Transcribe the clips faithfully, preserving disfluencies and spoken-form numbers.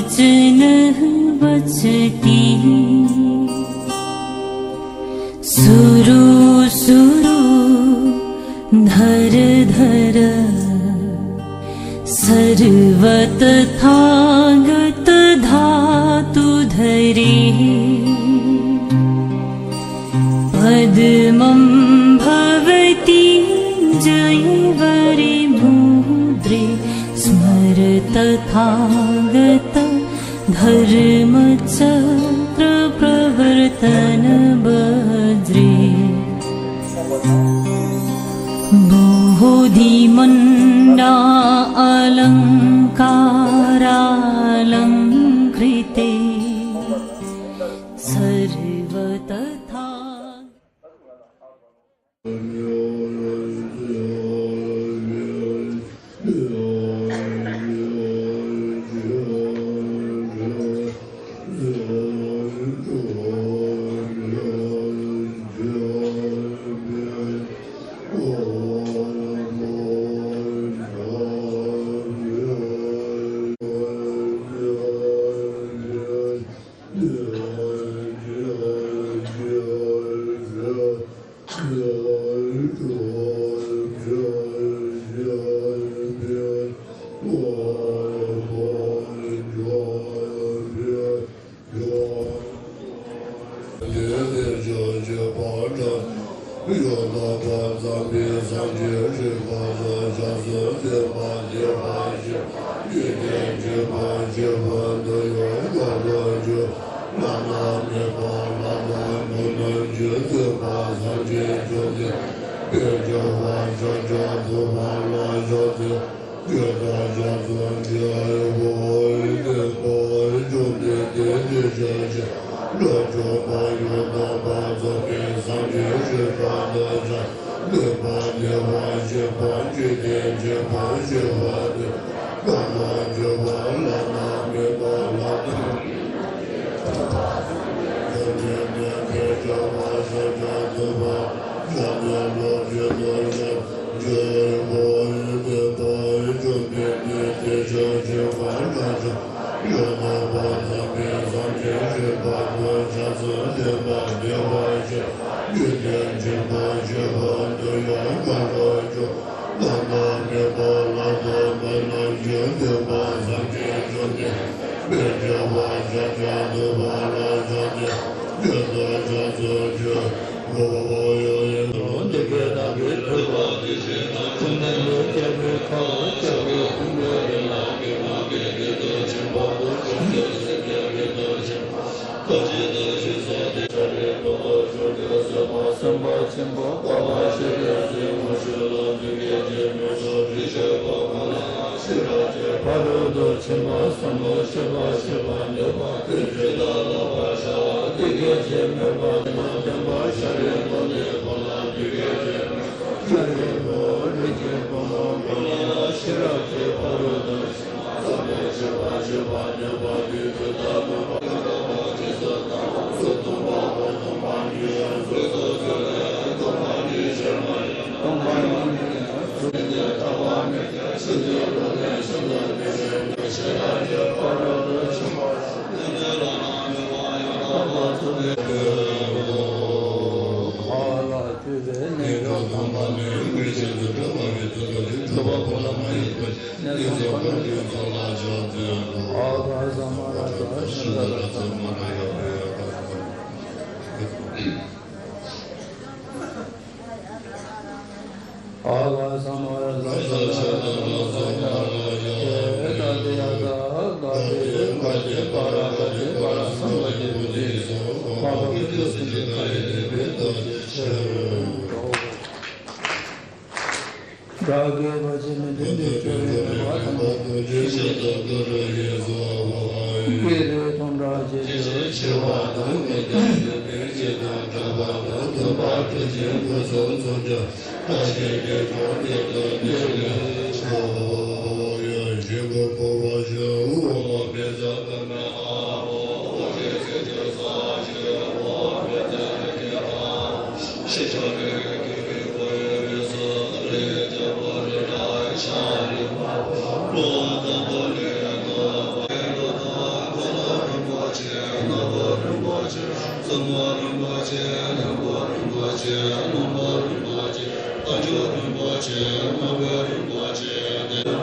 वचन वचती सुरु सुरु धर धर सर्वतथागत धातु धरी पद्मं भवती जयवरी मुद्रे स्मर तथागत धर्मचक्र प्रवर्तन वज्रे बोधिमण्डा अलङ्कारालङ्कृते सर्वतथा བདག་གིས་བར་ཆད་མི་འདུན་ཏེ། སྐྱོབ་པའི་མོས་པ་དང་། བསྐྱེད་དེ་སྟོང་ཕྲག་བརྒྱད་ཅུ་ཞི་བ་དང་། ཚོགས་མ་རིན་པོ་ཆེ། ལྷུན་པོ་རིན་པོ་ཆེ། ལྷུན་པོ་རིན་པོ་ཆེ། རྟ་མཆོག་རིན་པོ་ཆེ། དངོས་པོ་རིན་པོ་ཆེ། དེ་ལ་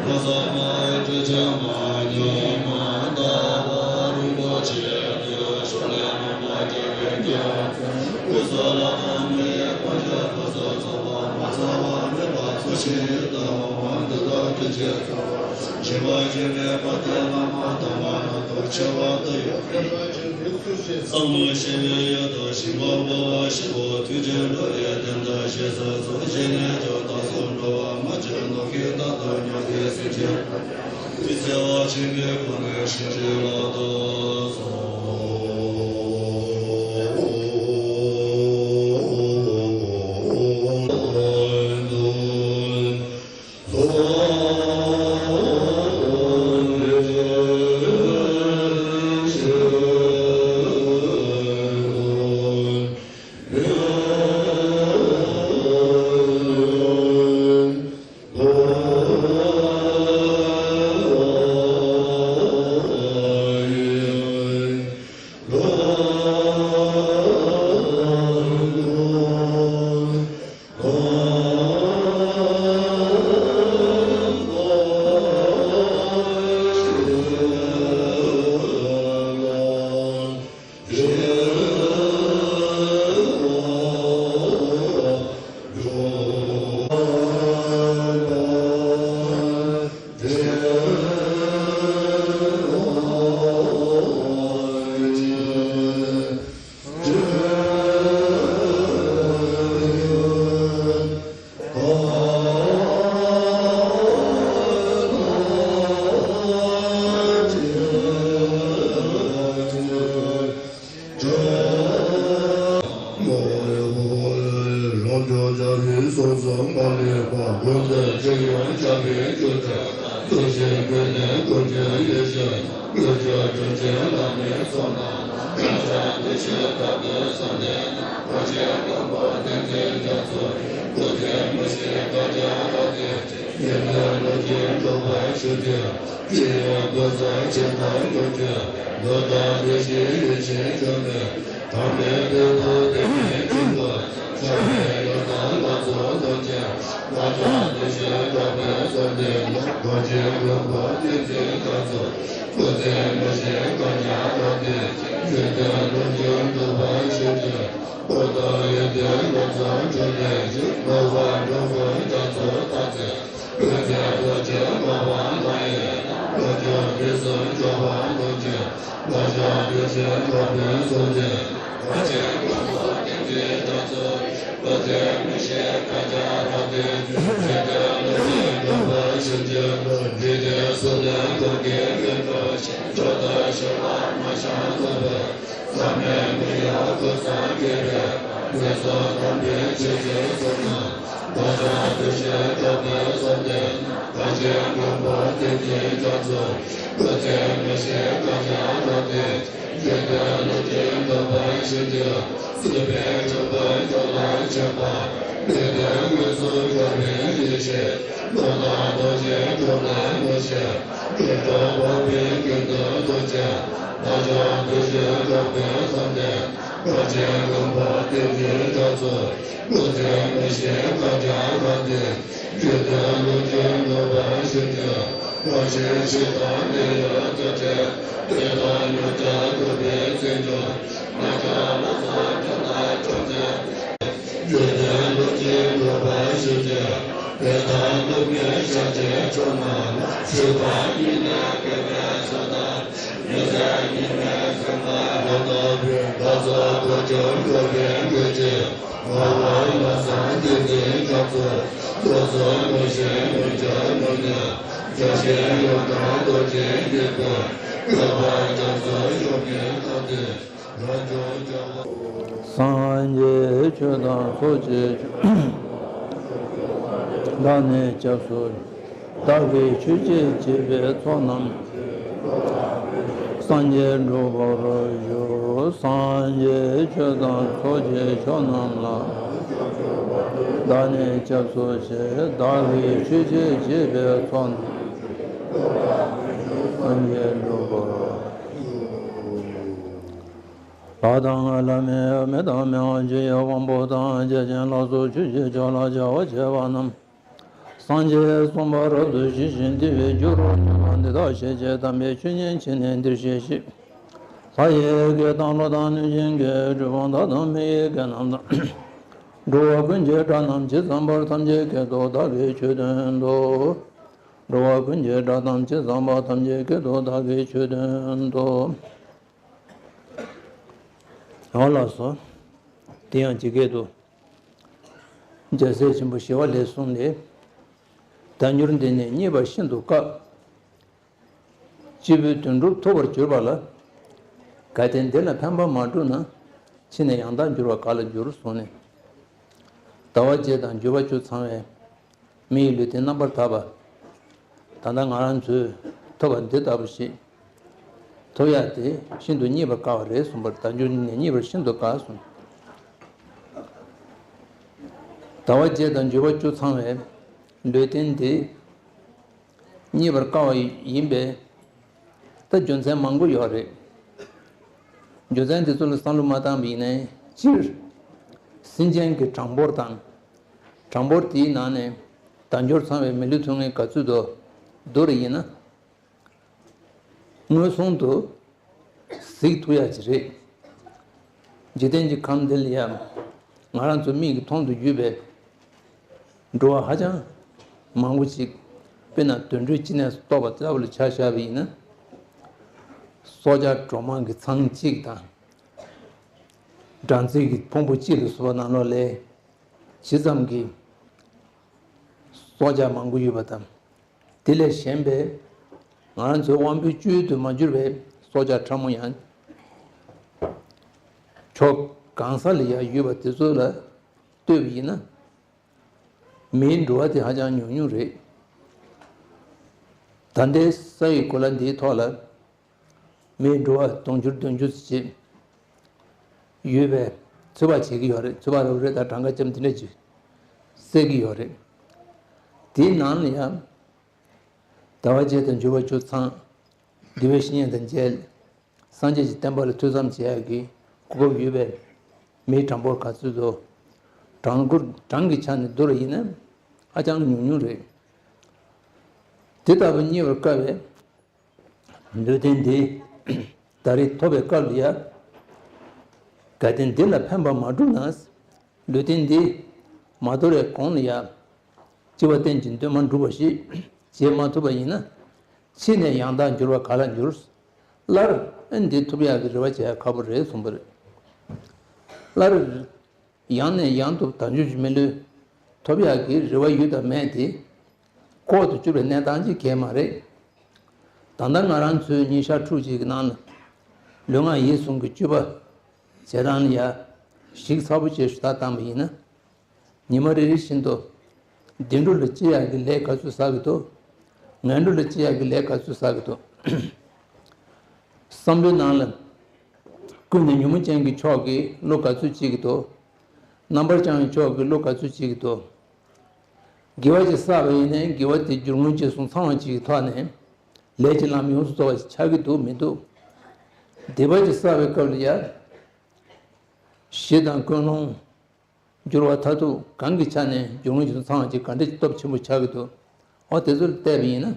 ལོ་ཙཱ་མ་ཡི་ཏྲི་ཅ་མ་ཉི་མ་ཟླ་བ་རིན་པོ་ཆེ། དེ་ལ་ཤོ་ལེ་མ་མ་རྒྱ་བའི་རྒྱ། ཀུ་ས་ལ་དང་མི་ཡི་དཀོན་མཆོག་ཀུ་ས་ཚོགས་པ་མ་ཚང་བ་མེད་པ་ཚོགས་ཞིང་ཡོད་དམ་འདི་དག་ཀུན་གྱི་ཚོགས་པ། ཞི་བ་ཞི་བའི་དཔལ་ལྡན་བླ་མ་དམ་པ་རྣམས་དང་ཆེ་བ་དུ་ཡོད། ཟབ་མོ་ཞི་བའི་ཡུལ་དུ་ཞིང་ཁམས་འཕོ་བ་ཞི་བ་དུས་ཀྱི་འགྲོ་བའི་དོན་དུ་ཞེས་སོགས་བྱས་ནས་ཀྱང་བདག་སོགས་འགྲོ་བ་མ་གྱུར་ནམ་མཁའི་མཐའ་དང་མཉམ་པའི་སེམས་ཅན་དེ་བརྩེ་བ་ཆེན་པོའི་སྒོ་ནས་བྱིན་གྱིས་བརླབ་ཏུ་གསོལ། སངས་རྒྱས་ཆོས་དང་ཚོགས་ཀྱི་མཆོག། བདག་ནི་སྐྱབས་སུ། བདག་གིས་ཆོས་ཀྱི་བྱེད་པའི་ཚོགས་རྣམས། སངས་རྒྱས་འགྲུབ་པར་ཞུ། སངས་རྒྱས་ཆོས་དང་ཚོགས་ཀྱི་མཆོག་རྣམས་ལ། བདག་ནི་སྐྱབས་སུ་མཆི། བདག་གིས་ཆོས་ཀྱི་བྱེད་པའི་ཚོགས་རྣམས། སངས་རྒྱས་འགྲུབ་པར་ཞུ། ལྷ་དང་ལྷ་མིན་མི་དང་མི་དབང་ཆོས་ཀྱི་དབང་པོ་དང་། བརྒྱ་བྱིན་ལ་སོགས་ཆོས་ཀྱི་ཕྱོགས་ལ་བྱ་བ་བྱེད་པ་རྣམས། སངས་རྒྱས་གསུངས་པ་རབ་ཏུ་ཞི་ཞིང་བདེ་བའི་རྒྱུ་རུ་གྱུར་པ་འདི་དག་ཤེས་བྱེད་དམ་པའི་ཆོས་ཉན་ཕྱིར་ནི་འདིར་གཤེགས་ཤིག། ལྷ་ཡི་སྐད་དང་ཀླུ་དང་གནོད་སྦྱིན་སྐད། གྲུལ་བུམ་དག་དང་མི་ཡི་སྐད་རྣམས་དང་། འགྲོ་བ་ཀུན་གྱི་སྒྲ་རྣམས་ཇི་ཙམ་པར། ཐམས་ཅད་སྐད་དུ་བདག་གིས་ཆོས་བསྟན་ཏོ། འགྲོ་བ་ཀུན་གྱི་སྒྲ་རྣམས་ཇི་ཙམ་པར། ཐམས་ཅད་སྐད་དུ་བདག་གིས་ཆོས་བསྟན་ཏོ། ཡང་ལགས་སོ། དེ་ཡང་ཇི་སྐད་དུ། རྒྱལ་སྲས་ཆེན་པོ་ཞི་བ་ལྷས་གསུངས་ཏེ། བརྡ་བསྒྱུར་འདི་ནི་རྙེད་པར་ཤིན་ཏུ་དཀའ། སྐྱེས་བུས་དོན་གྲུབ་ཐོབ་པར་གྱུར་པ་ལ། གལ་ཏེ་འདི་ལ་ཕན་པ་མ་བསྒྲུབས་ན། ཕྱིས་ནས་ཡང་དག་འགྱུར་བ་ག་ལ་འགྱུར་གསུངས་ནས། ཟླ་བ་བརྒྱད་དང་འགྱུར་བ་བཅུ་ཚང་བའི་མི་ཡི་ལུས་རྟེན་རྣམ་པར་དག་པ། ད་ལྟ་ང་རང་ཚོས་ཐོབ་པ་འདི་ལྟ་བུ་ཞིག་ཐོབ་ཡག་དེ་ཤིན་ཏུ་རྙེད་པར་དཀའ་བ་རེད་གསུངས་པར། བརྡ་བསྒྱུར་ནི་རྙེད་པར་ཤིན་ཏུ་དཀའ་གསུངས། ཟླ་བ་བརྒྱད་དང་འགྱུར་བ་བཅུ་ཚང་བའི་ལུས་རྟེན་འདི་རྙེད་པར་དཀའ་བ་ཡིན་པས། ད་རྒྱུ་མཚན་མང་པོ་ཡོད་རེད། རྒྱུ་མཚན་དེ་ཚོ་ལ་བསམ་བློ་མ་བཏང་བ་ཡིན་ནའི་སྤྱིར། སེམས་ཅན་གྱི་གྲངས་འབོར་དང་། གྲངས་འབོར་དེའི་ནང་ནས་བརྡ་བསྒྱུར་ཚང་བའི་མི་ལུས་ཐུབ་མཁན་ག་ཚོད་འདུག་བསྡུར་ཡིན་ན། མངོན་སུམ་དུ་གཟིགས་ཐུབ་ཡ་ཅིག་རེད། འཇིག་རྟེན་གྱི་ཁམས་འདི་ལ་ཡང་ང་རང་ཚོ་མིག་གིས་མཐོང་དུ་གྱུར་པའི་འགྲོ་བ་ཧ་ཅང་མང་པོ་ཅིག། དཔེར་ན་དུད་འགྲོའི་སྐྱེ་གནས་སུ་གཏོགས་པ་ལྟ་བུ་ལ་ཆ་བཞག་པ་ཡིན་ན། སྲོག་ཆགས་གྲོག་མ་གི་ཚང་གཅིག་དང་། སྦྲང་རྩི་གི་ཕུང་པོ་གཅིག་ལ་སོགས་པ་ནང་ལོགས་ལས་ཇི་ཙམ་གྱི་སྲོག་ཆགས་མང་པོ་ཡོད་པ་དང་། དེ་ལས་གཞན་པའི་ང་རང་ཚོའི་དབང་པོའི་བཅུད་དུ་མ་གྱུར་པའི་སྲོག་ཆགས་ཕྲ་མོ་ཡང་ཕྱོགས་གང་ས་ལ་ཡང་ཡོད་པ་དེ་ཚོ་ལ་ལྟོས་པ་ཡིན་ན། མིའི་འགྲོ་བ་དེ་ཧ་ཅང་ཉུང་ཉུང་རེད། ད་ལྟའི་ས་ཡི་གོ་ལ་འདིའི་ཐོག་ལ། མིའི་འགྲོ་བ་དུང་ཕྱུར་བདུན་ཅུ་ཙམ་ཅིག་ཡོད་པའི་ཚོད་དཔག་བྱེད་ཀྱི་ཡོད་རེད། ཚོད་དཔག་རེད་རེད། ད་གྲངས་ཀ་ཙམ་དེ་འདྲ་ཅིག་གསལ་གྱི་ཡོད་རེད། དེའི་ནང་ལ་ཡང་ཟླ་བ་བརྒྱད་དང་འགྱུར་བ་བཅུ་ཚང་། འདུལ་བའི་བཤེས་གཉེན་དང་མཇལ། སངས་རྒྱས་ཀྱི་བསྟན་པ་ལ་ཐོས་བསམ་བྱེད་ཡག་གི་གོ་སྐབས་ཡོད་པའི་མིའི་གྲངས་འབོར་ག་ཚོད་དོ། གྲངས་འབོར་གྲངས་ཀྱི་ཆ་ནས་བསྡུར་བ་ཡིན་ན་ཧ་ཅང་ཉུང་ཉུང་རེད། དེ་ལྟ་བུ་རྙེད་པར་དཀའ་བའི་ལུས་རྟེན་འདི་ད་རེས་ཐོབ་པའི་སྐབས་ལ་ཡ། གལ་ཏེ་འདི་ལ་ཕན་པ་མ་བསྒྲུབས་ན། ལུས་རྟེན་འདི་མ་དོར་བའི་གོང་ལ་ཡ། སྤྱི་བོ་རྟེན་གྱི་འདུན་མ་འགྲུབ་པ་ཞིག་བྱེད་མ་ཐུབ་པ་ཡིན་ན། ཕྱིས་ནས་ཡང་དག་འགྱུར་བ་ག་ལ་འགྱུར། སླར་ཨེ་འདི་ཐོབ་ཡག་གི་རེ་བ་བྱེད་ཡག་ཁག་པོ་རེད་གསུངས་པ་རེད། སླར། ཡང་ནས་ཡང་དུ་བདག་འཇུག་གི་མི་ལུས་ཐོབ་ཡག་གི་རེ་བ་ཡོད་དམ་མེད་དེ། ལྐོག་ཏུ་གྱུར་པའི་གནས་སྟངས་ཅིག་གས་མ་རེད། ད་ལྟ་ང་རང་ཚོའི་ཉིན་ཞག་ཕྲུགས་གཅིག་གི་ནང་ལ། ལུས་ངག་ཡིད་གསུམ་གྱི་སྤྱོད་པ་བྱེད་སྟངས་ལ་ཡ། ཞིབ་ཚགས་པོ་བྱས་ཞུ་དག་བཏང་བ་ཡིན་ན། ཉི་མ་རེ་རེ་བཞིན་དུ། བདེ་འགྲོ་ལ་སྐྱེ་ཡག་གི་ལས་ག་ཚོད་བསགས་ཀྱི་འདུག་ངན་འགྲོ་ལ་སྐྱེ་ཡག་གི་ལས་ག་ཚོད་བསགས་ཀྱི་འདུག་བསམ་བློའི་ནང་ལ། ཀུན་ནས་ཉོན་མོངས་ཅན་གྱི་ཕྱོགས་ཀྱི་བློ་ག་ཚོད་སྐྱེ་གི་འདུག་རྣམ་པར་བྱང་བའི་ཕྱོགས་ཀྱི་བློ་ག་ཚོད་སྐྱེ་གི་འདུག་དགེ་བ་ཅིག་བསགས་པ་ཡིན་ནའི་དགེ་བ་དེ་རྒྱུར་ངོས་འབྱེད་གསུམ་ཚང་བ་ཅིག་གི་ཐོག་ནས། ལས་ཀྱི་ལམ་ཡོངས་སུ་རྫོགས་པ་ཞིག་ཆགས་ཀྱི་འདུག་མི་འདུག་སྡིག་པ་ཅིག་བསགས་པའི་སྐབས་ལ་ཡ། ཞེ་སྡང་ཀུན་སློང་། འགྱུར་བ་མཐར་ཐུག་གང་གི་ཆ་ནས་རྒྱུ་དངོས་ཀྱི་ཚང་བ་ཅིག་ག་འདྲ་ཅིག་སྟོབས་ཆེན་པོ་ཆགས་ཀྱི་འདུག་འོ་དེ་ཚོ་ལ་བལྟས་པ་ཡིན་ན།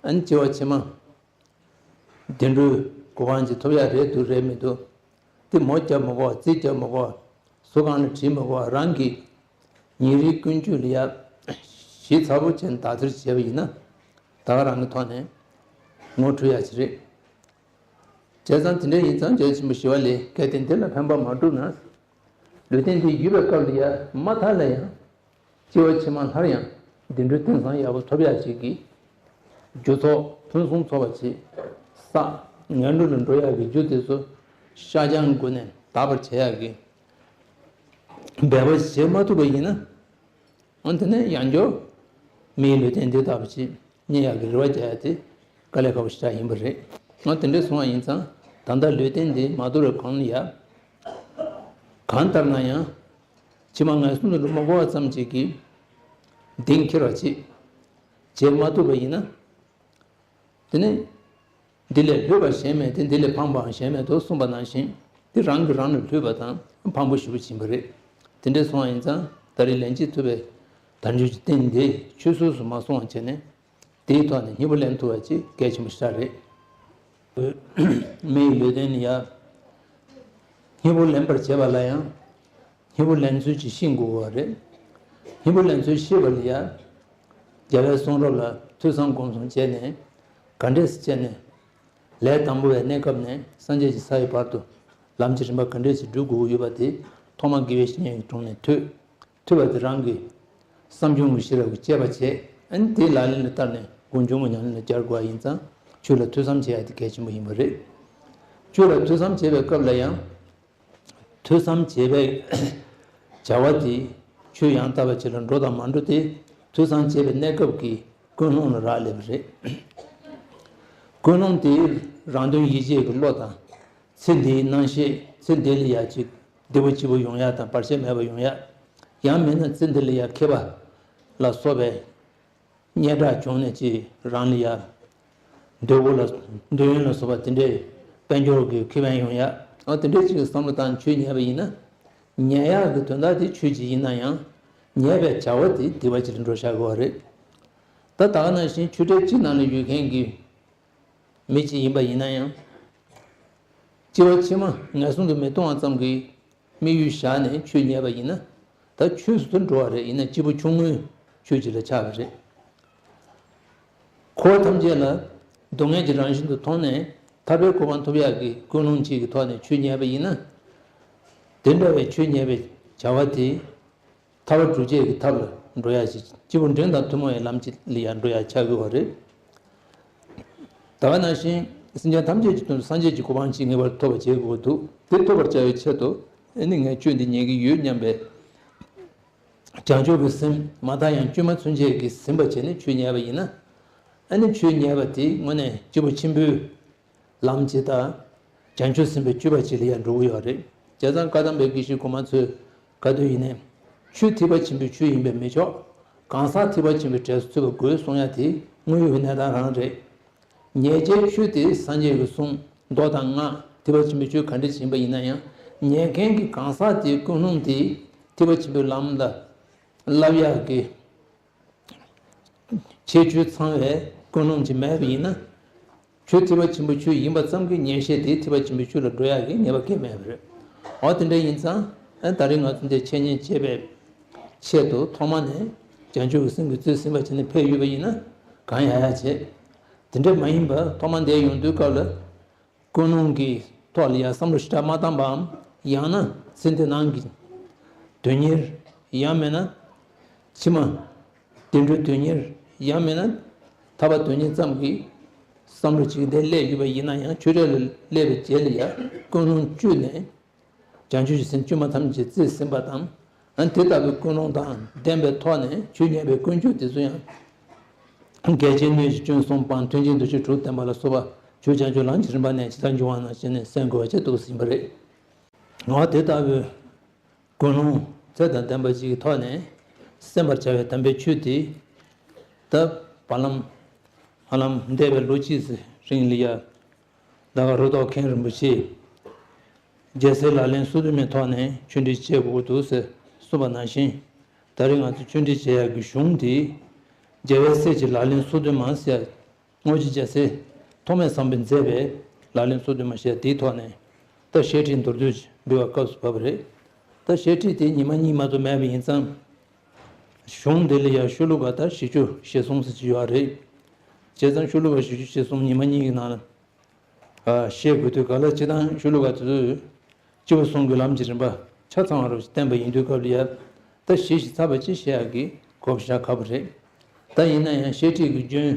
ཨ་ནི་སྐྱེ་བ་ཕྱི་མ། བདེ་འགྲོའི་གོ་འཕང་ཅིག་ཐོབ་ཡག་རེད་འདུག་རེད་མི་འདུག་དེ་མོ་རྒྱབ་མི་དགོས་པ། རྩིས་རྒྱབ་མི་དགོས་པ། ཟུར་གང་ལ་བྲིས་མི་དགོས་པ། རང་གི་ཉིན་རེའི་ཀུན་སྤྱོད་ལ་ཡ། ཞིབ་ཚགས་པོ་བྱས་ནས་བརྟག་དཔྱད་བྱས་པ་ཡིན་ན། ད་ག་རང་གི་ཐོག་ནས་ངོ་འཕྲོད་ཡག་ཅིག་རེད། བྱས་ཙང་དེ་འདྲ་ཡིན་ཙང་རྒྱལ་བ་ཆེན་པོ་ཞི་བ་ལྷས་གལ་ཏེ་འདི་ལ་ཕན་པ་མ་བསྒྲུབས་ན། ལུས་རྟེན་འདི་ཡོད་པའི་སྐབས་ལ་ཡང་མ་མཐའ་ལ་ཡང་། སྐྱེ་བ་ཕྱི་མ་སླར་ཡང་བདེ་འགྲོའི་རྟེན་བཟང་ཡག་པོ་ཐོབ་ཡག་ཅིག་གི་རྒྱུ་ཚོགས་ཕུན་སུམ་ཚོགས་པ་ཅིག་བསགས། ངན་འགྲོ་ལ་འགྲོ་ཡག་གི་རྒྱུ་དེ་ཚོ་ཤ་ཆང་བགོས་ནས་དག་པར་བྱེད་ཡག་གི་འབད་པ་བྱེད་མ་ཐུབ་པ་ཡིན་ན། འོན་ཏེ་ནས་ཡང་བསྐྱར་མིའི་ལུས་རྟེན་འདི་ལྟ་བུ་ཞིག་རྙེད་ཡག་གི་རེ་བ་རྒྱག་ཡག་དེ་དཀའ་ལས་ཁག་པོ་ཞིག་ཆགས་ཡིན་པ་རེད། འོ་དེ་འདྲ་སོང་བ་ཡིན་ཙང་ད་ལྟ་ལུས་རྟེན་འདི་མ་དོར་བའི་གོང་ལ་ཡ། གང་ལྟར་ན་ཡང་། ཕྱི་མ་ངན་སོང་དུ་འགྲོ་མ་དགོས་པ་ཙམ་ཅིག་གིས་གདེང་འཁེལ་བ་ཅིག་བྱེད་མ་ཐུབ་པ་ཡིན་ན། དེ་ནི། འདི་ལས་ལྷོད་པ་གཞན་མེད་དེ། འདི་ལས་ཕངས་པའང་གཞན་མེད་དོ་གསུངས་པ་ནང་བཞིན། དེ་རང་གིས་རང་ལ་ལྷོད་པ་དང་ཕངས་པོ་ཞེ་པོ་ཕྱིན་པ་རེད། དེ་འདྲ་སོང་བ་ཡིན་ཙང་ད་རེས་ལན་གཅིག་ཐུབ་པའི་དལ་འབྱོར་གྱི་རྟེན་འདི་ཆུད་ཟོས་སུ་མ་སོང་བ་བྱས་ནས། དེའི་ཐོག་ནས་སྙིང་པོ་ལེན་ཐུབ་པ་ཅིག་གལ་ཆེན་པོ་ཞིག་རེད། མི་ཡི་ལུས་རྟེན་ལ་ཡང་སྙིང་པོ་ལེན་པར་བྱེད་པ་ལ་ཡང་། སྙིང་པོ་ལེན་ཚུལ་གྱི་ཤེས་དགོས་པ་རེད། སྙིང་པོ་ལེན་ཚུལ་ཤེས་པ་ལ་ཡང་། རྒྱལ་བའི་གསུང་རབ་ལ་ཐོས་བསམ་སྒོམ་གསུམ་བྱས་ནས། ག་འདྲས་སེ་བྱས་ནས། ལས་དང་པོ་བའི་གནས་སྐབས་ནས་སངས་རྒྱས་ཀྱི་ས་ཡི་བར་དུ་ལམ་གྱི་རིམ་པ་ག་འདྲས་སེ་བསྒྲུབ་དགོས་ཡོད་པ་དེ་ཐོག་མར་དགེ་བའི་བཤེས་གཉེན་གྱི་དྲུང་ནས་ཐོས། ཐོས་པ་དེ་རང་གི་བསམ་བྱུང་གི་ཤེས་རབ་ཀྱིས་དཔྱད་པ་བྱས། ཨ་ནི་དེའི་ལག་ལེན་ལ་བསྟར་ནས་སྒོམ་བྱུང་གི་ཉམས་ལེན་ལ་སྦྱར་དགོས་པ་ཡིན་ཙང་ཆོས་ལ་ཐོས་བསམ་བྱེད་ཡ་དེ་གལ་ཆེན་པོ་ཡིན་པ་རེད། ཆོས་ལ་ཐོས་བསམ་བྱེད་པའི་སྐབས་ལ་ཡང་། ཐོས་བསམ་བྱེད་པའི་བྱ་བ་དེ་ཆོས་ཡང་དག་པ་ཅིག་ལ་འགྲོ་དང་མ་འགྲོ་དེ་ཐོས་བསམ་བྱེད་པའི་གནས་སྐབས་ཀྱི་ཀུན་སློང་ལ་རག་ལས་པ་རེད། ཀུན་སློང་དེ་རང་དོན་ཡིད་བྱེད་ཀྱི་བློ་དང་། ཚེ་འདིའི་སྣང་ཤས། ཚེ་འདི་ལ་ཡ་ཅིག་བདེ་པོ་སྐྱིད་པོ་ཡོང་ཡ་དང་བར་ཆད་མེད་པ་ཡོང་ཡ། ཡང་མིན་ན་ཚེ་འདི་ལ་ཡ་མཁས་པ་ལ་སོགས་པའི་སྙན་གྲགས་བྱུང་ནས་ཅིག་རང་ལ་ཡ། འདོད་པ་ལ། འདོད་ཡོན་ལ་སོགས་པ་དེ་འདྲའི་དཔལ་འབྱོར་གྱི་ཁེ་ཕན་ཡོང་ཡ། ཨ་དེ་འདྲའི་ཅིག་བསམ་བློ་བཏང་ཆོས་ཉན་པ་ཡིན་ན། ཉན་ཡག་གི་དོན་དག་དེ་ཆོས་ཅིག་ཡིན་ན་ཡང་། ཉན་པའི་བྱ་བ་དེ་སྡིག་པ་ཅིག་ལ་འགྲོ་བཞག་དགོས་པ་རེད། ད་ད་ག་ནང་བཞིན་ཆོས་གྲལ་གཅིག་ནང་ལ་ཡོད་མཁན་གྱི་མི་གཅིག་ཡིན་པ་ཡིན་ན་ཡང་། སྐྱེ་བ་ཕྱི་མ་ངན་སོང་དུ་མི་ལྟུང་བ་ཙམ་གྱི་དམིགས་ཡུལ་བཞག་ནས་ཆོས་ཉན་པ་ཡིན་ན། ད་ཆོས་སུ་འགྲོ་བ་རེད། ཡིན་ན་སྐྱེས་བུ་ཆུང་ངུའི་ཆོས་ཅིག་ལ་ཆགས་པ་རེད། འཁོར་བ་ཐམས་ཅད་ལ་སྡུག་བསྔལ་གྱི་རང་བཞིན་དུ་མཐོང་ནས་ཐར་པའི་གོ་འཕང་ཐོབ་ཡག་གི་ཀུན་སློང་གཅིག་གི་ཐོག་ནས་ཆོས་ཉན་པ་ཡིན་ན། དེ་འདྲ་བའི་ཆོས་ཉན་པའི་བྱ་བ་དེ་ཐར་པ་སྒྲུབ་བྱེད་ཀྱི་ཐབས་ལ་འགྲོ་ཡག་ཅིག་སྐྱེས་བུ་འབྲིང་དང་ཐུན་མོང་བའི་ལམ་གྱི་ལ་ཡང་འགྲོ་ཡག་ཆགས་དགོས་པ་རེད། ད་ག་ནང་བཞིན་སེམས་ཅན་ཐམས་ཅད་ཀྱི་དོན་དུ་སངས་རྒྱས་ཀྱི་གོ་འཕང་ཅིག་ངེས་པར་ཐོབ་པར་བྱེད་དགོས་པ་འདུག་དེ་ཐོབ་པར་བྱ་བའི་ཆེད་དུ་ཨ་ནི་ངས་ཆོས་འདི་ཉན་གྱི་ཡོད་སྙམ་པའི་བྱང་ཆུབ་ཀྱི་སེམས། མ་མཐའ་ཡང་བཅོས་མ་ཚུན་ཆད་ཀྱིས་ཟིན་པ་བྱས་ནས་ཆོས་ཉན་པ་ཡིན་ན། ཨ་ནི་ཆོས་ཉན་པ་དེ་དངོས་གནས་སྐྱེས་བུ་ཆེན་པོའི་ལམ་ཅིག་དང་། བྱང་ཆུབ་སེམས་དཔའི་སྤྱོད་པ་ཅིག་ལ་ཡང་འགྲོ་གི་ཡོད་རེད། བྱས་ཙང་བཀའ་གདམས་པའི་དགེ་བཤེས་གོང་མ་ཚོས་ག་དུས་ཡིན་ནའི། ཆོས་ཐེག་པ་ཆེན་པོའི་ཆོས་ཡིན་པས་མི་ཆོག་གང་ཟག་ཐེག་པ་ཆེན་པོའི་གྲས་སུ་ཚུད་པ་དགོས་གསུང་ཡ་དེ་དངོས་ཡོད་གནས་སྟངས་རང་རེད། ཉེས་བྱའི་ཆོས་དེ་སངས་རྒྱས་ཀྱི་གསུང་མདོ་དང་སྔགས་ཐེག་པ་ཆེན་པོའི་ཆོས་ག་འདྲ་ཞིག་ཡིན་པ་ཡིན་ན་ཡང་། ཉན་མཁན་གྱི་གང་ཟག་དེའི་ཀུན་སློང་དེ་ཐེག་པ་ཆེན་པོའི་ལམ་ལ་བསླབ་ཡག་གི་ཁྱད་ཆོས་ཚང་བའི་ཀུན་སློང་ཅིག་མེད་པ་ཡིན་ན། ཆོས་ཐེག་པ་ཆེན་པོའི་ཆོས་ཡིན་པ་ཙམ་གྱིས་ཉན་བཤད་དེ་ཐེག་པ་ཆེན་པོའི་ཆོས་ལ་འགྲོ་ཡག་གི་ངེས་པ་གང་ཡང་མེད་པ་རེད། འོ་དེ་འདྲ་ཡིན་ཙང་། ཨ་ད་རེས་ང་ཚོ་འདིར་འཆད་ཉན་བྱེད་པའི་ཆེད་དུ་ཐོག་མ་ནས་བྱང་ཆུབ་ཀྱི་སེམས་ཀྱིས་རྩིས་ཟིན་པ་བྱས་ནས་ཕེབས་ཡོད་པ་ཡིན་ན་གང་ཡག་ཡག་བྱེད། དེ་འདྲ་མ་ཡིན་པར་ཐོག་མ་འདིར་ཡོང་དུས་སྐབས་ལ་ཀུན་སློང་གི་ཐོག་ལ་ཡང་བསམ་བློ་ཞེ་དྲག་མ་བཏང་པའམ། ཡང་ན་ཚེ་འདི་ནང་གི་དོན་གཉེར། ཡང་མིན་ན་ཕྱི་མ་བདེ་འགྲོའི་དོན་གཉེར། ཡང་མིན་ན་ཐར་པ་དོན་གཉེར་ཙམ་གྱི་བསམ་བློ་ཅིག་འདིར་སླེབས་ཡོད་པ་ཡིན་ན་ཡང་། ཆོས་གྲལ་ལ་སླེབས་པའི་རྗེས་ལ་ཡང་ཀུན་སློང་བཅོས་ནས། བྱང་ཆུབ་ཀྱི་སེམས་བཅོས་མ་ཐམས་ཅད་རྩིས་ཟིན་པ་དང་། ཨ་དེ་ལྟ་བུའི་ཀུན་སློང་དང་ལྡན་པའི་ཐོག་ནས་ཆོས་ཉན་པའི་ཀུན་སྤྱོད་དེ་ཚོ་ཡང་། འགལ་རྐྱེན་སྣོད་བཅུད་སྐྱོན་གསུམ་སྤངས། མཐུན་རྐྱེན་འདུ་བྱེད་དྲུག་ལྡན་པ་ལ་སོགས་པ་ཆོས་བྱང་ཆུབ་ལམ་གྱི་རིམ་པ་ནས་ཇི་ལྟར་འབྱུང་བ་ནང་བཞིན་ནས་གསན་དགོས་པ་བྱས་འདུག་ཟིན་པ་རེད། འོ་དེ་ལྟ་བུའི་ཀུན་སློང་ཚད་དང་ལྡན་པ་ཅིག་གི་ཐོག་ནས་གསན་པར་བྱ་བའི་དམ་པའི་ཆོས་དེ། ད་བར་ལམ་ཧ་ལམ་འདས་པའི་ལོ་གཅིག་ཙམ་རིང་ལ་ཡ། ད་ག་རུ་ཐོག་མཁན་རིན་པོ་ཆེས་རྒྱལ་སྲས་ལག་ལེན་སོ་བདུན་མའི་ཐོག་ནས་ཆོས་འབྲེལ་བྱེད་དགོས་ཀྱི་འདུག་ཟེར་གསུངས་པ་ནང་བཞིན། ད་རེས་ང་ཚོ་ཆོས་འབྲེལ་བྱེད་ཡག་གི་གཞུང་དེ། རྒྱལ་བའི་སྲས་ཀྱི་ལག་ལེན་སོ་བདུན་མ་ཟེར། དངོས་གཞི་རྒྱལ་སྲས་ཐོགས་མེད་སམ་བྷོས་མཛད་པའི་ལག་ལེན་སོ་བདུན་མ་ཞེས་དེའི་ཐོག་ནས། ད་བཤད་ཁྲིད་མདོར་བསྡུས་འབུལ་བའི་སྐབས་སུ་བབས་པ་རེད། ད་བཤད་ཁྲིད་དེ་ཉི་མ་གཉིས་མ་གཏོགས་མེད་པ་ཡིན་ཙང་། གཞུང་འདི་ལ་ཡང་ཤོ་ལོ་ཀ་ད་བཞི་བཅུ་ཞེ་གསུམ་ཙམ་ཅིག་ཡོད་རེད། བྱས་ཙང་ཤོ་ལོ་ཀ་བཞི་བཅུ་ཞེ་གསུམ་ཉི་མ་གཉིས་ཀྱི་ནང་ལ། ཨ་བཤད་དགོས་དུས་ག་ལ་སྤྱིར་བཏང་ཤོ་ལོ་ཀ་དེ་ཚོས་སྤྱི་བོ་གསུམ་གྱི་ལམ་གྱི་རིམ་པ་ཆ་ཚང་བ་རུ་བསྟན་པ་ཡིན་དུས་སྐབས་ལ་ཡ། ད་ཞིབ་ཞིབ་ཚགས་པ་ཅིག་བཤད་ཡག་གི་གོ་བཞག་ཁག་པོ་རེད། ད་ཡིན་ན་ཡང་བཤད་ཁྲིད་ཀྱི་རྒྱུན།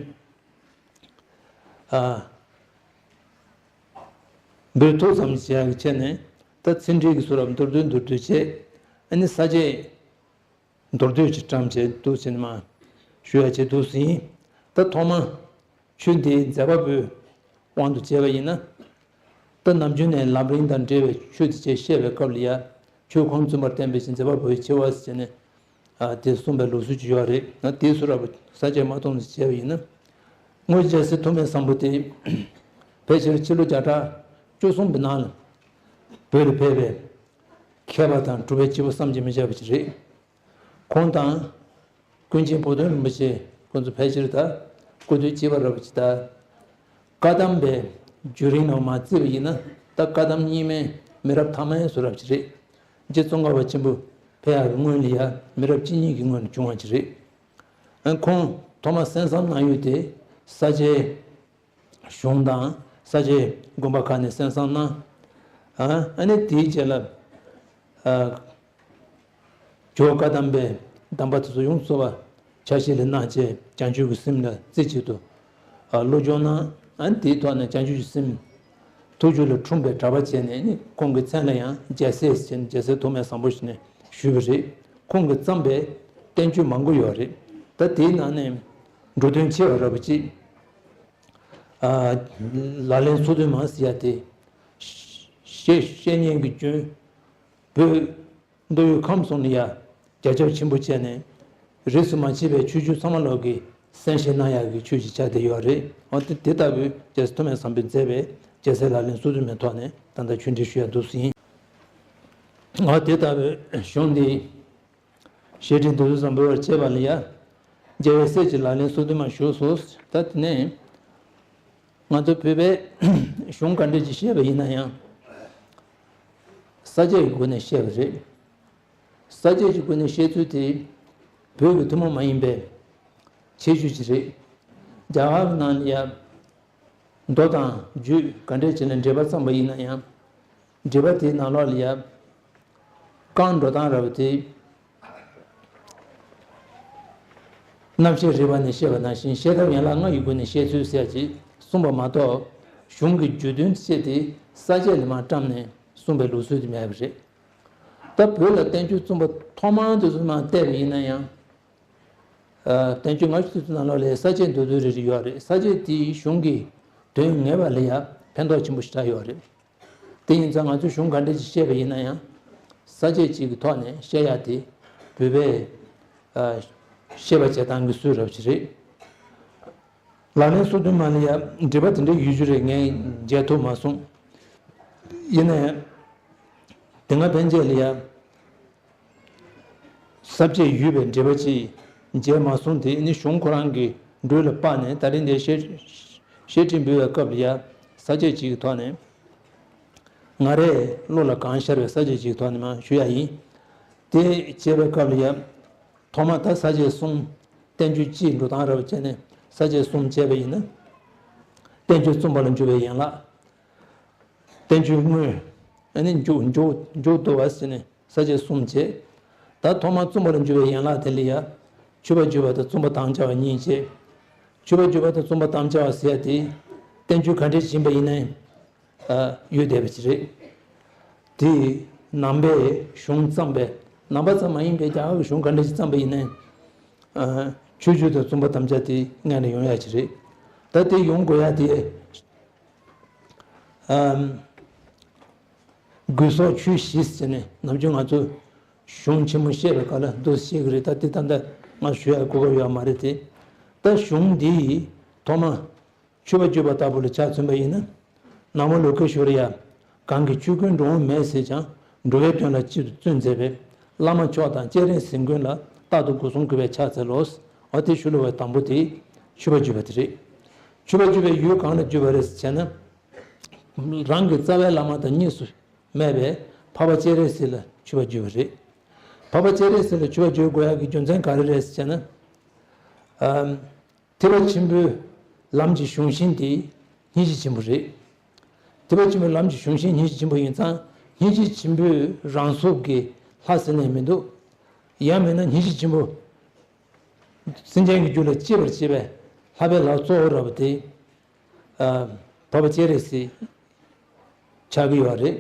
ཨ། འབུལ་ཐུབ་ཙམ་བྱེད་ཡག་གི་ཆེད་ནས། ད་ཚིག་འགྲེལ་གྱི་ཚུལ་ལ་མདོར་བསྡུས་མདོར་བསྡུས་བྱས། ཨ་ནི་ས་བཅད་མདོར་བསྡུས་ཀྱི་བཀྲམ་བྱས་འདུག་ཟེར་ནས་མར་ཞུ་ཡ་བྱས་འདུག་ཟིན། ད་ཐོག་མ་ཆོས་འདིའི་མཛད་པ་པོའི་དབང་དུ་བྱས་པ་ཡིན་ན། ད་ནམ་རྒྱུན་ནས་ལམ་རིམ་དང་འབྲེལ་བའི་ཆོས་དེ་ཅིག་བཤད་པའི་སྐབས་ལ་ཡ། ཆོས་ཁུངས་བཙུན་པར་བསྟན་པའི་ཕྱིར་མཛད་པ་པོའི་ཆེ་བ་ཟེར་ནས། ཨ་དེ་གསུངས་པའི་ལུགས་སྲོལ་ཅིག་ཡོད་རེད། ང་དེའི་ཚུལ་ར་བ་ས་བཅད་མ་སྟོངས་ནས་བྱས་པ་ཡིན་ན། དངོས་རྒྱལ་སྲས་ཐོགས་མེད་སམ་བྷོ་དེ། ཕལ་ཆེར་ཕྱི་ལོ་བརྒྱ་ཕྲག་བཅུ་གསུམ་པའི་ནང་ལ། བོད་ལ་ཕེབས་པའི་མཁས་པ་དང་གྲུབ་པའི་སྐྱེས་བུ་བསམ་གྱིས་མི་ཁྱབ་པ་ཅིག་རེད། ཁོང་དང་ཀུན་མཁྱེན་བུ་སྟོན་རིན་པོ་ཆེ་ཁོང་ཚོ་ཕལ་ཆེར་ད་སྐུ་དུས་གཅིག་པ་རེད་པ་ཅིག་ད། བཀའ་གདམས་པའི་བརྒྱུད་རིམ་ནང་མར་བརྩིས་པ་ཡིན་ན་ད་བཀའ་གདམས་རྙིང་མའི་མི་རབས་ཐ་མའི་བཟོ་འདྲ་ཅིག་རེད། རྗེ་ཙོང་ཁ་པ་ཆེན་པོ་ཕེབས་ཡག་གི་སྔོན་ལ་ཡ་མི་རབས་གཅིག་གཉིས་ཀྱི་སྔོན་ལ་བྱུང་བ་ཅིག་རེད། ཁོང་ཐོག་མར་གསན་བསམ་གནང་ཡུལ་དེ་ས་སྐྱའི་གཞུང་དང་ས་སྐྱའི་དགོན་པ་ཁག་ནས་གསན་བསམ་གནང་། ཨ་ནི་དེའི་རྗེས་ལ་ཇོ་བོ་བཀའ་གདམས་པའི་གདམས་པ་དེ་ཚོ་ཡོངས་སུ་རྫོགས་པ་ཆ་ཤས་ལ་གནང་བྱས་བྱང་ཆུབ་ཀྱི་སེམས་ལ་རྩེ་གཅིག་ཏུ་བློ་སྦྱོང་གནང་། ཨ་ནི་དེའི་ཐོག་ནས་བྱང་ཆུབ་ཀྱི་སེམས་ཐུགས་རྒྱུད་ལ་འཁྲུངས་པའི་གྲགས་པ་བྱས་ནས་ནི་ཁོང་གི་མཚན་ལ་ཡང་རྒྱལ་སྲས་ཟེར་ནས་རྒྱལ་སྲས་ཐོགས་མེད་བཟང་པོ་ཞེས་ནས་ཞུས་པ་རེད། ཁོང་གིས་བརྩམས་པའི་བསྟན་བཅོས་མང་པོ་ཡོད་རེད། ད་དེའི་ནང་ནས་འགྲོ་དོན་ཆེ་བ་ར་བ་གཅིག་ལག་ལེན་སོ་བདུན་མ་ཟེར་ཡ་དེ། བཤེས་བཤེས་གཉེན་གྱི་སྐྱོན། བོད་མདོ་དབུས་ཁམས་གསུམ་ལ་ཡ་རྒྱ་ཁྱབ་ཆེན་པོ་བྱས་ནས་རིས་སུ་མ་ཆད་པའི་ཆོས་བརྒྱུད་ཚང་མ་ལོག་གི་གསན་བཞེས་གནང་ཡག་གི་ཆོས་ཤིག་ཆགས་བསྡད་ཡོད་རེད། འོ་དེ་དེ་ལྟ་བུའི་རྒྱལ་སྲས་ཐོགས་མེད་བཟང་པོས་མཛད་པའི་རྒྱལ་སྲས་ལག་ལེན་སོ་བདུན་མའི་ཐོག་ནས་ད་ལྟ་ཆོས་འབྲེལ་ཞུ་ཡ་འདུག་ཟིན། འོ་དེ་ལྟ་བུའི་གཞུང་འདི། བཤེས་སྤྲིང་བདུད་འཛོམས་འབུལ་བར་བཅས་པ་ལ་ཡ། རྒྱལ་བའི་སྲས་ཀྱི་ལག་ལེན་སོ་བདུན་མ་བཞུགས་སོ། ད་དེ་ནས་ང་ཚོ་བོད་པའི་གཞུང་ག་འདྲ་ཅིག་བཤད་པ་ཡིན་ན་ཡང་ས་བཅད་ཀྱི་སྒོ་ནས་བཤད་པ་རེད། ས་བཅད་ཀྱི་སྒོ་ནས་བཤད་ཚུལ་དེ་བོད་ཀྱི་ཐུན་མོང་མ་ཡིན་པའི་ཁྱད་ཆོས་ཅིག་རེད། རྒྱ་གར་ནང་ལ་ཡ། མདོ་དང་རྒྱུད་ག་འདྲས་བྱས་ནས་འགྲེལ་པ་བརྩམས་པ་ཡིན་ན་ཡང་། འགྲེལ་པ་དེའི་ནང་ལོགས་ལ་ཡ། རྐང་འགྲོ་སྟངས་ར་བ་དེ། རྣམ་བཤད་རིགས་པ་ནས་བཤད་པ་ནང་བཞིན་བཤད་ཐབས་ཡན་ལག་ལྔ་ཡི་སྒོ་ནས་བཤད་ཚུལ་ཟེར་ཡ་ཅིག་གསུངས་པ་མ་གཏོགས། གཞུང་གི་བརྗོད་དོན་བཤད་དེ་ས་བཅད་ལས་མར་བཀྲམ་ནས་གསུངས་པའི་ལུགས་སྲོལ་དེ་མེད་པ་རེད། ད་བོད་ལ་བསྟན་བཅོས་རྩོམ་པ་ཐོག་མར་དུ་ཚུར་མར་བལྟས་པ་ཡིན་ན་ཡང་། ཨ། བསྟན་བཅོས་ལྔ་བཅུ་ཙམ་ནང་ལོགས་ལ་ས་བཅད་མདོར་བསྡུས་རེ་རེ་ཡོད་རེད། ས་བཅད་དེའི་གཞུང་གི་དོན་ངེས་པ་ལ་ཡང་ཕན་ཐོགས་ཆེན་པོ་ཞེ་དྲག་ཡོད་རེད། དེ་ཡིན་ཙང་ང་ཚོས་གཞུང་ག་འདྲ་ཞིག་བཤད་པ་ཡིན་ན་ཡང་ས་བཅད་གཅིག་གི་ཐོག་ནས་བཤད་ཡ་དེ་བོད་པའི་ཨ། བཤད་པ་བྱེད་སྟངས་ཀྱི་སྲོལ་རབ་ཅིག་རེད། ལག་ལེན་སོ་བདུན་མ་ལ་ཡང་འགྲེལ་པ་དེ་འདྲ་ཡོད་རྒྱུ་རེད་ངས་མཇལ་ཐུབ་མ་སོང་། ཡིན་ན་ཡང་དེ་སྔ་ཕན་ཆད་ལ་ཡང་། ས་བཅད་ཡོད་པའི་འགྲེལ་པ་ཅིག་མཇལ་མ་སོང་། དེ་ནི་གཞུང་ཁོ་རང་གི་འགྲོས་ལ་དཔག་ནས་ད་རིང་འདིར་བཤེས་བཤེས་སྤྲིང་འབུལ་བའི་སྐབས་ལ་ཡང་ས་བཅད་ཅིག་གི་ཐོག་ནས། ང་རའི་བློ་ལ་གང་ཤར་བའི་ས་བཅད་ཅིག་གི་ཐོག་ནས་མར་ཞུ་ཡ་ཡིན། དེ་བྱས་པའི་སྐབས་ལ་ཡང་ཐོག་མ་ད་ས་བཅད་གསུམ། བསྟན་བཅོས་སྤྱིའི་འགྲོ་སྟངས་རབ་བྱས་ནས་ས་བཅད་གསུམ་བྱས་པ་ཡིན་ན། བསྟན་བཅོས་རྩོམ་པ་ལ་འཇུག་པའི་ཡན་ལག་བསྟན་བཅོས་དངོས། ཨ་ནི་མཇུག་མཇུག་མཇུག་བསྡུ་བ་ཟེར་ནས་ས་བཅད་གསུམ་བྱས། ད་ཐོག་མར་རྩོམ་པ་ལ་འཇུག་པའི་ཡན་ལག་དེ་ལ་ཡ། མཆོད་པ་བརྗོད་པ་དང་རྩོམ་པ་དམ་བཅའ་བ་གཉིས་བྱས། མཆོད་པ་བརྗོད་པ་དང་རྩོམ་པ་དམ་བཅའ་བ་ཟེར་ཡ་དེ། བསྟན་བཅོས་ག་འདྲས་ཡིན་པ་ཡིན་ནའི། ཨ། ཡོད་བསྡད་པ་ཅིག་རེད། དེ་ནང་པའི་གཞུང་བརྩམས་པའི་ནང་པ་ཙམ་མ་ཡིན་པའི་རྒྱ་གར་གྱི་གཞུང་ག་འདྲས་ཅིག་བརྩམས་པ་ཡིན་ནའི། ཨ། མཆོད་བརྗོད་དང་རྩོམ་པ་དམ་བཅའ་དེ་སྔོན་ལ་ཡོང་ཡ་ཅིག་རེད། ད་དེ་ཡོང་དགོས་ཡ་དེ། ཨམ། དགོས་སོགས་ཆོས་བཞི་ཟེར་ནས་ནམ་རྒྱུན་ང་ཚོ་གཞུང་ཆེན་མོ་བཤད་པའི་སྐབས་ལ་འདུག་བཤད་ཀྱི་རེད། ད་དེ་ད་ལྟ་ང་ཞུ་ཡ་གོ་སྐབས་ཡོད་མ་རེད་དེ། ད་གཞུང་འདིའི་ཐོག་མ་མཆོད་པ་བརྗོད་པ་ལྟ་བུ་ལ་ཆ་མཚོན་པ་ཡིན་ན། ན་མོ་ལོ་ཀེ་ཤྭ་རི་ཡ། གང་གིས་ཆོས་ཀུན་འགྲོ་འོང་མེད་ཟེར་ཀྱང་འགྲོ་བའི་དོན་ལ་གཅིག་ཏུ་བརྩོན་མཛད་པའི་བླ་མ་མཆོག་དང་སྤྱན་རས་གཟིགས་མགོན་ལ་རྟག་ཏུ་སྒོ་གསུམ་གུས་པས་ཕྱག་འཚལ་ལོ། འོ་དེ་ཤོ་ལོ་ཀ་དང་པོ་དེ་མཆོད་པ་བརྗོད་པ་དེ་རེད། མཆོད་པ་བརྗོད་པའི་ཡུལ་གང་ལ་བརྗོད་པ་རེད་ཟེར་བྱས་ན། རང་གི་རྩ་བའི་བླ་མ་དང་གཉིས་སུ་སྨྲས་པའི་འཕགས་པ་སྤྱན་རས་གཟིགས་ལ་མཆོད་པ་བརྗོད་པ་རེད། འཕགས་པ་སྤྱན་རས་གཟིགས་ལ་མཆོད་པ་བརྗོད་དགོས་ཡག་གི་རྒྱུ་མཚན་ག་རེ་རེད་ཟེར་བྱས་ན། ཨམ། ཐེག་པ་ཆེན་པོའི་ལམ་གྱི་གཞུང་ཤིང་དེ་སྙིང་རྗེ་ཆེན་པོ་རེད། ཐེག་པ་ཆེན་པོའི་ལམ་གྱི་གཞུང་ཤིང་སྙིང་རྗེ་ཆེན་པོ་ཡིན་ཙང་སྙིང་རྗེ་ཆེན་པོའི་རང་གཟུགས་ཀྱི་ལྷ་ཟེར་ནས་མི་འདུག་ཡང་མིན་ན་སྙིང་རྗེ་ཆེན་པོ། སེམས་ཅན་གྱི་རྒྱུད་ལ་སྐྱེ་བར་བྱེད་པའི་ལྷག་པའི་ལྷ་གཙོ་བོ་ར་བ་དེ། ཨ། འཕགས་པ་སྤྱན་རས་གཟིགས་ཆགས་ཀྱི་ཡོད་རེད།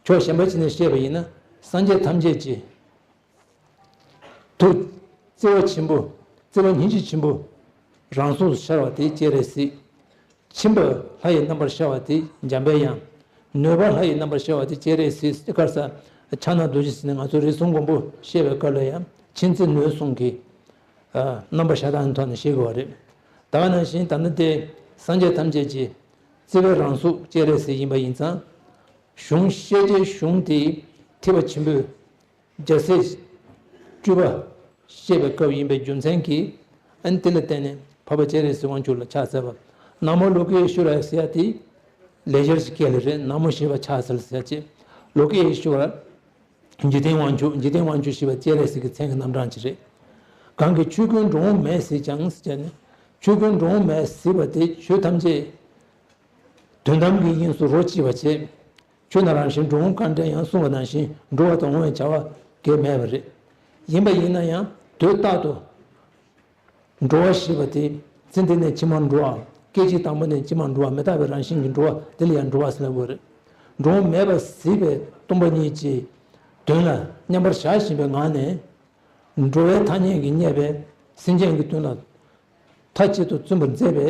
ཕྱོགས་གཞན་པ་ཅིག་ནས་བཤད་པ་ཡིན་ན་སངས་རྒྱས་ཐམས་ཅད་ཀྱི་ཐུགས་བརྩེ་བ་ཆེན་པོ། བརྩེ་བ་སྙིང་རྗེ་ཆེན་པོ་རང་གཟུགས་སུ་ཤར་བ་དེ་སྤྱན་རས་གཟིགས། ཆེན་པོ་ལྷ་ཡི་རྣམ་པར་ཤར་བ་དེ་འཇམ་པའི་དབྱངས། ནུས་པ་ལྷ་ཡི་རྣམ་པར་ཤར་བ་དེ་སྤྱན་རས་གཟིགས། དེ་གར་ས་ཕྱག་ན་རྡོ་རྗེ་ཟེར་ནས་ང་ཚོ་རིགས་གསུམ་མགོན་པོ་བཤད་པའི་སྐབས་ལ་ཡང་མཁྱེན་བརྩེ་ནུས་གསུམ་གྱི་ཨ། རྣམ་པར་ཤར་སྟངས་ཐོག་ནས་བཤད་དགོས་པ་རེད། ད་ག་ནང་བཞིན་ད་ནི་དེ་སངས་རྒྱས་ཐམས་ཅད་ཀྱི་བརྩེ་བའི་རང་གཟུགས་སྤྱན་རས་གཟིགས་ཡིན་པ་ཡིན་ཙང་། གཞུང་བཤད་བྱའི་གཞུང་དེ་ཐེག་པ་ཆེན་པོའི་རྒྱལ་སྲས་བཅུ་པ་བཤད་པའི་སྐབས་ཡིན་པའི་རྒྱུ་མཚན་གྱིས། ཨ་ནི་དེ་ལ་བརྟེན་ནས་འཕགས་པ་སྤྱན་རས་གཟིགས་དབང་ཕྱུག་ལ་ཕྱག་འཚལ་བ། ན་མོ་ལོ་ཀེ་ཨི་ཤྭ་རཱ་ཡ་ཟེར་ཡ་དེ་ལེགས་སྦྱར་གྱི་སྐད་ལ་རེད། ན་མོ་ཞེས་པ་ཕྱག་འཚལ་ཟེར་ཡ་ཅེས། ལོ་ཀེ་ཨི་ཤྭ་རཱ། འཇིག་རྟེན་དབང་ཕྱུག་འཇིག་རྟེན་དབང་ཕྱུག་ཞེས་པ་སྤྱན་རས་གཟིགས་ཀྱི་མཚན་གྱི་རྣམ་གྲངས་ཅིག་རེད། གང་གིས་ཆོས་ཀུན་འགྲོ་འོང་མེད་གཟིགས་ཀྱང་ཟེར་ནས། ཆོས་ཀུན་འགྲོ་འོང་མེད་གཟིགས་པ་དེ་ཆོས་ཐམས་ཅད་དོན་དམ་གྱི་དབྱིངས་སུ་རོ་གཅིག་པ་བྱས། ཆོས་རྣམས་རང་བཞིན་འགྲོ་འོང་གང་འདྲ་ཡང་གསུངས་པ་ནང་བཞིན་འགྲོ་བ་དང་འོང་བའི་བྱ་བ་གང་ཡང་མེད་པ་རེད། ཡིན་པ་ཡིན་ན་ཡང་དུས་རྟག་ཏུ་འགྲོ་བ་ཞེས་པ་དེ་ཚེ་འདི་ནས་ཕྱི་མར་འགྲོ་བའམ་སྐད་ཅིག་དང་པོ་ནས་ཕྱི་མར་འགྲོ་བ་མི་རྟག་པའི་རང་བཞིན་གྱིས་འགྲོ་བ་དེ་ལ་ཡང་འགྲོ་བ་ཟེར་ལབ་དགོས་རེད། འགྲོ་འོང་མེད་པ་གཟིགས་པའི་སྟོང་པ་ཉིད་ཀྱི་དོན་ལ་མཉམ་པར་བཞག་བཞིན་པའི་ངང་ནས། འགྲོ་བའི་ཐ་སྙད་ཀྱིས་བསྙད་པའི་སེམས་ཅན་གྱི་དོན་ལ་མཐའ་གཅིག་ཏུ་བརྩོན་པར་མཛད་པའི་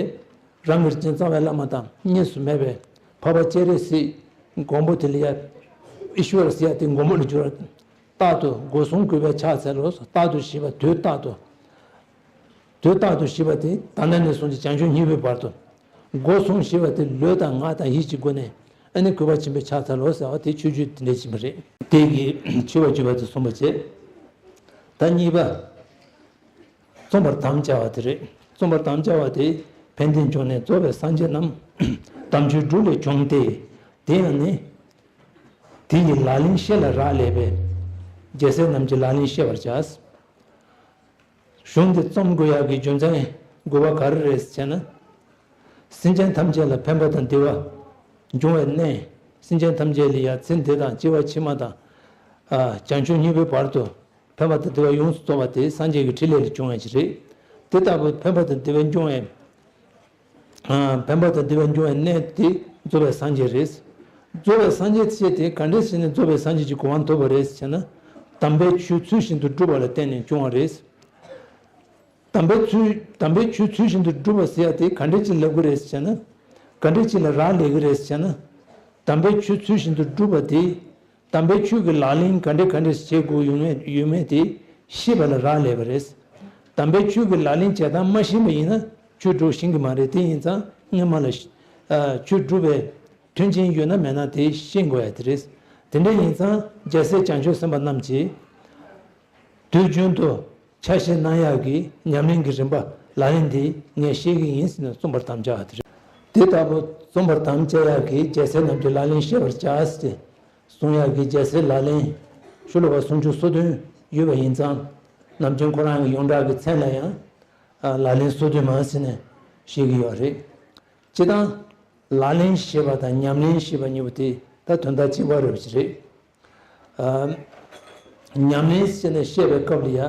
རང་གི་རྗེ་རྩ་བའི་བླ་མ་དང་གཉིས་སུ་མེད་པའི་འཕགས་པ་སྤྱན་རས་གཟིགས་མགོན་པོ་དེ་ལ་ཡ་ཨི་ཤྭ་རཱ་ཟེར་ཡ་དེ་མགོན་པོ་ལ་འགྱུར་བ། རྟག་ཏུ་སྒོ་གསུམ་གུས་པས་ཕྱག་འཚལ་ལོ། རྟག་ཏུ་ཞེས་པ་དུས་རྟག་ཏུ། དུས་རྟག་ཏུ་ཞེས་པ་དེ་ད་ལྟ་ནས་བཟུང་སྟེ་བྱང་ཆུབ་སྙིང་པོའི་བར་དུ། སྒོ་གསུམ་ཞེས་པ་དེ་ལུས་དང་ངག་དང་ཡིད་ཀྱི་སྒོ་ནས་ཨ་ནི་གུས་པ་ཆེན་པོས་ཕྱག་འཚལ་ལོ་ཟེར་བ་དེ་མཆོད་བརྗོད་དེ་འདྲ་ཡིན་པ་རེད། དེ་གིས་མཆོད་པར་བརྗོད་པ་དེ་གསུངས་པ་བྱས། ད་གཉིས་པ། རྩོམ་པར་དམ་བཅའ་བ་དེ་རེད། རྩོམ་པར་དམ་བཅའ་བ་དེ་ཕན་བདེའི་འབྱུང་གནས་རྫོགས་པའི་སངས་རྒྱས་རྣམས་དམ་ཆོས་སྒྲུབ་ལས་བྱུང་སྟེ། དེ་ཡང་ནི། དེ་ཡི་ལག་ལེན་བཤད་ལ་རག་ལས་པས། རྒྱལ་སྲས་རྣམས་ཀྱི་ལག་ལེན་བཤད་པར་བྱ། གཞུང་འདི་རྩོམ་དགོས་ཡག་གི་རྒྱུ་མཚན་དགོས་པ་ག་རེ་རེད་ཟེར་ན། སེམས་ཅན་ཐམས་ཅད་ལ་ཕན་པ་དང་བདེ་བ་འབྱུང་བའི་གནས། སེམས་ཅན་ཐམས་ཅད་ལ་ཡང་ཚེ་འདི་དང་སྐྱེ་བ་ཕྱི་མ་དང་། ཨ། བྱང་ཆུབ་སྙིང་པོའི་བར་དུ་ཕན་པ་དང་བདེ་བ་ཡོངས་སུ་རྫོགས་པ་དེ་སངས་རྒྱས་ཀྱི་ཕྲིན་ལས་ལས་བྱུང་བ་ཞིག་རེད། དེ་ལྟ་བུ་ཕན་པ་དང་བདེ་བ་འབྱུང་བའི། ཨ། ཕན་པ་དང་བདེ་བ་འབྱུང་བའི་གནས་དེ་རྫོགས་པའི་སངས་རྒྱས་རེད། རྫོགས་པའི་སངས་རྒྱས་ཚེ་དེ་ག་འདྲས་བྱས་ནས་རྫོགས་པའི་སངས་རྒྱས་ཀྱི་གོ་འཕང་ཐོབ་པ་རེད་ཟེར་ན། དམ་པའི་ཆོས་ཚུལ་བཞིན་དུ་སྒྲུབ་པ་ལ་བརྟེན་ནས་བྱུང་བ་རེད། དམ་པའི་ཚུལ། དམ་པའི་ཆོས་ཚུལ་བཞིན་དུ་སྒྲུབ་པ་ཟེར་ཡ་དེ་ག་འདྲས་ཅིག་ལབ་ཀྱི་རེད་ཟེར་ན། ག་འདྲས་ཅིག་ལ་རག་ལས་ཀྱི་རེད་ཟེར་ན། དམ་པའི་ཆོས་ཚུལ་བཞིན་དུ་སྒྲུབ་པ་དེ། དམ་པའི་ཆོས་ཀྱི་ལག་ལེན་ག་འདྲས་ག་འདྲས་བྱེད་དགོས་ཡོད་མེད་ཡོད་མེད་དེ་ཤེས་པ་ལ་རག་ལས་པ་རེད། དམ་པའི་ཆོས་ཀྱི་ལག་ལེན་བྱེད་སྟངས་མ་ཤེས་པ་ཡིན་ན་ཆོས་སྒྲུབ་ཤེས་ཀྱི་མ་རེད། དེ་ཡིན་ཙང་སྔོན་མ་ལ་ཤ་ཨ། ཆོས་སྒྲུབ་པའི་མཐུན་རྐྱེན་ཡོད་ན་མེད་ན་དེ་ཤེས་དགོས་ཡ་དེ་རེད། དེ་འདྲ་ཡིན་ཙང་རྒྱལ་སྲས་བྱང་ཆུབ་སེམས་དཔའ་རྣམས་ཀྱིས། དུས་རྒྱུན་དུ་ཆ་ཤས་གནང་ཡག་གི་ཉམས་ལེན་གྱི་རིམ་པ་ལག་ལེན་དེ་ངས་ཤེས་ཀྱི་ཡིན་ཟེར་ནས་རྩོམ་པར་དམ་བཅའ་བ་དེ་རེད། དེ་ལྟ་བུ་རྩོམ་པར་དམ་བཅའ་ཡག་གི་རྒྱལ་སྲས་རྣམས་ཀྱི་ལག་ལེན་བཤད་པར་བྱ་ཟེར་གསུང་ཡག་གི་རྒྱལ་སྲས་ལག་ལེན་ཤོ་ལོ་ཀ་སུམ་ཅུ་སོ་བདུན་ཡོད་པ་ཡིན་ཙང་། ནམ་རྒྱུན་ཁོ་རང་གི་ཡོངས་གྲགས་ཀྱི་མཚན་ལ་ཡང་ལག་ལེན་སོ་བདུན་མ་ཟེར་ནས་བཤད་ཀྱི་ཡོད་རེད། སྤྱིར་བཏང་། ལག་ལེན་ཞེས་པ་དང་ཉམས་ལེན་ཞེས་པ་གཉིས་པོ་དེ་ད་དོན་དག་གཅིག་པ་རེད་པ་ཅིག་རེད། ཨ། ཉམས་ལེན་ཟེར་ནས་བཤད་པའི་སྐབས་ལ་ཡ།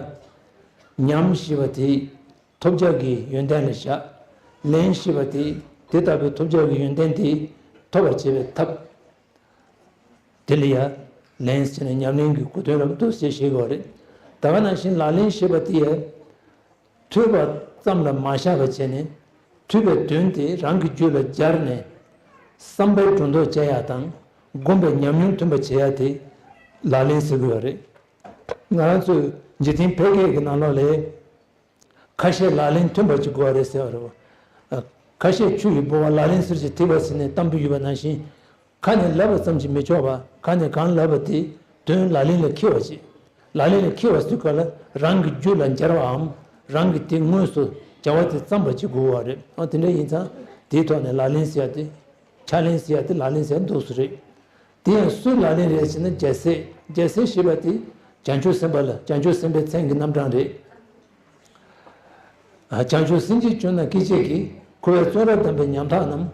ཉམས་ཞེས་པ་དེ་ཐོབ་བྱ་གི་ཡོན་ཏན་ལ་བཞག་ལེན་ཞེས་པ་དེ་དེ་ལྟ་བུའི་ཐོབ་བྱ་གི་ཡོན་ཏན་དེ་ཐོབ་པར་བྱེད་པའི་ཐབས། དེ་ལ་ཡ། ལེན་ཟེར་ནས་ཉམས་ལེན་གྱི་གོ་དོན་རབ་ཏུ་ཞེས་བཤད་དགོས་པ་རེད། ད་ག་ནང་བཞིན་ལག་ལེན་ཞེས་པ་དེ་ཡ། ཐོས་པ་ཙམ་ལ་མ་བཞག་པ་བྱས་ནས་ཐོས་པའི་དོན་དེ་རང་གི་རྒྱུད་ལ་སྦྱར་ནས་བསམ་པས་སྒྲོ་འདོགས་བཅད་ཡག་དང་སྒོམ་པའི་ཉམས་མྱོང་ཐོན་པ་བྱེད་ཡག་དེ་ལག་ལེན་ཟེར་དགོས་པ་རེད། ང་རང་ཚོའི་འཇིག་རྟེན་ཕལ་སྐད་ཀྱི་ནང་ལོགས་ལ་ཁ་ཤས་ལག་ལེན་མཐུན་པ་ཅིག་དགོས་པ་རེད་ཟེར་བ་རེད་བ། ཁ་ཤས་ཆུ་ཡི་ལྦུ་བ་ལག་ལེན་ཟེར་གྱི་ཐིགས་པ་ཟེར་ནས་གཏམ་དཔེ་ཡོད་པ་ནང་བཞིན། ཁ་ནས་ལབ་པ་ཙམ་གྱིས་མི་ཆོག་པ། ཁ་ནས་གང་ལབ་པ་དེ་དོན་ལག་ལེན་ལ་འཁེལ་བ་བྱེད། ལག་ལེན་ལ་འཁེལ་བ་ཟེར་ག་ལ་རང་གི་རྒྱུད་ལ་འབྱར་བའམ་རང་གིས་དེ་དངོས་སུ་བྱ་བ་དེ་བརྩམས་པ་ཅིག་དགོས་པ་རེད། ཨ། དེ་འདྲ་ཡིན་ཙང་དེའི་ཐོག་ནས་ལག་ལེན་ཟེར་ཡ་དེ། ཕྱག་ལེན་ཟེར་ཡ་དེ་ལག་ལེན་ཟེར་འདུག་སེ་རེད། དེ་ཡང་སུའི་ལག་ལེན་རེད་ཟེར་ན་རྒྱལ་སྲས། རྒྱལ་སྲས་ཞེས་པ་དེ་བྱང་ཆུབ་སེམས་དཔའ་ལ་བྱང་ཆུབ་སེམས་དཔའི་མཚན་གྱི་རྣམ་གྲངས་རེད། ཨ། བྱང་ཆུབ་སེམས་ཀྱི་སྤྱོད་ན་སྐད་ཅིག་གིས་འཁོར་བའི་བཙོན་རར་བསྡམས་པའི་ཉམ་ཐག་རྣམས།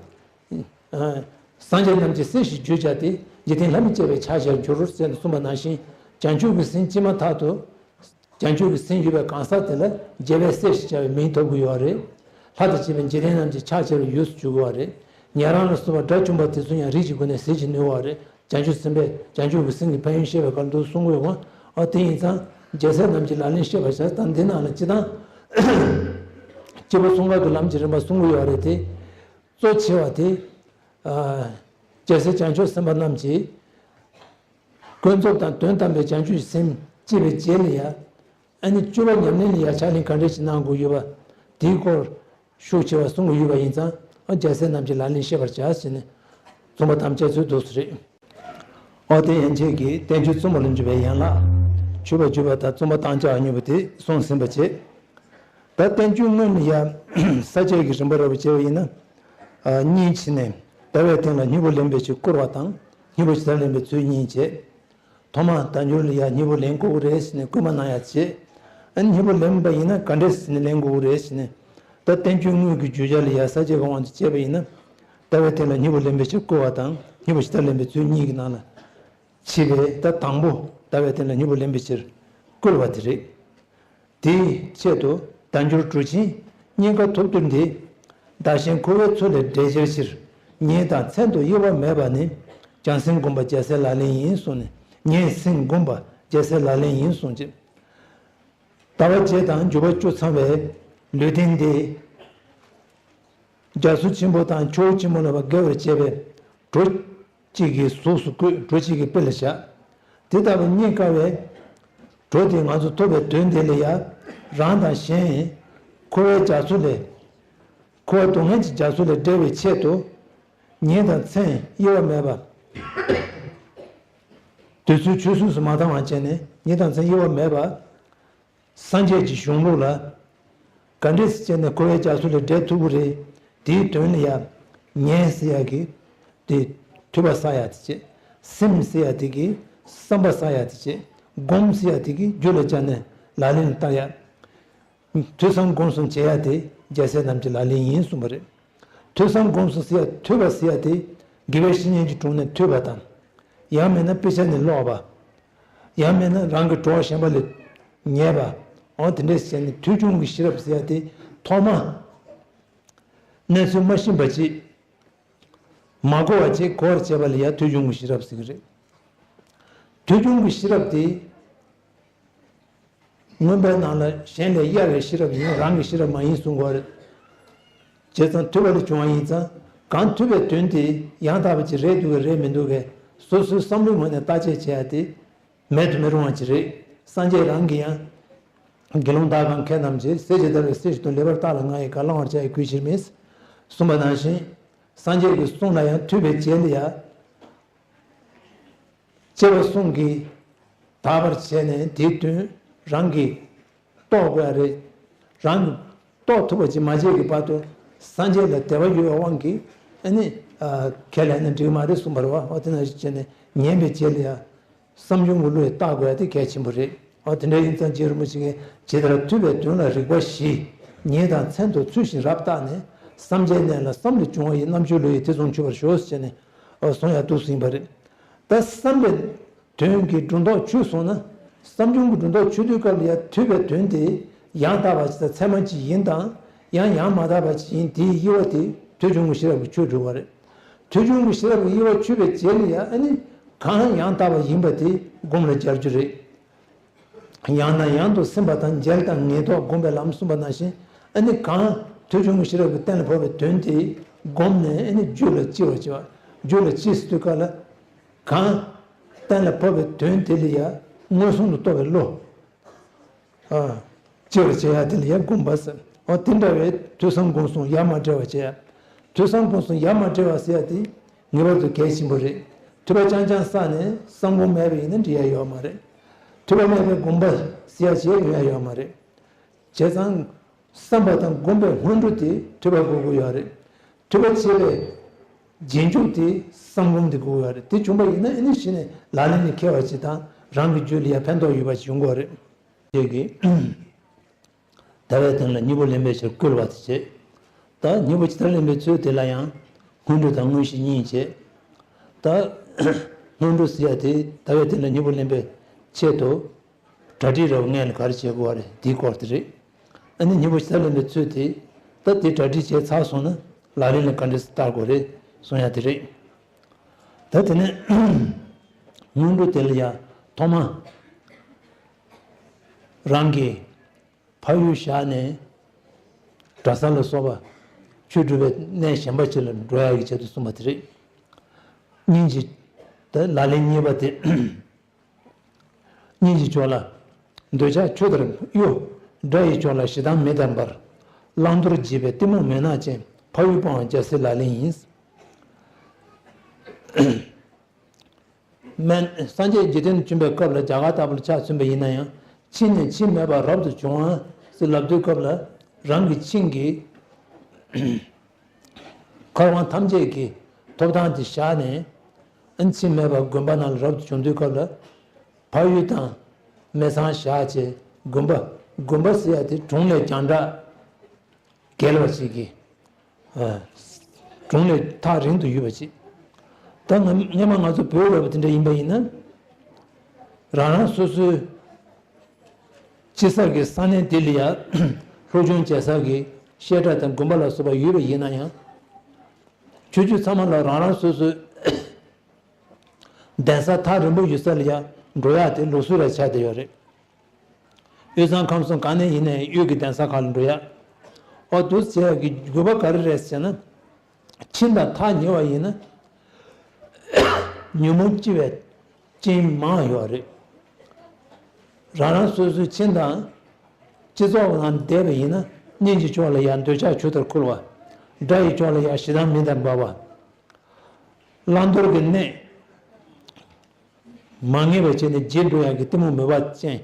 ཨ། སངས་རྒྱས་རྣམས་ཀྱི་སྲས་ཞེས་བརྗོད་བྱ་སྟེ་འཇིག་རྟེན་ལྷ་མིའི་བཅས་པའི་ཕྱག་བྱར་འགྱུར་ཟེར་ནས་གསུངས་པ་ནང་བཞིན། བྱང་ཆུབ་ཀྱི་སེམས་སྐྱེས་མ་ཐག་ཏུ། བྱང་ཆུབ་ཀྱི་སེམས་ཡོད་པའི་གང་ཟག་དེ་ལ་རྒྱལ་བའི་སྲས་ཞེས་བྱ་བའི་མིང་ཐོབ་ཀྱི་ཡོད་རེད། ལྷ་དང་བཅས་པའི་འཇིག་རྟེན་རྣམས་ཀྱི་ཕྱག་བྱ་བའི་ཡུལ་དུ་གྱུར་གྱི་ཡོད་རེད། ཉན་རང་ལ་སོགས་པ་དགྲ་བཅོམ་པ་དེ་ཚོ་ཡང་རིགས་ཀྱི་སྒོ་ནས་ཟིལ་གྱིས་གནོན་པ་རེད། བྱང་ཆུབ་སེམས་དཔས་བྱང་ཆུབ་ཀྱི་སེམས་ཀྱི་ཕན་ཡོན་བཤད་པའི་སྐབས་འདུག་གསུང་གི་ཡོད་པ། ཨ། དེ་ཡིན་ཙང་རྒྱལ་སྲས་རྣམས་ཀྱི་ལག་ལེན་བཤད་པར་བྱ། ད་འདི་ནང་ལ་སྤྱིར་བཏང་། སྐྱེས་བུ་གསུམ་ཀ་གི་ལམ་གྱི་རིམ་པ་གསུང་གི་ཡོད་རེད་དེ། གཙོ་ཆེ་བ་དེ། ཨ། རྒྱལ་སྲས་བྱང་ཆུབ་སེམས་དཔའ་རྣམས་ཀྱིས། ཀུན་རྫོབ་དང་དོན་དམ་པའི་བྱང་ཆུབ་ཀྱི་སེམས་སྐྱེས་པའི་རྗེས་ལ་ཡང་། ཨ་ནི་སྤྱོད་པ་ཉམས་ལེན་ལ་ཡང་ཕྱག་ལེན་ག་འདྲ་ཞིག་གནང་དགོས་ཡོད་པ། དེའི་སྐོར་ཤུགས་ཆེ་བ་གསུང་གི་ཡོད་པ་ཡིན་ཙང་། ཨ། རྒྱལ་སྲས་རྣམས་ཀྱི་ལག་ལེན་བཤད་པར་བྱ་ཟེར་ནས་རྩོམ་པར་དམ་བཅའ་ཚུལ་འདུག་སེ་རེད། ཨོ་དེ་ཡན་ཆད་ཀྱིས་བསྟན་བཅོས་བཙུན་མོ་ལ་འཇུག་པའི་ཡན་ལག་བཅུ་པ་བཅུ་པ་དང་བཙུན་པ་དང་བཅའ་བ་གཉིས་པོ་དེ་གསུངས་ཟིན་པ་བྱས། ད་བསྟན་བཅོས་དངོས་ནི་ཡ་ས་བཅད་ཀྱི་རིམ་པ་ར་བ་བྱས་པ་ཡིན་ན། གཉིས་ཕྱེ་ནས་ཟླ་བའི་སྟེང་ལ་སྙིང་པོ་ལེན་པའི་ཕྱིར་བསྐུལ་བ་དང་སྙིང་པོ་ཇི་ལྟར་ལེན་པའི་ཚུལ་གཉིས་བྱས། ཐོག་མར་དལ་འབྱོར་ལ་ཡ་སྙིང་པོ་ལེན་དགོས་ཀྱི་རེད་ཟེར་ནས་སྐུལ་མ་གནང་ཡ་བྱས། ཨ་ནི་སྙིང་པོ་ལེན་པ་ཡིན་ན་ག་འདྲས་ཟེར་ནས་ལེན་དགོས་ཀྱི་རེད་ཟེར་ནས། ད་བསྟན་བཅོས་དངོས་ཀྱི་བརྗོད་བྱ་ལ་ཡ་ས་བཅད་ཀྱི་དབང་དུ་བྱས་པ་ཡིན་ན། ཟླ་བའི་སྟེང་ལ་སྙིང་པོ་ལེན་པའི་ཕྱིར་བསྐུལ་བ་དང་སྙིང་པོ་ཇི་ལྟར་ལེན་པའི་ཚུལ་གཉིས་ཀྱི་ནང་ལ་ཕྱེ་བས། ད་དང་པོ་ཟླ་བའི་སྟེང་ལ་སྙིང་པོ་ལེན་པའི་ཕྱིར་བསྐུལ་བ་དེ་རེད། དེའི་ཆེད་དུ་དལ་འབྱོར་གྲུ་ཆེན་རྙེད་དཀའ་ཐོབ་ཐུལ་འདི། བདག་གཞན་འཁོར་བའི་མཚོ་ལས་བསྒྲལ་བྱའི་ཕྱིར། ཉིན་དང་མཚན་དུ་གཡོ་བ་མེད་པ་ནི། བྱང་སེམས་སྒོམ་པ་རྒྱལ་སྲས་ལག་ལེན་ཡིན་གསུངས་ནས། ཉིན་སེམས་སྒོམ་པ་རྒྱལ་སྲས་ལག་ལེན་ཡིན་གསུངས་ཀྱི། ཟླ་བ་བརྒྱད་དང་འཇུག་པ་བཅུ་ཚང་བའི་ལུས་རྟེན་འདི། རྒྱ་མཚོ་ཆེན་པོ་དང་ཆུ་བོ་ཆེན་མོ་ལ་བརྒལ་བར་བྱེད་པའི་གྲུ་གཅིག་གི་གཟུགས་སུ་བཀོད། གྲུ་གཅིག་གི་དཔེ་ལ་བཞག་དེ་ལྟ་བུ་རྙེད་དཀའ་བའི་གྲུ་དེ་ང་ཚོ་ཐོབ་པའི་དོན་དེ་ལ་ཡང་རང་དང་གཞན་འཁོར་བའི་རྒྱ་མཚོ་ལས། འཁོར་བ་སྡུག་བསྔལ་གྱི་རྒྱ་མཚོ་ལས་བསྒྲལ་བའི་ཆེད་དུ། ཉིན་དང་མཚན་དབྱེ་བ་མེད་པ། དུས་ཚོད་ཆུད་ཟོས་སུ་མ་བཏང་བ་བྱས་ནས་ཉིན་དང་མཚན་དབྱེ་བ་མེད་པ། སངས་རྒྱས་ཀྱི་གཞུང་ལུགས་ལ་ག་འདྲས་སེ་བྱས་ནས་འཁོར་བའི་རྒྱ་མཚོ་ལས་བསྒྲལ་ཐུབ་ཀྱི་རེད། དེའི་དོན་ལ་ཡང་ཉན་ཟེར་ཡག་གི་དེ་ཐོས་པ་ཟེར་ཡག་དེ་བྱས། སེམས་ཟེར་ཡག་དེ་གི་བསམ་པ་ཟེར་ཡག་དེ་བྱས། སྒོམ་ཟེར་ཡག་དེ་གི་རྒྱུད་ལ་བཅངས་ནས་ལག་ལེན་ལ་བསྟར་ཡག་ཐོས་བསམ་སྒོམ་གསུམ་བྱེད་ཡག་དེ་རྒྱལ་སྲས་རྣམས་ཀྱི་ལག་ལེན་ཡིན་གསུངས་པ་རེད། ཐོས་བསམ་སྒོམ་གསུམ་ཟེར་ཡག་ཐོས་པ་ཟེར་ཡག་དེ་དགེ་བའི་བཤེས་གཉེན་གྱི་དྲུང་ནས་ཐོས་པ་དང་། ཡང་མིན་ན་དཔེ་ཆ་ནས་ཀློག་པ། ཡང་མིན་ན་རང་གི་གྲོགས་གཞན་པ་ལས་ཉན་པ། འོ་དེ་འདྲས་བྱས་ནས་ཐོས་བྱུང་གི་ཤེས་རབ་ཟེར་ཡག་དེ་ཐོག་མ་གནས་ཚུལ་མ་ཤེས་པ་ཅིག་མ་གོ་བ་ཅིག་གོ་བར་བྱེད་པ་ལ་ཡང་ཐོས་བྱུང་གི་ཤེས་རབ་ཟེར་གི་རེད། ཐོས་བྱུང་གི་ཤེས་རབ་དེ། མངོན་པའི་ནང་ལ་གཞན་ལས་གཡའ་བའི་ཤེས་རབ་ཡིན། རང་གི་ཤེས་རབ་མ་ཡིན་གསུང་གི་རེད། བྱས་ཙང་ཐོས་པ་ལས་བྱུང་བ་ཡིན་ཙང་གང་ཐོས་པའི་དོན་དེ་ཡང་དག་པ་ཅིག་རེད་འདུག་གས་རེད་མི་འདུག་གས་སོ་སོའི་བསམ་བློའི་ངོས་ནས་བརྟག་དཔྱད་བྱེད་ཡ་དེ་མེད་དུ་མི་རུང་བ་ཅིག་རེད། སངས་རྒྱས་རང་གིས་ཡང་དགེ་སློང་དག་གང་མཁས་རྣམས་ཀྱིས་གསེར་གྱི་ཟླ་བའི་གསེར་བཞིན་དུ་ལེགས་པར་བརྟགས་ལ་ང་ཡིས་གང་བླང་བར་བྱ་ཡི་གུས་ཕྱིར་མིན། གསུངས་པ་ནང་བཞིན་སངས་རྒྱས་ཀྱི་གསུང་ལ་ཡང་ཐོས་པའི་རྗེས་ལ་ཡང་། སྐྱེ་བ་གསུམ་གྱིས་དག་པར་བྱས་ནས་དེའི་དོན་རང་གིས་རྟོགས་དགོས་ཡ་རེད། རང་གིས་རྟོགས་ཐུབ་པ་ཅིག་མ་བྱས་ཀྱི་བར་དུ་སངས་རྒྱས་ལ་དད་པ་ཡོད་པའི་དབང་གིས་ཨ་ནི་ཁས་ལེན་ན་འགྲིག་མ་རེད་གསུངས་པ་རེད་བ། འོ་དེ་ནང་བཞིན་བྱས་ནས་ཉན་པའི་རྗེས་ལ་ཡ་བསམ་བྱུང་གི་བློས་བརྟག་དགོས་ཡ་དེ་གལ་ཆེན་པོ་རེད། འོ་དེ་འདྲ་ཡིན་ཙང་རྗེ་རིན་པོ་ཆེ་གིས་ཇི་ལྟར་ཐོས་པའི་དོན་ལ་རིགས་པ་བཞི། ཉིན་དང་མཚན་དུ་ཚུལ་བཞིན་རབ་བརྟགས་ནས། བསམ་གྱིས་གནས་ལ་བསམ་ལས་བྱུང་བ་ཡི། རྣམ་དཔྱོད་བློ་ཡིས་དེ་བཟུང་ཆུད་པར་ཞོག་ཟེར་ནས་གསུང་ཡ་འདུག་ཟིན་པ་རེད། ད་བསམ་པའི་དོན་གྱི་སྒྲོ་འདོགས་ཆོད་སོང་ན། བསམ་བྱུང་གི་སྒྲོ་འདོགས་ཆོད་དུས་སྐབས་ལ་ཡང་ཐོས་པའི་དོན་དེ་ཡང་དག་པ་ཅིག་དང་ཚད་མ་ཅིག་ཡིན་དང་ཡང་ཡང་མ་དག་པ་ཅིག་ཡིན་དེའི་དབྱེ་བ་དེ་ཐོས་བྱུང་གི་ཤེས་རབ་ཀྱིས་ཆོད་འགྲོ་བ་རེད། ཐོས་བྱུང་གི་ཤེས་རབ་ཀྱི་དབྱེ་བ་ཆོད་པའི་རྗེས་ལ་ཡང་ཨ་ནི་གང་ཡང་དག་པ་ཡིན་པ་དེ་སྒོམ་ལ་སྦྱར་རྒྱུ་རེད། ཡང་ནས་ཡང་དུ་སེམས་པ་དང་འཇལ་དང་ངེས་རྟོགས་སྒོམ་པའི་ལམ་གསུངས་པ་ནང་བཞིན་ཨ་ནི་གང་ཐོས་བྱུང་གི་ཤེས་རབ་ཀྱིས་གཏན་ལ་ཕབ་པའི་དོན་དེ་བསྒོམས་ནས་ཨ་ནི་རྒྱུད་ལ་ལྕི་བར་བྱེད་པ། རྒྱུད་ལ་ལྕི་ཟེར་དུས་སྐབས་ལ་གང་གཏན་ལ་ཕབ་པའི་དོན་དེ་ལ་ཡང་མངོན་སུམ་དུ་རྟོགས་པའི་བློ། ལྕི་བར་བྱེད་ཡ་དེ་ལ་ཡང་སྒོམ་པ་ཟེར། འོ་དེ་འདྲ་བའི་ཐོས་བསམ་སྒོམ་གསུམ་ཡ་མ་བྲལ་བར་བྱེད་ཡ། ཐོས་བསམ་སྒོམ་གསུམ་ཡ་མ་བྲལ་བ་ཟེར་ཡ་དེ་ངེས་པར་དུ་གལ་ཆེན་པོ་རེད། ཐོས་པ་རྐྱང་རྐྱང་བསགས་ནས་བསམ་སྒོམ་མེད་པ་ཡིན་ན་འགྲིག་ཡ་ཡོད་མ་རེད། ཐོས་པ་མེད་པའི་སྒོམ་པ་ཟེར་ཡ་ཞིག་ཡོང་ཡ་ཡོད་མ་རེད། བྱས་ཙང་བསམ་པ་དང་སྒོམ་པའི་སྔོན་འགྲོ་དེ་ཐོས་པ་དགོས་ཀྱི་ཡོད་རེད། ཐོས་པ་བྱས་པའི་རྗེས་འཇུག་དེ་བསམ་སྒོམ་དེ་དགོས་ཀྱི་ཡོད་རེད། དེ་བྱུང་པ་ཡིན་ན་ཨ་ནི་གཞི་ནས་ལག་ལེན་ལ་འཁེལ་བ་ཞིག་དང་རང་གི་རྒྱུད་ལ་ཡང་ཕན་ཐོགས་ཡོད་པ་ཞིག་ཡོང་གི་ཡོད་རེད། ཅེས་ཀྱིས། ཟླ་བའི་སྟེང་ལ་སྙིང་པོ་ལེན་པའི་ཕྱིར་བསྐུལ་བ་དེ་བྱས། ད་སྙིང་པོ་ཇི་ལྟར་ལེན་པའི་ཚུལ་དེ་ལ་ཡང་སྔོན་འགྲོ་དང་དངོས་གཞི་གཉིས་བྱས། ད་སྔོན་འགྲོ་ཟེར་ཡ་དེ་ཟླ་བའི་སྟེང་ལ་སྙིང་པོ་ལེན་པའི་ཆེད་དུ་གྲ་སྒྲིག་རབ་ངེས་ལ་ག་རེ་བྱེད་དགོས་པ་རེད། དེའི་སྐོར་དེ་རེད། ཨ་ནི་སྙིང་པོ་ཇི་ལྟར་ལེན་པའི་ཚུལ་དེ་ད་དེ་གྲ་སྒྲིག་བྱས་ཚར་སོང་ན་ལག་ལེན་ལ་ག་འདྲས་བསྟར་དགོས་རེད་གསུང་ཡ་དེ་རེད། ད་དེ་ནས་སྔོན་འགྲོ་དེ་ལ་ཡང་ཐོག་མ་རང་གི་ཕ་ཡུལ་བཞག་ནས་གྲྭ་ས་ལ་སོགས་པ་ཆོས་སྒྲུབ་པའི་གནས་གཞན་པ་ཅིག་ལ་འགྲོ་ཡག་གི་ཆེད་དུ་གསུངས་པ་དེ་རེད། སྙིང་རྗེ། ད་ལག་ལེན་གཉིས་པ་དེ། སྙིང་རྗེ་ཆོས་ལ་འདོད་ཆགས་ཆུ་ལྟར་གཡོ། དགྲ་ཡི་ཕྱོགས་ལ་ཞེ་སྡང་མེ་ལྟར་འབར། བླང་དོར་བརྗེད་པའི་གཏི་མུག་མུན་ནག་ཅན། ཕ་ཡུལ་སྤང་བ་རྒྱལ་སྲས་ལག་ལེན་ཡིན། སྨན་སངས་རྒྱས་འཇིག་རྟེན་དུ་བྱོན་པའི་སྐབས་ལ་རྒྱ་གར་ལྟ་བུར་ཆ་མཚོན་པ་ཡིན་ན་ཡང་། ཕྱིན་ནས་ཕྱིན་མེད་པར་རབ་ཏུ་བྱུང་བ་ཟེར་ལབ་དུས་སྐབས་ལ་རང་གི་ཕྱིན་གྱི་འཁོར་བ་ཐམས་ཅད་ཀྱི་ཐོབ་ཐང་དེ་བཞག་ནས། ཨ་ནི་ཕྱིན་མེད་པར་དགོན་པ་ནང་ལ་རབ་ཏུ་བྱུང་དུས་སྐབས་ལ། ཕ་ཡུལ་དང་མི་ཚང་བཞག་བྱས་དགོན་པ། དགོན་པ་ཟེར་ཡ་དེ་གྲོང་ལས་རྒྱང་གྲགས་བརྒལ་བ་ཞིག་གི། ཨ། གྲོང་ལས་ཐག་རིང་དུ་ཡོད་པ་ཅིག་ད་ང་སྔོན་མ་ང་ཚོ་བོད་རབ་དེ་འདྲ་ཡིན་པ་ཡིན་ན། རང་རང་སོ་སོའི་སྤྱི་ས་གི་ས་གནས་དེ་ལ་ཡ་སློབ་སྦྱོང་བྱེད་ས་གི་བཤད་གྲྭ་དང་དགོན་པ་ལ་སོགས་པ་ཡོད་པ་ཡིན་ན་ཡང་། ཆོས་བརྒྱུད་ཚང་མ་ལ་རང་རང་སོ་སོའི་གདན་ས་ཐག་རིང་པོ་ཡོད་ས་ལ་ཡ་འགྲོ་ཡག་དེ་ལུགས་སྲོལ་ར་ཆགས་བསྡད་ཡོད་རེད། དབུས་གཙང་ཁམས་གསུམ་ག་ནས་ཡིན་ནའི་དབུས་ཀྱི་གདན་ས་ཁག་ལ་འགྲོ་ཡ། ཨོ་འདུག་ཟེར་ཡ་གི་དགོས་པ་ག་རེ་རེད་ཟེར་ན། ཕྱིན་དང་ཐག་ཉེ་བ་ཡིན་ན། ཉོན་མོངས་ལྕི་བའི་རྐྱེན་མང་ཡོད་རེད། རང་རང་སོ་སོའི་ཕྱིན་དང་། སྤྱི་ཚོགས་ནང་བསྡད་པ་ཡིན་ན་གཉེན་གྱི་ཕྱོགས་ལ་ཡང་འདོད་ཆགས་ཆུ་ལྟར་འཁོལ་བ། དགྲ་ཡི་ཕྱོགས་ལ་ཡང་ཞེ་སྡང་མེ་ལྟར་འབར་བ། བླང་དོར་གྱི་གནས་མ་ངེས་པ་བྱས་ནས་བརྗེད་འགྲོ་ཡག་གི་གཏི་མུག་མོས་པ་ཅན།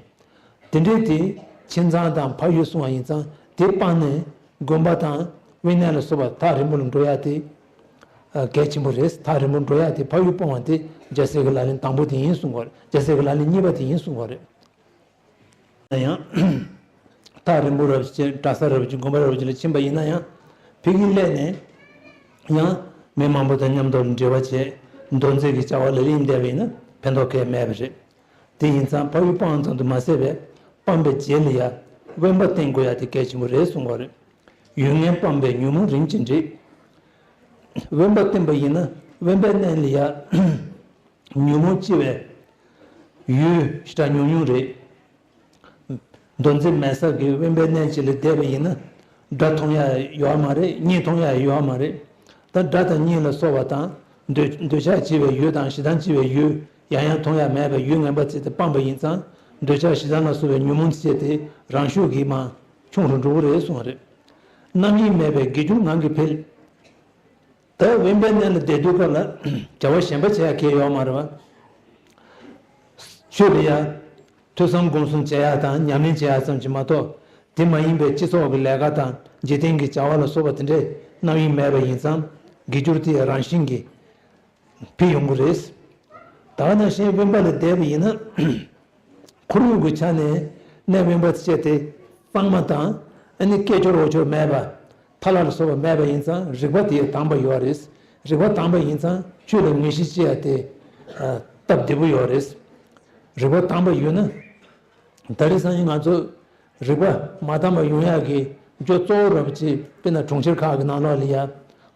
དེ་འདྲའི་དེ་ཁྱིམ་ཚང་དང་ཕ་ཡུལ་སོང་བ་ཡིན་ཙང་དེ་སྤངས་ནས་དགོན་པ་དང་དབེན་གནས་ལ་སོགས་པ་ཐག་རིང་པོ་ལ་འགྲོ་ཡག་དེ་གལ་ཆེན་པོ་རེད། ཐག་རིང་པོ་འགྲོ་ཡག་དེ་ཕ་ཡུལ་སྤོང་བ་དེ་རྒྱལ་སྲས་ཀྱི་ལག་ལེན་དང་པོ་དེ་ཡིན་གསུང་གི་ཡོད་རེད། རྒྱལ་སྲས་ཀྱི་ལག་ལེན་གཉིས་པ་དེ་ཡིན་གསུང་གི་ཡོད་རེད། ན་ཡང་། ཐག་རིང་པོ་རབ་ཅིག་གྲྭ་ས་རབ་ཅིག་དགོན་པ་རབ་ཅིག་ལ་ཕྱིན་པ་ཡིན་ན་ཡང་། ཕ་གིར་སླེབས་ནས་ཡང་མི་མང་པོ་དང་མཉམ་དུ་འབྲེལ་བ་བྱས། མདོ་འཛིན་གྱི་བྱ་བ་ལ་ལེན་བསྡད་པ་ཡིན་ན་ཕན་ཐོགས་གང་ཡང་མེད་པ་རེད། དེ་ཡིན་ཙང་ཕ་ཡུལ་སྤངས་ཙམ་དུ་མ་ཟད་པའི་སྤངས་པའི་རྗེས་ལ་ཡང་དབེན་པ་བསྟེན་དགོས་ཡ་དེ་གལ་ཆེན་པོ་རེད་གསུང་བ་རེད། ཡུལ་ངན་སྤངས་པས་ཉོན་མོངས་རིམ་གྱིས་འགྲིབ། དབེན་པ་བསྟེན་པ་ཡིན་ན་དབེན་པའི་གནས་ལ་ཡང་ཉོན་མོངས་ལྕི་བའི་ཡུལ་ཞེ་དྲག་ཉུང་ཉུང་རེད། མདོ་འཛིན་མེད་ས་གི་དབེན་པའི་གནས་ཅིག་ལ་བསྡད་པ་ཡིན་ན། དགྲ་མཐོང་ཡ་ཡོད་མ་རེད། གཉེན་མཐོང་ཡ་ཡོད་མ་རེད། ད་དགྲ་དང་གཉེན་ལ་སོགས་པ་དང་། འདོད་འདོད་ཆགས་ལྕི་བའི་ཡུལ་དང་ཞེ་སྡང་ལྕི་བའི་ཡུལ་ཡང་ཡང་མཐོང་ཡ་མེད་པའི་ཡུལ་ངན་པ་ཅིག་དེ་སྤངས་པ་ཡིན་ཙང་། འདོད་ཆགས་ཞེ་སྡང་ལ་སོགས་པའི་ཉོན་མོངས་ཅན་དེ་རང་ཤུགས་ཀྱིས་མར་ཆུང་རུ་འགྲོ་གི་རེད་གསུངས་པ་རེད། རྣམ་གཡེང་མེད་པའི་དགེ་སྦྱོར་ངང་གིས་འཕེལ། ད་དབེན་པའི་གནས་ལ་བསྡད་དུས་སྐབས་ལ་བྱ་བ་གཞན་པ་བྱེད་ཡ་གང་ཡང་ཡོད་མ་རེད་བ། ཆོས་ལ་ཡ་ཐོས་བསམ་སྒོམ་གསུམ་བྱེད་ཡ་དང་ཉམས་ལེན་བྱེད་ཡ་ཙམ་གྱིས་མ་གཏོགས། དེ་མ་ཡིན་པའི་སྤྱི་ཚོགས་ཀྱི་ལས་ཀ་དང་འཇིག་རྟེན་གྱི་བྱ་བ་ལ་སོགས་པ་དེ་འདྲའི་རྣམ་གཡེང་མེད་པ་ཡིན་ཙང་། དགེ་སྦྱོར་དེ་ཡང་རང་བཞིན་གྱིས་འཕེལ་ཡོང་གི་རེད། ད་ག་ནང་བཞིན་དབེན་པ་ལ་བསྡད་པ་ཡིན་ན། ཁོར་ཡུག་གི་ཆ་ནས་གནས་དབེན་པ་བཅས་ཏེ་གཙང་མ་དང་། ཨ་ནི་སྐད་ཅོར་འོ་ཅོར་མེད་པ། ཐལ་བ་ལ་སོགས་པ་མེད་པ་ཡིན་ཙང་རིག་པ་དེ་དྭངས་པ་ཡོད་རེད། རིག་པ་དྭངས་པ་ཡིན་ཙང་ཆོས་ལ་ངེས་ཤེས་སྐྱེ་ཡ་དེ་སྟབས་བདེ་པོ་ཡོད་རེད། རིག་པ་དྭངས་པ་ཡོད་ན། ད་རེས་སང་ཉིན་ང་ཚོ་རིག་པ་མ་དྭངས་པ་ཡོང་ཡག་གི་རྒྱུ་གཙོ་བོ་རབ་ཅིག་དཔེར་ན་གྲོང་ཁྱེར་ཁག་གི་ནང་ལོགས་ལ་ཡ།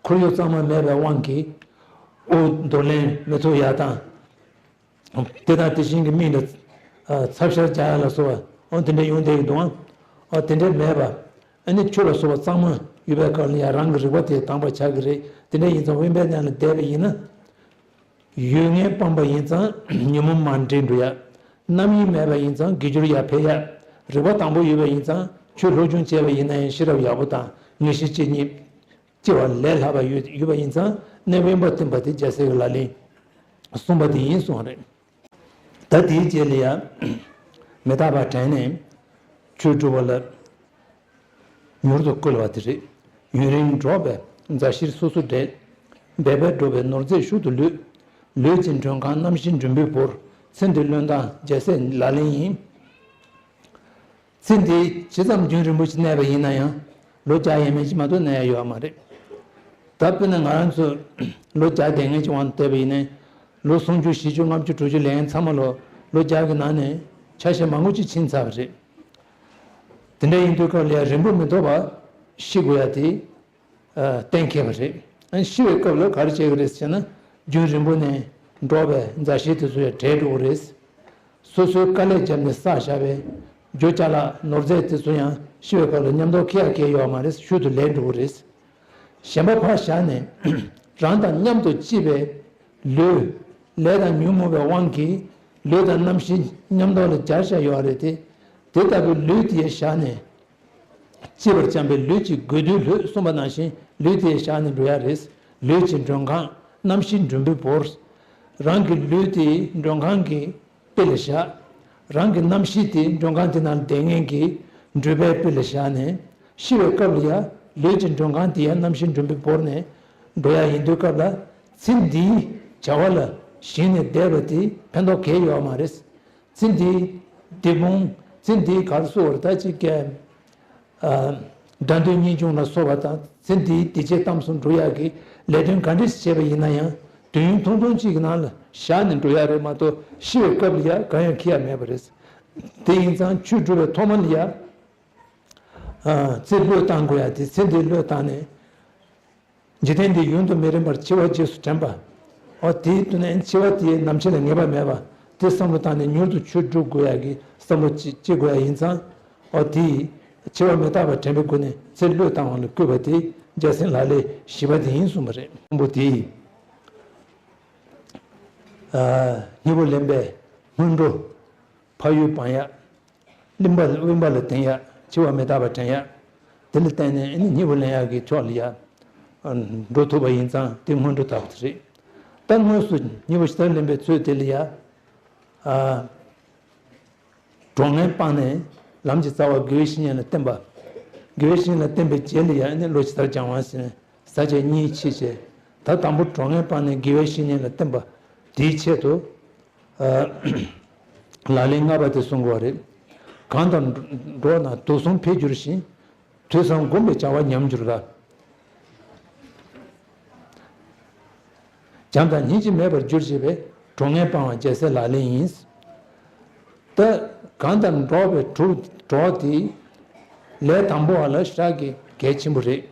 ཁོར་ཡུག་གཙང་མ་མེད་པའི་དབང་གིས་དབུགས་འདུར་ལེན་མི་ཐུབ་ཡ་དང་། དེ་དང་དེ་བཞིན་གྱི་མིག་ལ་ཚབ་ཤར་རྒྱག་ཡ་ལ་སོགས་པ་འོ་དེ་འདྲ་ཡོང་བསྡད་ཀྱི་འདུག་ཨང་། འོ་དེ་འདྲ་མེད་པ། ཨ་ནི་ཆོས་ལ་སོགས་པ་གཙང་མ་ཡོད་པའི་སྐབས་ལ་ཡང་རང་གི་རིག་པ་དེ་དྭངས་པ་ཆགས་ཀྱི་རེད། དེ་འདྲ་ཡིན་ཙང་དབེན་པའི་གནས་ལ་བསྡད་པ་ཡིན་ན། ཡུལ་ངན་སྤངས་པ་ཡིན་ཙང་ཉོན་མོངས་མར་འགྲིབ་འགྲོ་ཡ། རྣམ་གཡེང་མེད་པ་ཡིན་ཙང་དགེ་སྦྱོར་ཡར་འཕེལ་ཡ། རིག་པ་དྭངས་པོ་ཡོད་པ་ཡིན་ཙང་ཆོས་སློབ་སྦྱོང་བྱས་པ་ཡིན་ན་ཡང་ཤེས་རབ་ཡག་པོ་དང་ངེས་ཤེས་ཇེ་སྙེད། སྐྱེ་བ་ལས་ལྷག་པ་ཡོད་ཡོད་པ་ཡིན་ཙང་གནས་དབེན་པ་བསྟེན་པ་དེ་རྒྱལ་སྲས་ཀྱི་ལག་ལེན་གསུངས་པ་དེ་ཡིན་གསུངས་པ་རེད། ད་དེའི་རྗེས་ལ་ཡང་མི་རྟག་པ་དྲན་ནས་ཆོས་སྒྲུབ་པ་ལ་མྱུར་དུ་བསྐུལ་བ་དེ་རེད། ཡུན་རིང་འགྲོགས་པའི་མཛའ་བཤེས་སོ་སོར་འབྲལ། འབད་པས་བསྒྲུབས་པའི་ནོར་རྫས་ཤུག་ཏུ་ལུས། ལུས་ཀྱི་མགྲོན་ཁང་རྣམ་ཤེས་མགྲོན་པོས་བོར། ཚེ་འདིའི་བློས་བཏང་རྒྱལ་སྲས་ལག་ལེན་ཡིན། ཚེ་འདི་ཇི་ཙམ་རྒྱུན་རིང་པོ་ཞིག་གནས་པ་ཡིན་ན་ཡང་། ལོ་བརྒྱ་ཡས་མས་ཅིག་མ་གཏོགས་གནས་ཡ་ཡོད་མ་རེད། ད་དཔེར་ན་ང་རང་ཚོ་ལོ་བརྒྱ་བསྡད་མཁན་ཅིག་དབང་དུ་བསྡད་པ་ཡིན་ན། ལོ་སུམ་ཅུ་བཞི་བཅུ་ལྔ་བཅུ་དྲུག་ཅུ་ལས་མཁན་ཚང་མ་ལོ་ལོ་བརྒྱ་གི་ནང་ནས་ཆ་ཤས་མང་པོ་ཅིག་ཕྱིན་ཚར་བ་རེད། དེ་འདྲ་ཡིན་དུས་སྐབས་ལ་ཡ་རིང་པོ་མི་ཐོགས་པ་ཤི་དགོས་ཡ་དེ། གཏན་འཁེལ་བ་རེད། ཤི་བའི་སྐབས་ལ་ག་རེ་བྱེད་ཀྱི་རེད་ཟེར་ན། རྒྱུན་རིང་པོ་ནས་འགྲོགས་པའི་མཛའ་བཤེས་དེ་ཚོ་ཡང་བྲལ་འགྲོ་གི་རེད། སོ་སོའི་དཀའ་ལས་བརྒྱབ་ནས་བསགས་བཞག་པའི་རྒྱུ་ཅ་ལག་ནོར་རྫས་དེ་ཚོ་ཡང་ཤི་བའི་སྐབས་ལ་མཉམ་དུ་འཁྱེར་ཡ་གང་ཡང་ཡོད་མ་རེད། ཤུལ་དུ་ལེན་འགྲོ་གི་རེད། གཞན་པ་ཕར་བཞག་ནས་རང་དང་མཉམ་དུ་སྐྱེས་པའི་ལུས། ལས་དང་ཉོན་མོངས་པའི་དབང་གིས་ལུས་དང་རྣམ་ཤེས་མཉམ་དུ་ལ་སྦྱར་བཞག་ཡོད་རེད་དེ། དེ་ལྟ་བུའི་ལུས་དེ་བཞག་ནས། གཅེས་པར་བྱམས་པའི་ལུས་ཀྱི་དགོས་འདོད་ལྷོད་གསུངས་པ་ནང་བཞིན་ལུས་དེ་བཞག་ནས་འགྲོ་ཡ་རེད། ལུས་ཀྱི་མགྲོན་ཁང་རྣམ་ཤེས་མགྲོན་པོས་བོར། རང་གི་ལུས་དེ་མགྲོན་ཁང་གི་དཔེ་ལ་བཞག་རང་གི་རྣམ་ཤེས་དེ་མགྲོན་ཁང་དེ་ནང་བསྡད་མཁན་གྱི་མགྲོན་པོའི་དཔེ་ལ་བཞག་ནས། ཤི་བའི་སྐབས་ལ་ཡང་ལུས་ཀྱི་མགྲོན་ཁང་དེ་ཡང་རྣམ་ཤེས་མགྲོན་པོས་བོར་ནས་འགྲོ་ཡག་ཡིན་དུས་སྐབས་ལ། ཚེ་འདིའི་བྱ་བ་ལ་ཞེན་ནས་བསྡད་པ་དེ་ཕན་ཐོགས་གང་ཡང་ཡོད་མ་རེད། ཚེ་འདིའི་སྡིག་སྤོང་། ཚེ་འདིའི་ག་རེ་ཟེར་དགོས་རེད། ད་ཅིག་གི་ཨ་དགྲ་འདུལ་གཉེན་སྐྱོང་ལ་སོགས་པ་དང་། ཚེ་འདིའི་སྡིག་སྤྱད་གཏམ་གསུམ་སྒྲུབ་ཡག་གི་ལས་དོན་ག་འདྲ་ཞིག་བྱས་པ་ཡིན་ན་ཡང་། དུས་ཡུན་ཐུང་ཐུང་གཅིག་གི་ནང་ལ་བཞག་ནས་འགྲོ་ཡག་རེད་མ་གཏོགས། ཤི་བའི་སྐབས་ལ་ཡང་གང་ཡང་འཁྱེར་ཡག་མེད་པ་རེད། དེ་ཡིན་ཙང་ཆོས་སྒྲུབ་པའི་ཐོག་མ་ལ་ཡང་ཨ་ཚེ་བློས་བཏང་དགོས་ཡག་དེ། ཚེ་འདི་བློས་བཏང་ནས། འཇིག་རྟེན་འདི་ཡུན་དུ་མི་རིང་བར་འཆི་བ་རྗེས་སུ་དྲན་པ། འོ་དེའི་དུས་ནས་འཆི་བ་དེའི་ནམ་འཆི་ལ་ངེས་པ་མེད་པ་དེ་བསམ་བློ་བཏང་ནས། མྱུར་དུ་ཆོས་སྒྲུབ་དགོས་ཡག་གི་བསམ་བློ་ཅིག་སྐྱེ་དགོས་ཡག་ཡིན་ཙང་། འོ་དེ་འཆི་བ་མི་རྟག་པ་དྲན་པའི་སྒོ་ནས་ཚེ་བློས་བཏང་བ་ལ་བསྐུལ་བ་དེ་རྒྱལ་སྲས་ལག་ལེན་བཞི་པ་དེ་ཡིན་གསུངས་པ་རེད། དང་པོ་དེ་ཨ་སྙིང་པོ་ལེན་པའི་སྔོན་འགྲོ། ཕ་ཡུལ་སྤང་ཡག་གླིང་པ་དབེན་པ་ལ་བསྟེན་ཡག་འཆི་བ་མི་རྟག་པ་དྲན་ཡག་དེ་ལ་བརྟེན་ནས་ཨ་ནི་སྙིང་པོ་ལེན་ཡག་གི་ཕྱོགས་ལ་ཡ་འགྲོ་ཐུབ་པ་ཡིན་ཙང་དེ་སྔོན་འགྲོ་ལྟ་བུ་དེ་རེད། ད་དངོས་སུ་སྙིང་པོ་ཞེ་དྲག་ལེན་པའི་ཚུལ་དེ་ལ་ཡ། ཨ་གྲོགས་ངན་སྤངས་ནས་ལམ་གྱི་རྩ་བ་དགེ་བའི་བཤེས་གཉེན་ལ་བསྟེན་པ། དགེ་བའི་བཤེས་གཉེན་ལ་བསྟེན་པའི་རྗེས་ལ་ཡ་ཨ་ནི་བློ་ཇི་ལྟར་སྦྱང་བ་ཟེར་ནས། ས་བཅད་གཉིས་ཕྱེ་བྱས། ད་དང་པོ་གྲོགས་ངན་སྤངས་ནས་དགེ་བའི་བཤེས་གཉེན་ལ་བསྟེན་པ། དེའི་ཆེད་དུ་ཨ་ལག་ལེན་ལྔ་པ་དེ་གསུང་དགོས་པ་རེད། གང་དང་འགྲོགས་ན་དུག་གསུམ་འཕེལ་འགྱུར་ཞིང་། དུས་བཟང་བསྒོམས་པས་བྱ་བ་ཉམས་འགྱུར་ལ། བྱམས་དང་སྙིང་རྗེ་མེད་པར་འགྱུར་ཞེས་པའི་གྲོགས་ངན་སྤང་བ་རྒྱལ་སྲས་ལག་ལེན་ཡིན། ད་གང་དང་འགྲོགས་པའི་གྲོགས་གྲོགས་དེ་ལས་དང་པོ་བ་ལ་ཞེ་དྲག་གི་གལ་ཆེན་པོ་རེད།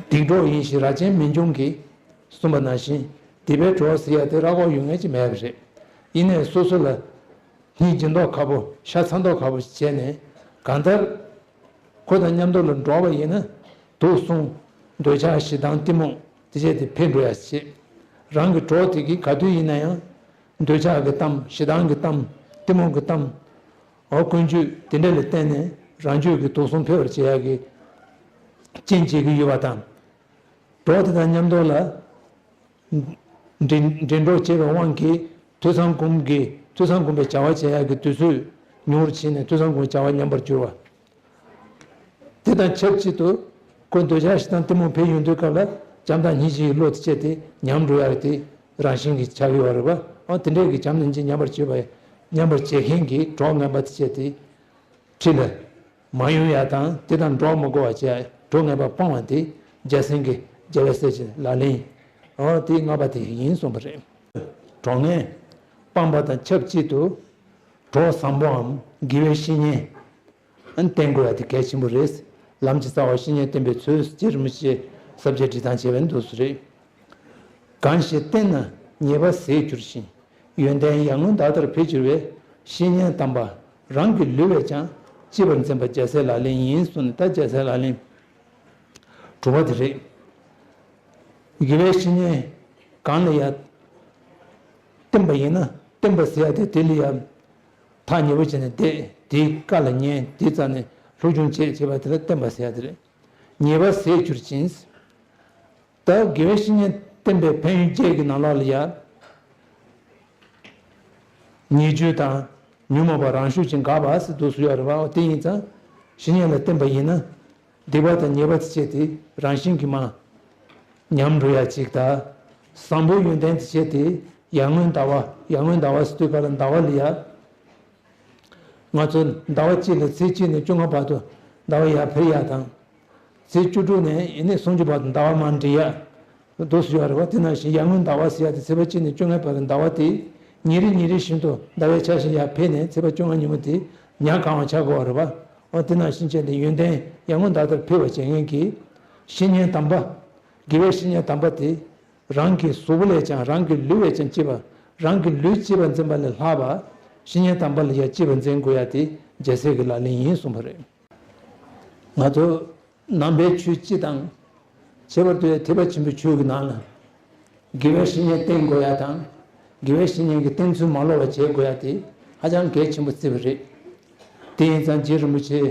སྡིག་གྲོགས་ཡིན་ཞེས་རྭ་ཅན་མི་འབྱུང་གིས་གསུངས་པ་ནང་བཞིན། སྡིག་པའི་གྲོགས་ཟེར་ཡག་དེ་ར་སྐོར་ཡོད་མཁན་ཅིག་མེད་པ་རེད། ཡིན་ནའི་སོ་སོ་ལ་སྙིང་རྗེ་མདོག་ཁ་པོ་ཤ་ཚ་མདོག་ཁ་པོ་ཞིག་བྱས་ནས། གང་ལྟར་ཁོ་དང་མཉམ་དུ་ལ་འགྲོགས་པ་ཡིན་ན་དུག་གསུམ། འདོད་ཆགས་ཞེ་སྡང་གཏི་མུག་དེ་བྱས་ཏེ་འཕེལ་འགྲོ་ཡག་ཅིག་རང་གི་གྲོགས་དེ་གིས་ག་དུས་ཡིན་ན་ཡང་འདོད་ཆགས་ཀྱི་གཏམ། ཞེ་སྡང་གི་གཏམ། གཏི་མུག་གི་གཏམ། འོ་ཀུན་སྤྱོད་དེ་འདྲ་ལ་བརྟེན་ནས་རང་རྒྱུད་ཀྱི་དུག་གསུམ་འཕེལ་བར་བྱེད་ཡག་གི་རྐྱེན་བྱེད་ཀྱི་ཡོད་པ་དང་། གྲོགས་དེ་དང་མཉམ་དུ་ལ་འབྲེལ་འབྲེལ་འགྲོགས་བྱས་པའི་དབང་གིས་ཐོས་བསམ་སྒོམ་གྱི་ཐོས་བསམ་སྒོམ་པའི་བྱ་བ་བྱེད་ཡག་གི་དུས་ཚོད་ཉུང་རུ་ཕྱིན་ནས་ཐོས་བསམ་སྒོམ་པའི་བྱ་བ་ཉམས་པར་འགྱུར་བ། དེ་དང་ཆབས་ཅིག་ཏུ་ཁོ་འདོད་ཆགས་ཞེ་སྡང་གཏི་མུག་འཕེལ་ཡོང་དུས་སྐབས་ལ་བྱམས་དང་སྙིང་རྗེའི་བློ་དེ་སྐྱེས་ཏེ་ཉམས་འགྲོ་ཡག་དེ་རང་བཞིན་གྱིས་ཆགས་ཀྱི་ཡོད་རེད་པ། འོ་དེ་འདྲའི་གི་བྱམས་དང་སྙིང་རྗེ་ཉམས་པར་བྱེད་པ། ཉམས་པར་བྱེད་མཁན་གྱི་གྲོགས་ངན་པ་དེ་སྐྱེས་ཏེ་འཁྲིས་ལ་མ་ཡོང་ཡག་དང་། དེ་དང་འགྲོགས་མི་དགོས་པ་བྱས་གྲོགས་ངན་པ་སྤང་བ་དེ་རྒྱལ་སྲས་ཀྱི་རྒྱལ་བའི་སྲས་ཀྱི་ལག་ལེན། འོ་དེ་ལྔ་པ་དེ་ཡིན་གསུངས་པ་རེད། གྲོགས་ངན་སྤངས་པ་དང་ཆབས་ཅིག་ཏུ་གྲོགས་བཟང་པོའམ་དགེ་བའི་བཤེས་གཉེན་བསྟེན་དགོས་ཡག་དེ་གལ་ཆེན་པོ་རེད། ལམ་གྱི་རྩ་བ་བཤེས་གཉེན་བསྟེན་པའི་ཚུལ་རྗེ་རིན་པོ་ཆེས་ས་བཅད་སྒྲིག་སྟངས་བྱས་པ་འདུག་སེ་རེད། གང་ཞིག་བསྟེན་ན་ཉེས་པ་ཟད་འགྱུར་ཞིང་། ཡོན་ཏན་ཡར་ངོའི་ཟླ་ལྟར་འཕེལ་འགྱུར་བའི། བཤེས་གཉེན་དམ་པ་རང་གི་ལུས་པས་ཀྱང་། གཅེས་པར་འཛིན་པ་རྒྱལ་སྲས་ལག་ལེན་ཡིན་གསུངས་ནས། ད་རྒྱལ་སྲས་ལག་ལེན་དྲུག་པ་དེ་རེད། དགེ་བའི་བཤེས་གཉེན་གང་ལ་ཡང་བསྟེན་པ་ཡིན་ན། བསྟེན་པ་ཟེར་ཡག་དེ་དེ་ལ་ཡང་ཐག་ཉེ་པོ་བྱས་ནས་བསྡད། དེའི་བཀའ་ལ་ཉན། དེའི་རྩ་ནས་སློབ་སྦྱོང་བྱེད་ཅེས་པ་དེ་ལ་བསྟེན་པ་ཟེར་ཡག་དེ་རེད། ཉེས་པ་ཟད་འགྱུར་ཞིང་། ད་དགེ་བའི་བཤེས་གཉེན་བསྟེན་པའི་ཕན་ཡོན་བརྒྱད་ཀྱི་ནང་ལོགས་ལ་ཡང་། ཉེས་སྤྱོད་དང་ཉོན་མོངས་པ་རང་ཤུགས་ཀྱིས་འགག་པ་ཟེར་འདུག་སེ་ཡོད་རེད་པ། དེ་ཡིན་ཙང་བཤེས་གཉེན་ལ་བསྟེན་པ་ཡིན་ན། སྡིག་པ་དང་ཉེས་པ་དེ་བྱས་ཏེ་རང་བཞིན་གྱིས་མར་ཉམས་འགྲོ་ཡག་ཅིག་དང་། བཟང་པོའི་ཡོན་ཏན་དེ་བྱས་ཏེ་ཡར་ངོའི་ཟླ་བ། ཡར་ངོའི་ཟླ་བ་ཟེར་དུས་ག་ལ་ཟླ་བ་ལ་ཡ། ང་ཚོ་ཟླ་བ་གཅིག་ལ་ཚེས་གཅིག་ནས་བཅོ་ལྔ་བར་དུ་ཟླ་བ་ཡར་འཕེལ་ཡག་དང་། ཚེས་བཅུ་དྲུག་ནས་ཨེ་ནས་སུམ་ཅུ་བར་དུ་ཟླ་བ་མར་འགྲིབ་ཡག་འདུག་སེ་ཡོད་རེད་པ། དེ་ནང་བཞིན་ཡར་ངོའི་ཟླ་བ་ཟེར་ཡག་དེ་ཚེས་པ་གཅིག་ནས་བཅོ་ལྔའི་བར་གྱི་ཟླ་བ་དེ་ཉིན་རེ་ཉིན་རེ་བཞིན་དུ་ཟླ་བའི་ཆ་ཤས་ཡར་འཕེལ་ནས་ཚེས་པ་བཅོ་ལྔ་ཉིན་མོ་དེ་ཉ་གང་བ་ཆགས་དགོས་པ་རེད་པ། འོ་དེ་ནང་བཞིན་བྱས་ཏེ་ཡོན་ཏན་ཡར་ངོའི་ཟླ་ལྟར་འཕེལ་བར་བྱེད་མཁན་གྱི་བཤེས་གཉེན་དམ་པ། དགེ་བའི་བཤེས་གཉེན་དམ་པ་དེ་རང་གི་གཟུགས་པོ་ལས་ཀྱང་རང་གི་ལུས་པས་ཀྱང་གཅེས་པ། རང་གི་ལུས་གཅེས་པར་འཛིན་པ་ལས་ལྷག་པ་བཤེས་གཉེན་དམ་པ་ལ་ཡང་གཅེས་པར་འཛིན་དགོས་ཡག་དེ་རྒྱལ་སྲས་ཀྱི་ལག་ལེན་ཡིན་གསུངས་པ་རེད། ང་ཚོ་ནང་པའི་ཆོས་སྤྱི་དང་། ཁྱད་པར་དུ་ཐེག་པ་ཆེན་པོའི་ཆོས་ཀྱི་ནང་ལ། དགེ་བའི་བཤེས་གཉེན་བསྟེན་དགོས་ཡག་དང་། དགེ་བའི་བཤེས་གཉེན་གྱི་བསྟེན་ཚུལ་མ་ལོག་པ་བྱེད་དགོས་ཡག་དེ་ཧ་ཅང་གལ་ཆེན་པོ་བརྩི་བ་རེད། དེ་ཡིན་ཙང་རྗེ་རིན་པོ་ཆེས་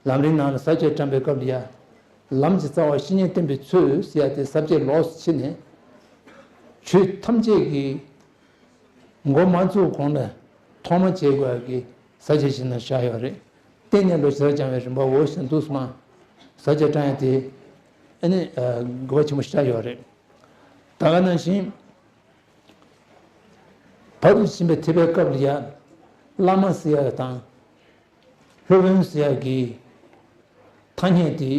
ལམ་རིམ་ནང་ལ་ས་བཅད་བཀྲམ་པའི་སྐབས་ལ་ཡ། ལམ་གྱི་རྩ་བ་བཤེས་གཉེན་བསྟེན་པའི་ཚུལ་ཟེར་ཡག་དེ་ས་བཅད་ལོགས་སུ་ཕྱེ་ནས། ཆོས་ཐམས་ཅད་ཀྱི་ འགོ་མ་བཙུགས་གོང་ལ་ཐོག་མ་བྱེད་དགོས་ཀྱི་ས་བཅད་ཅིག་ནང་བཞག་ཡོད་རེད། བརྟེན་ནས་བློ་ཇི་ལྟར་སྦྱང་བའི་རིམ་པའོ་ཞེས་འདུག་སེ་མ། ས་བཅད་བགྲང་ཡ་དེ་ཨ་ནི་དགོས་པ་ཆེན་པོ་ཞིག་ཆགས་ཡོད་རེད། ད་ག་ནང་བཞིན་བར་དུ་ཕྱིན་པའི་ཐེག་པའི་སྐབས་ལ་ཡ་བླ་མ་ཟེར་ཡ་དང་སློབ་དཔོན་ཟེར་ཡ་གི་ཐ་སྙད་དེ་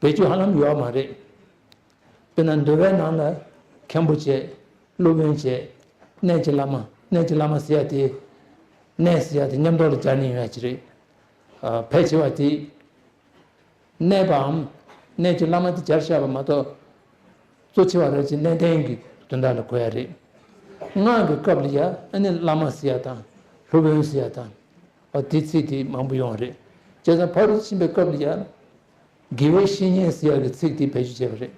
བེད་སྤྱོད་ཧ་ལམ་ཡོད་མ་རེད། དཔེར་ན་འདུལ་བའི་ནང་ལ་མཁན་པོ་བྱས། སློབ་དཔོན་བྱས། གནས་ཀྱི་བླ་མ། གནས་ཀྱི་བླ་མ་ཟེར་ཡ་དེ། གནས་ཟེར་ཡ་དེ་མཉམ་ཐོག་ལ་སྦྱར་ནས་ཡོང་ཡ་ཅིག་རེད། ཨ། ཕལ་ཆེ་བ་དེ་གནས་པའམ་གནས་ཀྱི་བླ་མ་དེ་སྦྱར་བཞག་པ་མ་གཏོགས། གཙོ་ཆེ་བ་རེད་ཅེས་གནས་བརྟན་གྱི་དོན་དག་ལ་གོ་ཡ་རེད། སྔགས་ཀྱི་སྐབས་ལ་ཡ་ཨ་ནི་བླ་མ་ཟེར་ཡ་དང་སློབ་དཔོན་ཟེར་ཡ་དང་། ཨ། དེ་ཚིག་དེ་མང་པོ་ཡོང་བ་རེད། བྱས་ཙང་ཕར་ཕྱིན་པའི་སྐབས་ལ་ཡ། དགེ་བའི་བཤེས་གཉེན་ཟེར་ཡག་གི་ཚིག་དེ་བེད་སྤྱོད་བྱས་པ་རེད།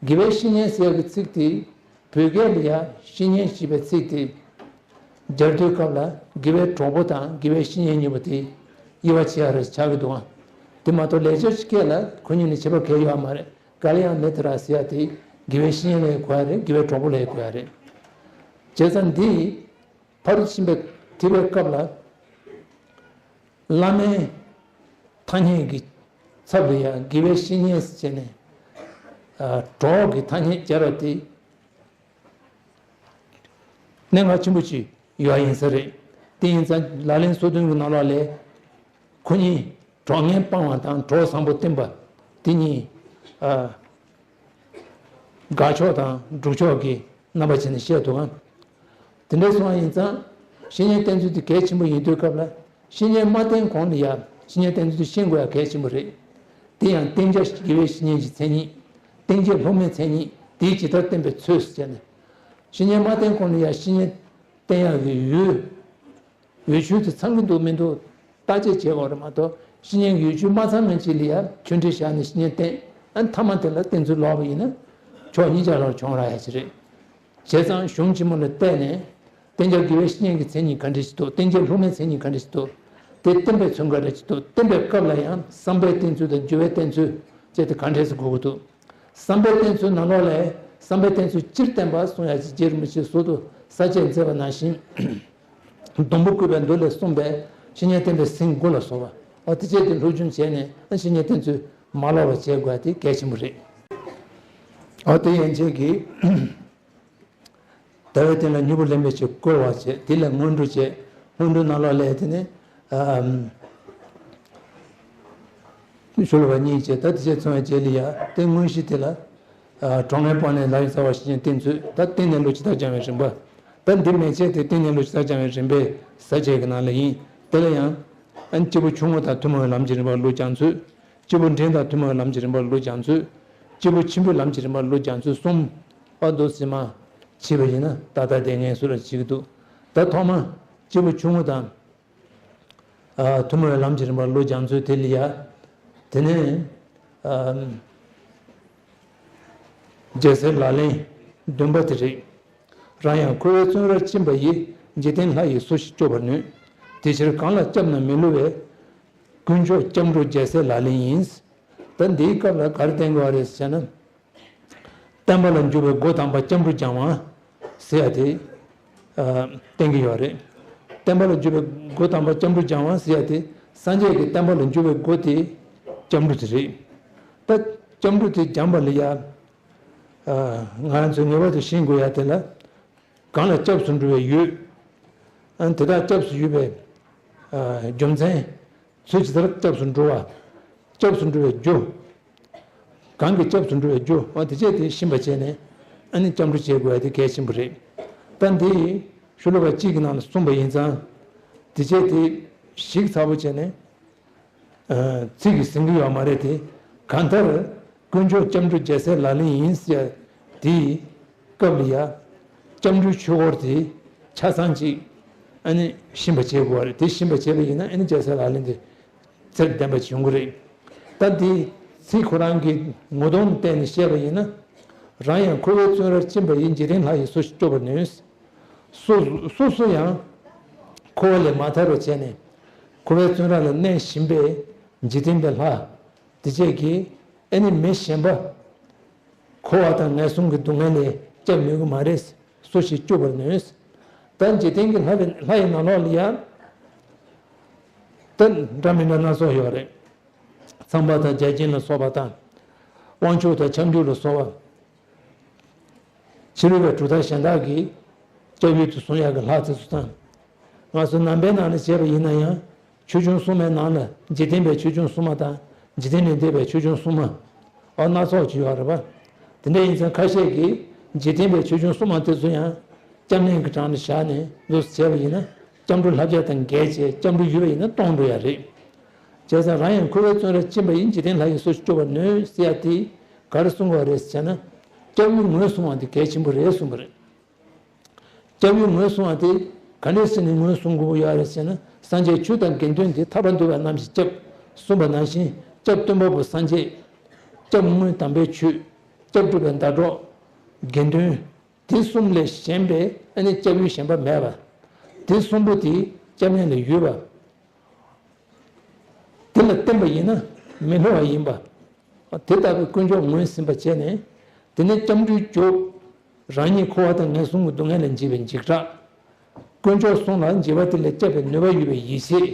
དགེ་བའི་བཤེས་གཉེན་ཟེར་ཡག་གི་ཚིག་དེ་བོད་སྐད་ལ་ཡང་བཤེས་གཉེན་ཞེས་པའི་ཚིག་དེ་སྦྱར་དུས་སྐབས་ལ་དགེ་བའི་གྲོགས་པོ་དང་དགེ་བའི་བཤེས་གཉེན་གཉིས་པོ་དེ་དབྱེ་བ་ཕྱེ་ཡག་རེ་ཆགས་ཀྱི་འདུག་ཨང་། དེ་མ་གཏོགས་ལེགས་སྦྱར་སྐད་ལ་ཁོ་གཉིས་ནི་ཁྱད་པར་གང་ཡང་ཡོད་མ་རེད། ག་ལ་ཡང་མེད་དེ་ར་ཟེར་ཡག་དེ་དགེ་བའི་བཤེས་གཉེན་ལ་ཡང་གོ་ཡག་རེད། དགེ་བའི་གྲོགས་པོ་ལ་ཡང་གོ་ཡག་རེད། བྱས་ཙང་འདི། ཕར་ཕྱིན་པའི་ཐེག་པའི་སྐབས་ལ། བླ་མའི་ཐ་སྙད་ཀྱི་ཚབ་ལ་ཡང་དགེ་བའི་བཤེས་གཉེན་ཟེར་ནས། ཨ། གྲོགས་ཀྱི་ཐ་སྙད་སྦྱར་བ་དེ། གནད་འགག་ཆེན་པོ་ཅིག་ཡོད་ཡིན་ས་རེད། དེ་ཡིན་ཙང་ལག་ལེན་སོ་བདུན་གྱི་ནང་ལོགས་ལས། ཁོ་གཉིས་གྲོགས་ངན་སྤངས་པ་དང་གྲོགས་བཟང་པོ་བསྟེན་པ། དེ་གཉིས། ཨ། དགག་ཕྱོགས་དང་སྒྲུབ་ཕྱོགས་ཀྱི་རྣམ་པ་བྱས་ནས་བཤད་འདུག་གམ། དེ་འདྲ་སོང་བ་ཡིན་ཙང་། བཤེས་གཉེན་བསྟེན་ཚུལ་དེ་གལ་ཆེན་པོ་ཡིན་དུས་སྐབས་ལ། བཤེས་གཉེན་མ་བསྟེན་གོང་ལ་ཡང་བཤེས་གཉེན་བསྟེན་ཚུལ་དེ་ཤེས་དགོས་ཡག་གལ་ཆེན་པོ་རེད། དེ་ཡང་བསྟེན་བྱ་དགེ་བའི་བཤེས་གཉེན་གྱི་མཚན་ཉིད། བསྟེན་བྱེད་སློབ་མའི་མཚན་ཉིད། དེས་ཇི་ལྟར་བསྟེན་པའི་ཚུལ་ཟེར་ནས། བཤེས་གཉེན་མ་བསྟེན་གོང་ལ་ཡང་བཤེས་གཉེན་བསྟེན་ཡག་གི་ཡུལ། འོས་ཆོས་དེ་ཚང་གི་འདུག་མི་འདུག་བརྟག་དཔྱད་བྱེད་དགོས་རེད་མ་གཏོགས། བཤེས་གཉེན་གྱི་འོས་ཆོས་མ་ཚང་མཁན་ཅིག་ལ་ཡང་ཆོས་འབྲེལ་བཞག་ནས་བཤེས་གཉེན་བསྟེན། ཨ། མཐའ་མ་དེ་ལ་བསྟེན་ཚུལ་ལོག་པ་ཡིན་ན། ཕྱོགས་གཉིས་ཆ་རང་གྱོང་རག་ཡ་ཅིག་རེད། བྱས་ཙང་གཞུང་ཆེན་མོ་ལ་བལྟས་ནས། བསྟེན་བྱ་དགེ་བའི་བཤེས་གཉེན་གྱི་མཚན་ཉིད་ག་འདྲ་ཞིག་འདུག་བསྟེན་བྱ་སློབ་མའི་མཚན་ཉིད་ག་འདྲ་ཞིག་འདུག་དེ་བསྟེན་པའི་ཚུལ་ག་འདྲ་ཞིག་འདུག་བསྟེན་པའི་སྐབས་ལ་ཡང་བསམ་པའི་བསྟེན་ཚུལ་དང་སྦྱོར་བའི་བསྟེན་ཚུལ་བཅས་དེ་ག་འདྲ་ཞིག་དགོས་ཀྱི་འདུག་བསམ་པའི་བསྟེན་ཚུལ་ནང་ལོགས་ལས་བསམ་པའི་བསྟེན་ཚུལ་སྤྱིར་བསྟན་པ་གསུང་ཡག་ཅིག་རྗེ་རིན་པོ་ཆེས་ཟུར་དུ་ས་བཅད་མཛད་པ་ནང་བཞིན། སྡོང་པོ་བཀོད་པའི་མདོ་ལས་གསུངས་པའི་བཤེས་གཉེན་བསྟེན་པའི་ཟིན་དགུ་ལ་སོགས་པ། འོ་དེ་བཅས་དེ་སློབ་སྦྱོང་བྱས་ནས་བཤེས་གཉེན་བསྟེན་ཚུལ་མ་ལོག་པ་བྱེད་དགོས་དེ་གལ་ཆེན་པོ་རེད། འོ་དེ་ཡན་ཆད་ཀྱིས། ཟླ་བའི་སྟེང་ལ་མྱུར་པོ་ལེན་པའི་ཕྱིར་བསྐོར་བ་བྱས། དེ་ལ་སྔོན་འགྲོ་བྱས། སྔོན་འགྲོའི་ནང་ལོགས་ལས་དེ་ནས། ཨམ། ཤོ་ལོ་ཀ་གཉིས་བྱས། ད་དེ་བྱས་ཚང་བའི་རྗེས་ལ་ཡ། དེ་དངོས་གཞི་དེ་ལ། ཨ། གྲོགས་ངན་སྤངས་ནས་ལམ་ཡིན་གསལ་བར་བཤེས་གཉེན་བསྟེན་ཚུལ། ད་བསྟེན་ནས་བློ་ཇི་ལྟར་སྦྱང་བའི་རིམ་པ། ད་འདི་མན་ཆད་དེ་བསྟེན་ནས་བློ་ཇི་ལྟར་སྦྱང་བའི་རིམ་པའི་ས་བཅད་ཀྱི་ནང་ལ་ཡིན། དེ་ལ་ཡང་། ཨ། སྐྱེས་བུ་ཆུང་ངུ་དང་ཐུན་མོང་བའི་ལམ་གྱི་རིམ་པར་བློ་སྦྱང་ཚུལ། སྐྱེས་བུ་འབྲིང་དང་ཐུན་མོང་བའི་ལམ་གྱི་རིམ་པར་བློ་སྦྱང་ཚུལ། སྐྱེས་བུ་ཆེན་པོའི་ལམ་གྱི་རིམ་པར་བློ་སྦྱང་ཚུལ་གསུམ། ཨ། འདུག་སེ་མ་ཕྱེ་བ་ཡིན་ན། ད་ལྟ་དེ་ངས་སུ་ལ་བྱེད་ཀྱི་འདུག་ད་ཐོག་མ་སྐྱེས་བུ་ཆུང་ངུ་དང་། ཨ། ཐུན་མོང་བའི་ལམ་གྱི་རིམ་པར་བློ་སྦྱང་ཚུལ་དེ་ལ་ཡ། དེ་ནས། ཨ། རྒྱལ་སྲས་ལག་ལེན་བདུན་པ་དེ་རེད། རང་ཡང་འཁོར་བའི་བཙོན་རར་ཕྱིན་པ་ཡི། འཇིག་རྟེན་ལྷ་ཡིས་སུ་ཞིག་སྐྱོབ་པར་ནུས། དེ་ཕྱིར་གང་ལ་སྐྱབས་ན་མི་བསླུ་བའི། དཀོན་མཆོག་སྐྱབས་འགྲོ་རྒྱལ་སྲས་ལག་ལེན་ཡིན། ད་འདིའི་སྐབས་ལ་ག་རེ་བསྟན་དགོས་རེད་ཟེར་ན། བསྟན་པ་ལ་འཇུག་པའི་སྒོ་དམ་པ་སྐྱབས་འགྲོ་སྦྱང་བ་ཟེར་ཡ་དེ། ཨ། བསྟན་གྱི་ཡོད་རེད། བསྟན་པ་ལ་འཇུག་པའི་སྒོ་དམ་པ་སྐྱབས་འགྲོ་སྦྱང་བ་ཟེར་ཡ་དེ། སངས་རྒྱས་ཀྱི་བསྟན་པ་ལ་འཇུག་པའི་སྒོ་དེ་སྐྱབས་འགྲོ་དེ་རེད། ད་སྐྱབས་འགྲོ་དེ་སྦྱངས་པ་ལ་ཡ། ཨ། ང་ཚོས་ངེས་པར་དུ་ཤེས་དགོས་ཡ་དེ་ལ། གང་ལ་སྐྱབས་སུ་འགྲོ་བའི་ཡུལ། ཨ། དེ་དག་སྐྱབས་སུ་ཡོད་པའི། ཨ། རྒྱུ་མཚན། ཚུལ་ཇི་ལྟར་སྐྱབས་སུ་འགྲོ་བ། སྐྱབས་སུ་འགྲོ་བའི་རྒྱུ། གང་གིས་སྐྱབས་སུ་འགྲོ་བའི་རྒྱུ། ཨ། དེ་བཅས་དེ་ཤེས་པ་བྱས་ནས། ཨ་ནི་སྐྱབས་འགྲོ་བྱེད་དགོས་ཡ་དེ་གལ་ཆེན་པོ་རེད། ད་འདི་ཤོ་ལོ་ཀ་གཅིག་གི་ནང་ལ་གསུངས་པ་ཡིན་ཙང་། དེ་བཅས་དེ་ཞིབ་ཚགས་པོ་བྱས་ནས། ཨ། ཚིག་གིས་ཟིན་གྱི་ཡོད་མ་རེད་དེ། གང་ལྟར་དཀོན་མཆོག་སྐྱབས་འགྲོ་རྒྱལ་སྲས་ལག་ལེན་ཡིན་ཟེར་ཡ་དེའི་སྐབས་ལ་ཡ། སྐྱབས་འགྲོའི་ཆོས་སྐོར་དེ་ཆ་ཚང་ཅིག་ཨ་ནི་ཤེས་པ་བྱེད་དགོས་པ་རེད། དེ་ཤེས་པ་བྱས་པ་ཡིན་ན་ཨ་ནི་རྒྱལ་སྲས་ལག་ལེན་དེ་ཚད་ལྡན་པ་ཅིག་ཡོང་གི་རེད། ད་དེ་ཚིག་ཁོ་རང་གི་ངོ་གདོང་བལྟས་ནས་བཤད་པ་ཡིན་ན། རང་ཡང་འཁོར་བའི་བཙོན་རར་ཕྱིན་པ་ཡི། འཇིག་རྟེན་ལྷ་ཡིས་སུ་ཞིག་སྐྱོབ་པར་ནུས། སོ་སོ་སོ་ཡང་འཁོར་བ་ལས་མ་ཐར་བར་བྱས་ནས་འཁོར་བའི་བཙོན་ར་ལ་གནས་བཞིན་པའི་འཇིག་རྟེན་པའི་ལྷ་དེ་བཅས་ཀྱིས་ཨ་ནི་མི་གཞན་པ་འཁོར་བ་དང་ངན་སོང་གི་སྡུག་བསྔལ་ལས་སྐྱབས་ནུས་ཀྱི་མ་རེད། སུ་ཞིག་སྐྱོབ་པར་ནུས། ད་འཇིག་རྟེན་གྱི་ལྷ་བའི་ལྷ་ཡི་ནང་ལོགས་ལ་ཡང་ད་འདྲ་མི་འདྲ་སྣ་ཚོགས་ཡོད་རེད། ཚངས་པ་དང་བརྒྱ་བྱིན་ལ་སོགས་པ་དང་། དབང་ཕྱུག་དང་ཁྱབ་འཇུག་ལ་སོགས་པ། ཕྱི་རོལ་པའི་གྲུབ་མཐའ་གཞན་དག་གིས་སྐྱབས་ཡུལ་དུ་བཟུང་ཡག་གི་ལྷ་དེ་ཚོ་དང་། ང་ཚོ་ནང་པའི་ནང་ནས་བྱས་པ་ཡིན་ན་ཡང་ཆོས་འབྱུང་སྲུང་མའི་ནང་ལ་འཇིག་རྟེན་པའི་ཆོས་འབྱུང་སྲུང་མ་དང་འཇིག་རྟེན་ལས་འདས་པའི་ཆོས་འབྱུང་སྲུང་མ། འོ་སྣ་ཚོགས་ཅིག་ཡོད་རེད་པ། དེ་འདྲ་ཡིན་ཙང་ཁ་ཤས་ཀྱིས་འཇིག་རྟེན་པའི་ཆོས་འབྱུང་སྲུང་མ་དེ་ཚོ་ཡང་སྐྱབས་གནས་ཀྱི་གྲངས་ལ་བཞག་ནས་འདུག་སེ་བྱས་པ་ཡིན་ན་སྐྱབས་འགྲོ་ལྷ་བརྒྱ་དང་བརྒྱད་བྱས་སྐྱབས་འགྲོ་ཡོད་པ་ཡིན་ན་སྟོང་འགྲོ་ཡ་རེད། བྱས་ཙང་རང་ཡང་འཁོར་བའི་བཙོན་རར་ཕྱིན་པ་ཡིན་འཇིག་རྟེན་ལྷ་ཡིས་སུ་ཞིག་སྐྱོབ་པར་ནུས་ཟེར་ཡ་དེ་ག་རེ་གསུང་གི་ཡོད་རེད་ཟེར་ན། སྐྱབས་ཡུལ་ངོས་བཟུང་བ་དེ་གལ་ཆེན་པོ་རེད་གསུངས་པ་རེད། སྐྱབས་ཡུལ་ངོས་བཟུང་བ་དེ་ག་འདྲས་ཟེར་ནས་ངོས་བཟུང་དགོས་ཀྱི་ཡོད་རེད་ཟེར་ན། སངས་རྒྱས་ཆོས་དང་དགེ་འདུན་དེ་ཐར་པ་འདོད་པ་རྣམས་ཀྱིས་སྐྱབས་གསུངས་པ་ནང་བཞིན་སྐྱབས་སྟོན་པ་པོ་སངས་རྒྱས། སྐྱབས་དངོས་དམ་པའི་ཆོས། སྐྱབས་སྒྲུབ་པའི་ཟླ་གྲོགས། དགེ་འདུན། དེ་གསུམ་ལས་གཞན་པའི་ཨ་ནི་སྐྱབས་ཡུལ་གཞན་པ་མེད་པ། དེ་གསུམ་པོ་དེ་སྐྱབས་གནས་ལ་ཡོད་པ། དེ་ལ་བརྟེན་པ་ཡིན་ན་མི་སླུ་བ་ཡིན་པ། དེ་ལྟ་བུའི་དཀོན་མཆོག་ངོས་ཟིན་པ་བྱས་ནས། དེ་ནས་སྐྱབས་འགྲོའི་མཆོག་རང་ཉིད་འཁོར་བ་དང་ངན་སོང་གི་སྡུག་བསྔལ་ལས་འཇིགས་པའི་འཇིགས་སྐྲག་དཀོན་མཆོག་གསུམ་ལ་འཇིགས་པ་དེ་ལས་སྐྱབས་པའི་ནུས་པ་ཡོད་པའི་ཡིད་ཆེས།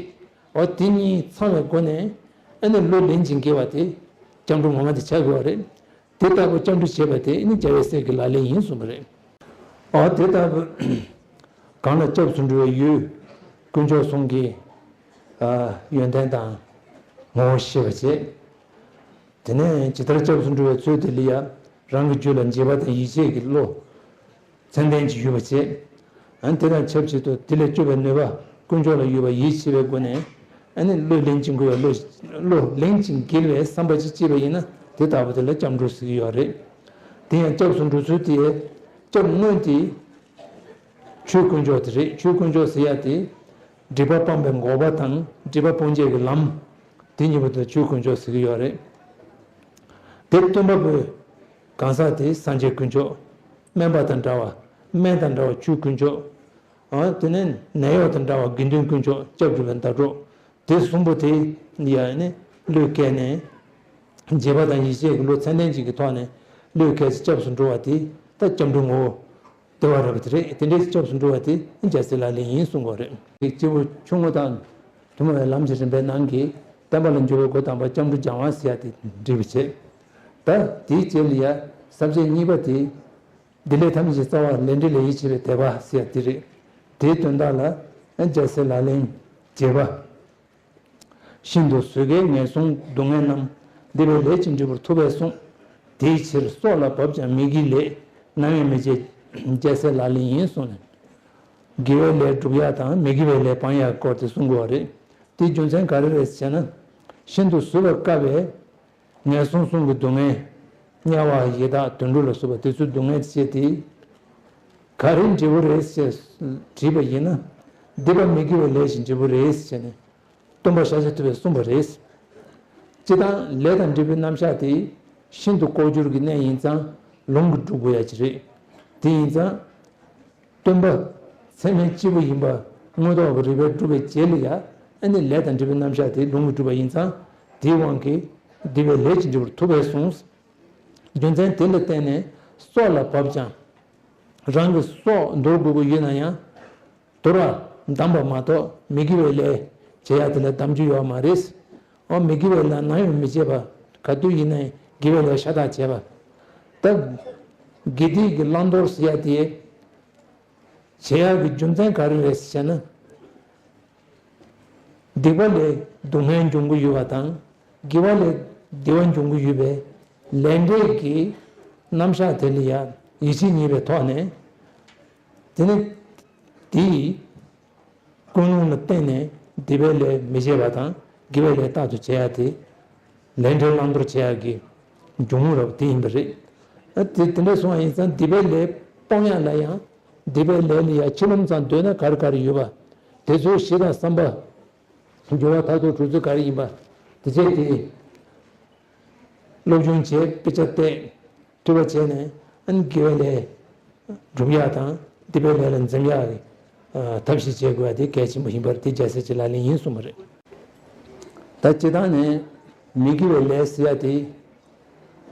འོ་དེ་གཉིས་ཚང་བའི་སྒོ་ནས་ཨ་ནི་བློ་ལན་གཅིག་འགེལ་བ་དེ་སྐྱབས་འགྲོ་ངོ་མ་དེ་ཆགས་དགོས་པ་རེད། དེ་ལྟ་བུ་སྐྱབས་འགྲོ་བྱེད་པ་དེ་ནི་རྒྱལ་བའི་སྲས་ཀྱི་ལག་ལེན་ཡིན་གསུངས་པ་རེད། ཨ་དེ་ལྟ་བུ་གང་ལ་སྐྱབས་སུ་འགྲོ་བའི་ཡུལ། དཀོན་མཆོག་གསུམ་གྱི་ཨ་ཡོན་ཏན་དང་ངོ་བོ་ཤེས་པར་བྱེད། དེ་ནས་ཇི་ལྟར་སྐྱབས་སུ་འགྲོ་བའི་ཚུལ་དེ་ལ་ཡང་རང་གི་རྒྱུད་ལ་འཇིགས་པ་དང་ཡིད་ཆེས་ཀྱི་བློ། མཚན་ལྡན་གྱི་ཡུལ་བ་བྱེད། ཨ་ནི་དེ་དང་ཆབས་ཅིག་ཏུ་དེ་ལས་སྐྱོབ་པའི་ནུས་པ་དཀོན་མཆོག་ལ་ཡོད་པ་ཡིད་ཆེས་པའི་སྒོ་ནས། ཨ་ནི་བློས་ལན་གཅིག་འགུལ་བའི་བློ། བློ་ལན་གཅིག་འགེལ་བའི་བསམ་པ་ཅིག་སྐྱེས་པ་ཡིན་ན་དེ་ལྟ་བུ་དེ་ལ་སྐྱབས་འགྲོ་ཟེར་གྱི་ཡོད་རེད། དེ་ཡང་སྐྱབས་སུ་འགྲོ་ཚུལ་དེ། སྐྱབས་དངོས་དེ། ཆོས་དཀོན་མཆོག་དེ་རེད། ཆོས་དཀོན་མཆོག་ཟེར་ཡ་དེ། སྒྲིབ་པ་སྤངས་པའི་འགོག་པ་དང་སྒྲིབ་པ་སྤོང་བྱེད་ཀྱི་ལམ། དེ་གཉིས་པོ་དེ་ཆོས་དཀོན་མཆོག་ཟེར་གྱི་ཡོད་རེད། དེ་སྟོན་པ་པོས་གང་ཟག་དེ་སངས་རྒྱས་དཀོན་མཆོག་སྨན་པ་དང་འདྲ་བ། སྨན་དང་འདྲ་བ་ཆོས་དཀོན་མཆོག་ཨ་དེ་ནས་ནད་གཡོག་དང་འདྲ་བ་དགེ་འདུན་དཀོན་མཆོག་སྐྱབས་སྒྲུབ་པའི་ཟླ་གྲོགས། དེ་གསུམ་པོ་དེ་ཡ་ནི་བློས་བཀལ་ནས། འཇིགས་པ་དང་ཡིད་ཆེས་ཀྱི་བློ་ཚད་ལྡན་ཅིག་གི་ཐོག་ནས་བློས་བཀལ་ཚེ་སྐྱབས་སུ་འགྲོ་བ་དེ་ད་སྐྱབས་འགྲོའི་ངོ་བོ་བདེ་བ་རབ་དེ་རེད། དེ་འདྲའི་སྐྱབས་སུ་འགྲོ་བ་དེ་རྒྱལ་སྲས་ལག་ལེན་ཡིན་གསུང་གི་རེད། སྐྱེས་བུ་ཆུང་ངུ་དང་ཐུན་མོང་བའི་ལམ་གྱི་རིམ་པའི་ནང་གི་བསྟན་པ་ལ་འཇུག་པའི་སྒོ་དམ་པ་སྐྱབས་འགྲོ་སྦྱང་བ་ཟེར་ཡ་དེ་འགྲིག་པ་བྱེད། ད་དེའི་རྗེས་ལ་ཡ་ས་བཅད་གཉིས་པ་དེ། འདི་ལས་ཐམས་ཅད་རྩ་བ་ལས་འབྲས་ལ་ཡིད་ཆེས་པའི་དད་པ་ཟེར་ཡ་དེ་རེད། དེའི་དོན་དག་ལ་རྒྱལ་སྲས་ལག་ལེན་བྱེད་པ། ཤིན་ཏུ་བཟོད་དཀའི་ངན་སོང་སྡུག་བསྔལ་རྣམས། སྡིག་པའི་ལས་ཀྱིས་འབྲས་བུར་ཐུབ་པས་གསུངས། དེའི་ཕྱིར་སྲོག་ལ་བབ་ཀྱང་མི་དགེའི་ལས། ནམ་ཡང་མི་བྱེད་རྒྱལ་སྲས་ལག་ལེན་ཡིན་གསུངས་ནས། དགེ་བའི་ལས་སྒྲུབ་ཡག་དང་མི་དགེ་བའི་ལས་སྤང་ཡག་སྐོར་དེ་གསུང་དགོས་པ་རེད། དེའི་རྒྱུ་མཚན་ག་རེ་རེད་ཟེར་ན། ཤིན་ཏུ་བཟོད་པར་དཀའ་བའི་ངན་སོང་གསུམ་གྱི་སྡུག་བསྔལ། དམྱལ་བ་ཡི་དྭགས་དུད་འགྲོ་ལ་སོགས་པ་དེ་ཚོའི་སྡུག་བསྔལ་ཆེ་སྟེ། ག་རེའི་འབྲས་བུ་རེད་ཅེས་དྲིས་པ་ཡིན་ན། སྡིག་པ་མི་དགེ་བའི་ལས་ཀྱི་འབྲས་བུ་རེད་ཅེས་ནས། སྟོན་པ་ཤཱཀྱ་ཐུབ་པས་གསུངས་པ་རེད། སྤྱིར་བཏང་ལས་དང་འབྲས་བུའི་རྣམ་གཞག་དེ་ཤིན་ཏུ་ལྐོག་གྱུར་གྱི་གནས་ཡིན་ཙང་ལུང་གིས་སྒྲུབ་དགོས་ཡ་ཅིག་རེད། དེ་ཡིན་ཙང་། སྟོན་པ་ཚད་མའི་སྐྱེས་བུ་ཡིན་པ་མངོན་རྟོགས་ཀྱི་རིགས་པས་སྒྲུབ་པའི་རྗེས་ལ་ཡ་ཨ་ནི་ལས་དང་འབྲས་བུའི་རྣམ་གཞག་དེ་ལུང་གིས་སྒྲུབ་པ་ཡིན་ཙང་དེའི་དབང་གིས་སྡིག་པའི་ལས་ཀྱི་འབྲས་བུར་ཐུབ་པས་གསུངས། རྒྱུ་མཚན་དེ་ལ་བརྟེན་ནས་སྲོག་ལ་བབ་ཀྱང་། རང་གི་སྲོག་འདོར་དགོས་ཀྱི་ཡོད་ན་ཡང་། དོར་བ་གདམས་པ་མ་གཏོགས་མི་དགེ་བའི་ལས་བྱེད་ཡ་དེ་ལ་གདམ་རྒྱུ་ཡོད་མ་རེད། འོ་མི་དགེ་བའི་ལས་ནམ་ཡང་མི་བྱེད་པ། ག་དུས་ཡིན་ནའི་དགེ་བའི་ལས་ཤ་སྟག་བྱེད་པ། ད་དགེ་སྡིག་གི་བླང་དོར་ཟེར་ཡ་དེ། བྱེད་ཡག་གི་རྒྱུ་མཚན་ག་རེ་རེད་ཟེར་ན། སྡིག་པ་ལས་སྡུག་བསྔལ་འབྱུང་གི་ཡོད་པ་དང་། དགེ་བ་ལས་བདེ་བ་འབྱུང་གི་ཡོད་པའི་ལས་འབྲས་ཀྱི་རྣམ་གཞག་དེ་ལ་ཡང་ཡིད་ཆེས་རྙེད་པའི་ཐོག་ནས། དེ་ནི་དེའི་ཀུན་སློང་ལ་བརྟེན་ནས་སྡིག་པའི་ལས་མི་བྱེད་པ་དང་དགེ་བའི་ལས་རྟག་ཏུ་བྱེད་ཡག་དེ། ལས་འབྲས་བླང་དོར་བྱེད་ཡག་གི་འབྱུང་རྔུབ་རབ་དེ་ཡིན་པ་རེད། ཨ་དེ་དེ་འདྲ་སོང་བ་ཡིན་ཙང་སྡིག་པའི་ལས་སྤོང་ཡག་ལ་ཡང་སྡིག་པའི་ལས་ལ་ཡང་ཕྱི་ལོམ་ཙམ་འདོད་ན་ག་རེ་ག་རེ་ཡོད་པ། དེ་ཚོའི་གཞི་དང་བསམ་པ། སྦྱོར་བ་མཐར་ཐུག་གྲུབ་ཚུལ་ག་རེ་ཡིན་པ། དེ་བྱས་ཏེ། སློབ་སྦྱོང་བྱས། དཔེ་ཆ་བལྟས། འཁྲུལ་པ་བྱས་ནས་ཨ་ནི་དགེ་བའི་ལས་སྒྲུབ་ཡག་དང་སྡིག་པའི་ལས་ལ་འཛེམ་ཡག་གི་ཐབས་ཤེས་བྱེད་དགོས་པ་དེ་གལ་ཆེན་པོ་ཡིན་པར་དེ་རྒྱལ་སྲས་ཀྱི་ལག་ལེན་ཡིན་གསུངས་པ་རེད། ད་སྤྱིར་བཏང་ནས་མི་དགེ་བའི་ལས་ཟེར་ཡག་དེ་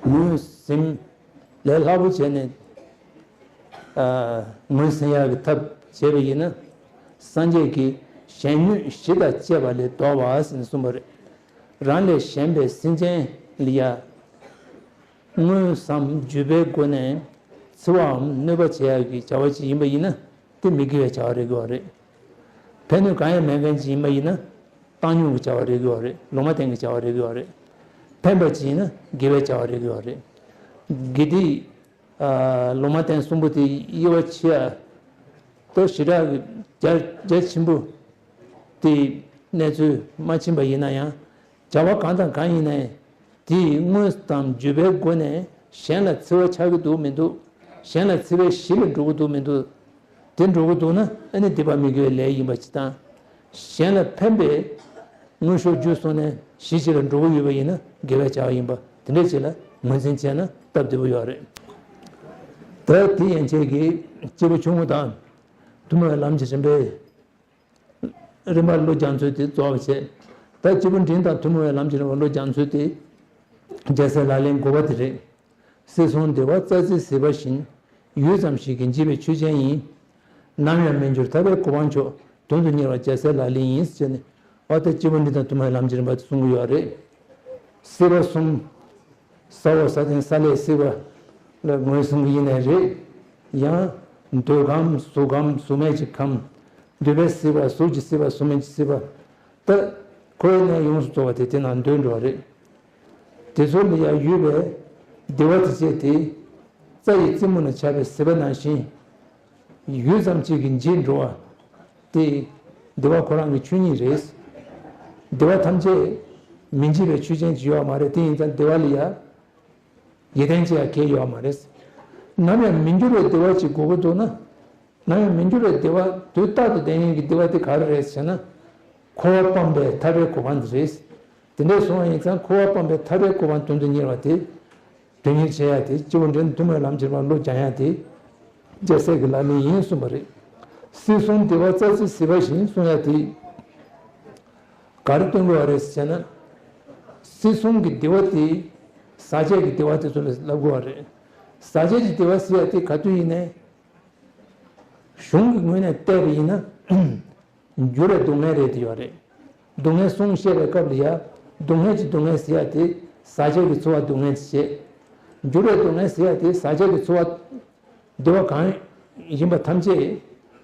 ངོས་ཟིན། ལས་སླ་པོ་བྱས་ནས་ཨ་ངོས་ཟིན་ཡག་གི་ཐབས་ བྱས་པ་ཡིན་ན། སངས་རྒྱས་ཀྱིས་གཞན་གནོད་གཞི་དང་བཅས་པ་ལས་ལྡོག་པ་ཟེར་ནས་གསུངས་པ་རེད། རང་ལས་གཞན་པའི་སེམས་ཅན་ལ་ཡང་དངོས་སམ་བརྒྱུད་པའི་སྒོ་ནས་འཚེ་བའམ་གནོད་པ་བྱེད་ཡག་གི་བྱ་བ་ཅིག་ཡིན་པ་ཡིན་ན། དེ་མི་དགེ་བའི་བྱ་བ་རེད་དགོས་པ་རེད། ཕན་གནོད་གང་ཡང་མེད་མཁན་ཅིག་ཡིན་པ་ཡིན་ན། བཏང་སྙོམས་ཀྱི་བྱ་བ་རེད་དགོས་པ་རེད། ལུང་མ་བསྟན་གྱི་བྱ་བ་རེད་དགོས་པ་རེད། ཕན་པ་ཅིག་ཡིན་ན་དགེ་བའི་བྱ་བ་རེད་དགོས་པ་རེད། དགེ་སྡིག་ཨ། ལུང་མ་བསྟན་གསུམ་པོ་དེ་དབྱེ་བ་ཕྱེ་ཡ། ད་ཞེ་དྲག་གི་རྒྱ་རྒྱ་ཆེན་པོ་དེ་གནས་ཚུལ་མ་ཕྱིན་པ་ཡིན་ན་ཡང་། བྱ་བ་གང་དང་གང་ཡིན་ནའི་དེའི་དངོས་དང་བརྒྱུད་པའི་སྒོ་ནས་གཞན་ལ་འཚེ་བ་ཆགས་ཀྱི་འདུག་མི་འདུག་གཞན་ལ་འཚེ་བའི་གཞི་ལ་འགྲོ་གི་འདུག་མི་འདུག་དེ་འགྲོ་གི་འདུག་ན་ཨ་ནི་སྡིག་པ་མི་དགེ་བའི་ལས་ཡིན་པ་ཅིག་དང་། གཞན་ལ་ཕན་པའི་དངོས་ཤུགས་བརྒྱུད་སོང་ནས་གཞི་གཅིག་ལ་འགྲོ་གི་ཡོད་པ་ཡིན་ན་དགེ་བའི་བྱ་བ་ཡིན་པ་དེ་འདྲ་ཅིག་ལ་ངོས་འཛིན་བྱས་ན་སྟབས་བདེ་པོ་ཡོད་རེད། ད་དེ་ཡན་ཆད་ཀྱིས་སྐྱེས་བུ་ཆུང་ངུ་དང་ཐུན་མོང་བའི་ལམ་གྱི་རིམ་པའི་རིམ་པར་བློ་སྦྱང་ཚུལ་དེ་རྫོགས་པ་བྱས། ད་སྐྱེས་བུ་འབྲིང་དང་ཐུན་མོང་བའི་ལམ་གྱི་རིམ་པར་བློ་སྦྱང་ཚུལ་དེ་རྒྱལ་སྲས་ལག་ལེན་དགུ་པ་དེ་རེད། སྲིད་གསུམ་བདེ་བ་རྩྭ་རྩེའི་ཟིལ་པ་བཞིན། ཡུད་ཙམ་ཞིག་གིས་འཇིག་པའི་ཆོས་ཅན་ཡིན། ནམ་ཡང་མི་འགྱུར་ཐར་པའི་གོ་འཕང་མཆོག་དོན་དུ་གཉེར་བ་རྒྱལ་སྲས་ལག་ལེན་ཡིན། ཟེར་ནས་ཨ་ཏི་སྐྱེས་བུ་འབྲིང་དང་ཐུན་མོང་བའི་ལམ་གྱི་རིམ་པ་དེ་གསུང་གི་ཡོད་རེད། སྲིད་པ་གསུམ། ས་འོག་ས་སྟེང་ས་བླའི་སྲིད་པ་ལ་ངོས་བཟུང་གི་ཡིན་ནའི་རེད། ཡང་འདོད་ཁམས་གཟུགས་ཁམས་གཟུགས་མེད་ཀྱི་ཁམས། འདོད་པའི་སྲིད་པ་གཟུགས་ཀྱི་སྲིད་པ་གཟུགས་མེད་ཀྱི་སྲིད་པ། ད་འཁོར་བའི་གནས་ཡོངས་སུ་རྫོགས་པ་དེ་དེ་ནང་འདོད་འགྲོ་བ་རེད། དེ་ཚོ་ལ་ཡང་ཡོད་པའི་བདེ་བ་དེ་བཅས་དེ། རྩྭ་ཡི་རྩེ་མོ་ན་ཆགས་པའི་ཟིལ་པ་ནང་བཞིན། ཡུད་ཙམ་གཅིག་གིས་འཇིག་འགྲོ་བ། དེ་བདེ་བ་ཁོ་རང་གི་ཆོས་ཉིད་རེད། བདེ་བ་ཐམས་ཅད་མི་འཇིག་པའི་ཆོས་ཅན་ཅིག་ཡོད་པ་མ་རེད། དེ་ཡིན་ཙང་བདེ་བ་ལ་ཡང་ཡིད་བརྟན་བྱེད་ཡ་གལ་ཡོད་པ་མ་རེད། ནམ་ཡང་མི་འགྱུར་བའི་བདེ་བ་ཅིག་དགོས་ཀྱི་འདུག་ན། ནམ་ཡང་མི་འགྱུར་བའི་བདེ་བ་དུས་རྟག་ཏུ་ལྡན་མཁན་གྱི་བདེ་བ་དེ་ག་རེ་རེད་ཟེར་ན། འཁོར་བ་སྤངས་པའི་ཐར་པའི་གོ་འཕང་དེ་རེད། དེ་འདྲ་སོང་བ་ཡིན་ཙང་འཁོར་བ་སྤངས་པའི་ཐར་པའི་གོ་འཕང་དོན་དུ་གཉེར་བ་དེ། དོན་གཉེར་བྱེད་ཡ་དེ་སྐྱེས་བུ་འབྲིང་ཐུན་མོང་ལམ་གྱི་རིམ་པ་བློ་སྦྱང་ཡ་དེ། རྒྱལ་སྲས་ཀྱི་ལག་ལེན་ཡིན་གསུངས་པ་རེད། སྲིད་གསུམ་བདེ་བ་རྩྭ་རྩེའི་ཟིལ་པ་བཞིན་གསུང་ཡ་དེ། ག་རེ་སྟོན་དགོས་པ་རེད་ཟེར་ན། སྲིད་གསུམ་གྱི་བདེ་བ་དེ། ཟག་བཅས་ཀྱི་བདེ་བ་དེ་ཚོ་ལ་ལབ་དགོས་པ་རེད། ཟག་བཅས་ཀྱི་བདེ་བ་ཟེར་ཡ་དེ་ག་དུས་ཡིན་ནའི། གཞུང་གི་ངོས་ནས་བལྟས་པ་ཡིན་ན། འགྱུར་བའི་སྡུག་བསྔལ་རེད་དེ་ཡོད་རེད། སྡུག་བསྔལ་གསུམ་བཤད་པའི་སྐབས་ལ་ཡ། སྡུག་བསྔལ་གྱི་སྡུག་བསྔལ་ཟེར་ཡ་དེ། ཟག་བཅས་ཀྱི་ཚོར་བ་སྡུག་བསྔལ་དེ་བྱེད། འགྱུར་བའི་སྡུག་བསྔལ་ཟེར་ཡ་དེ་ཟག་བཅས་ཀྱི་ཚོར་བ། བདེ་བ་གང་ཡིན་པ་ཐམས་ཅད་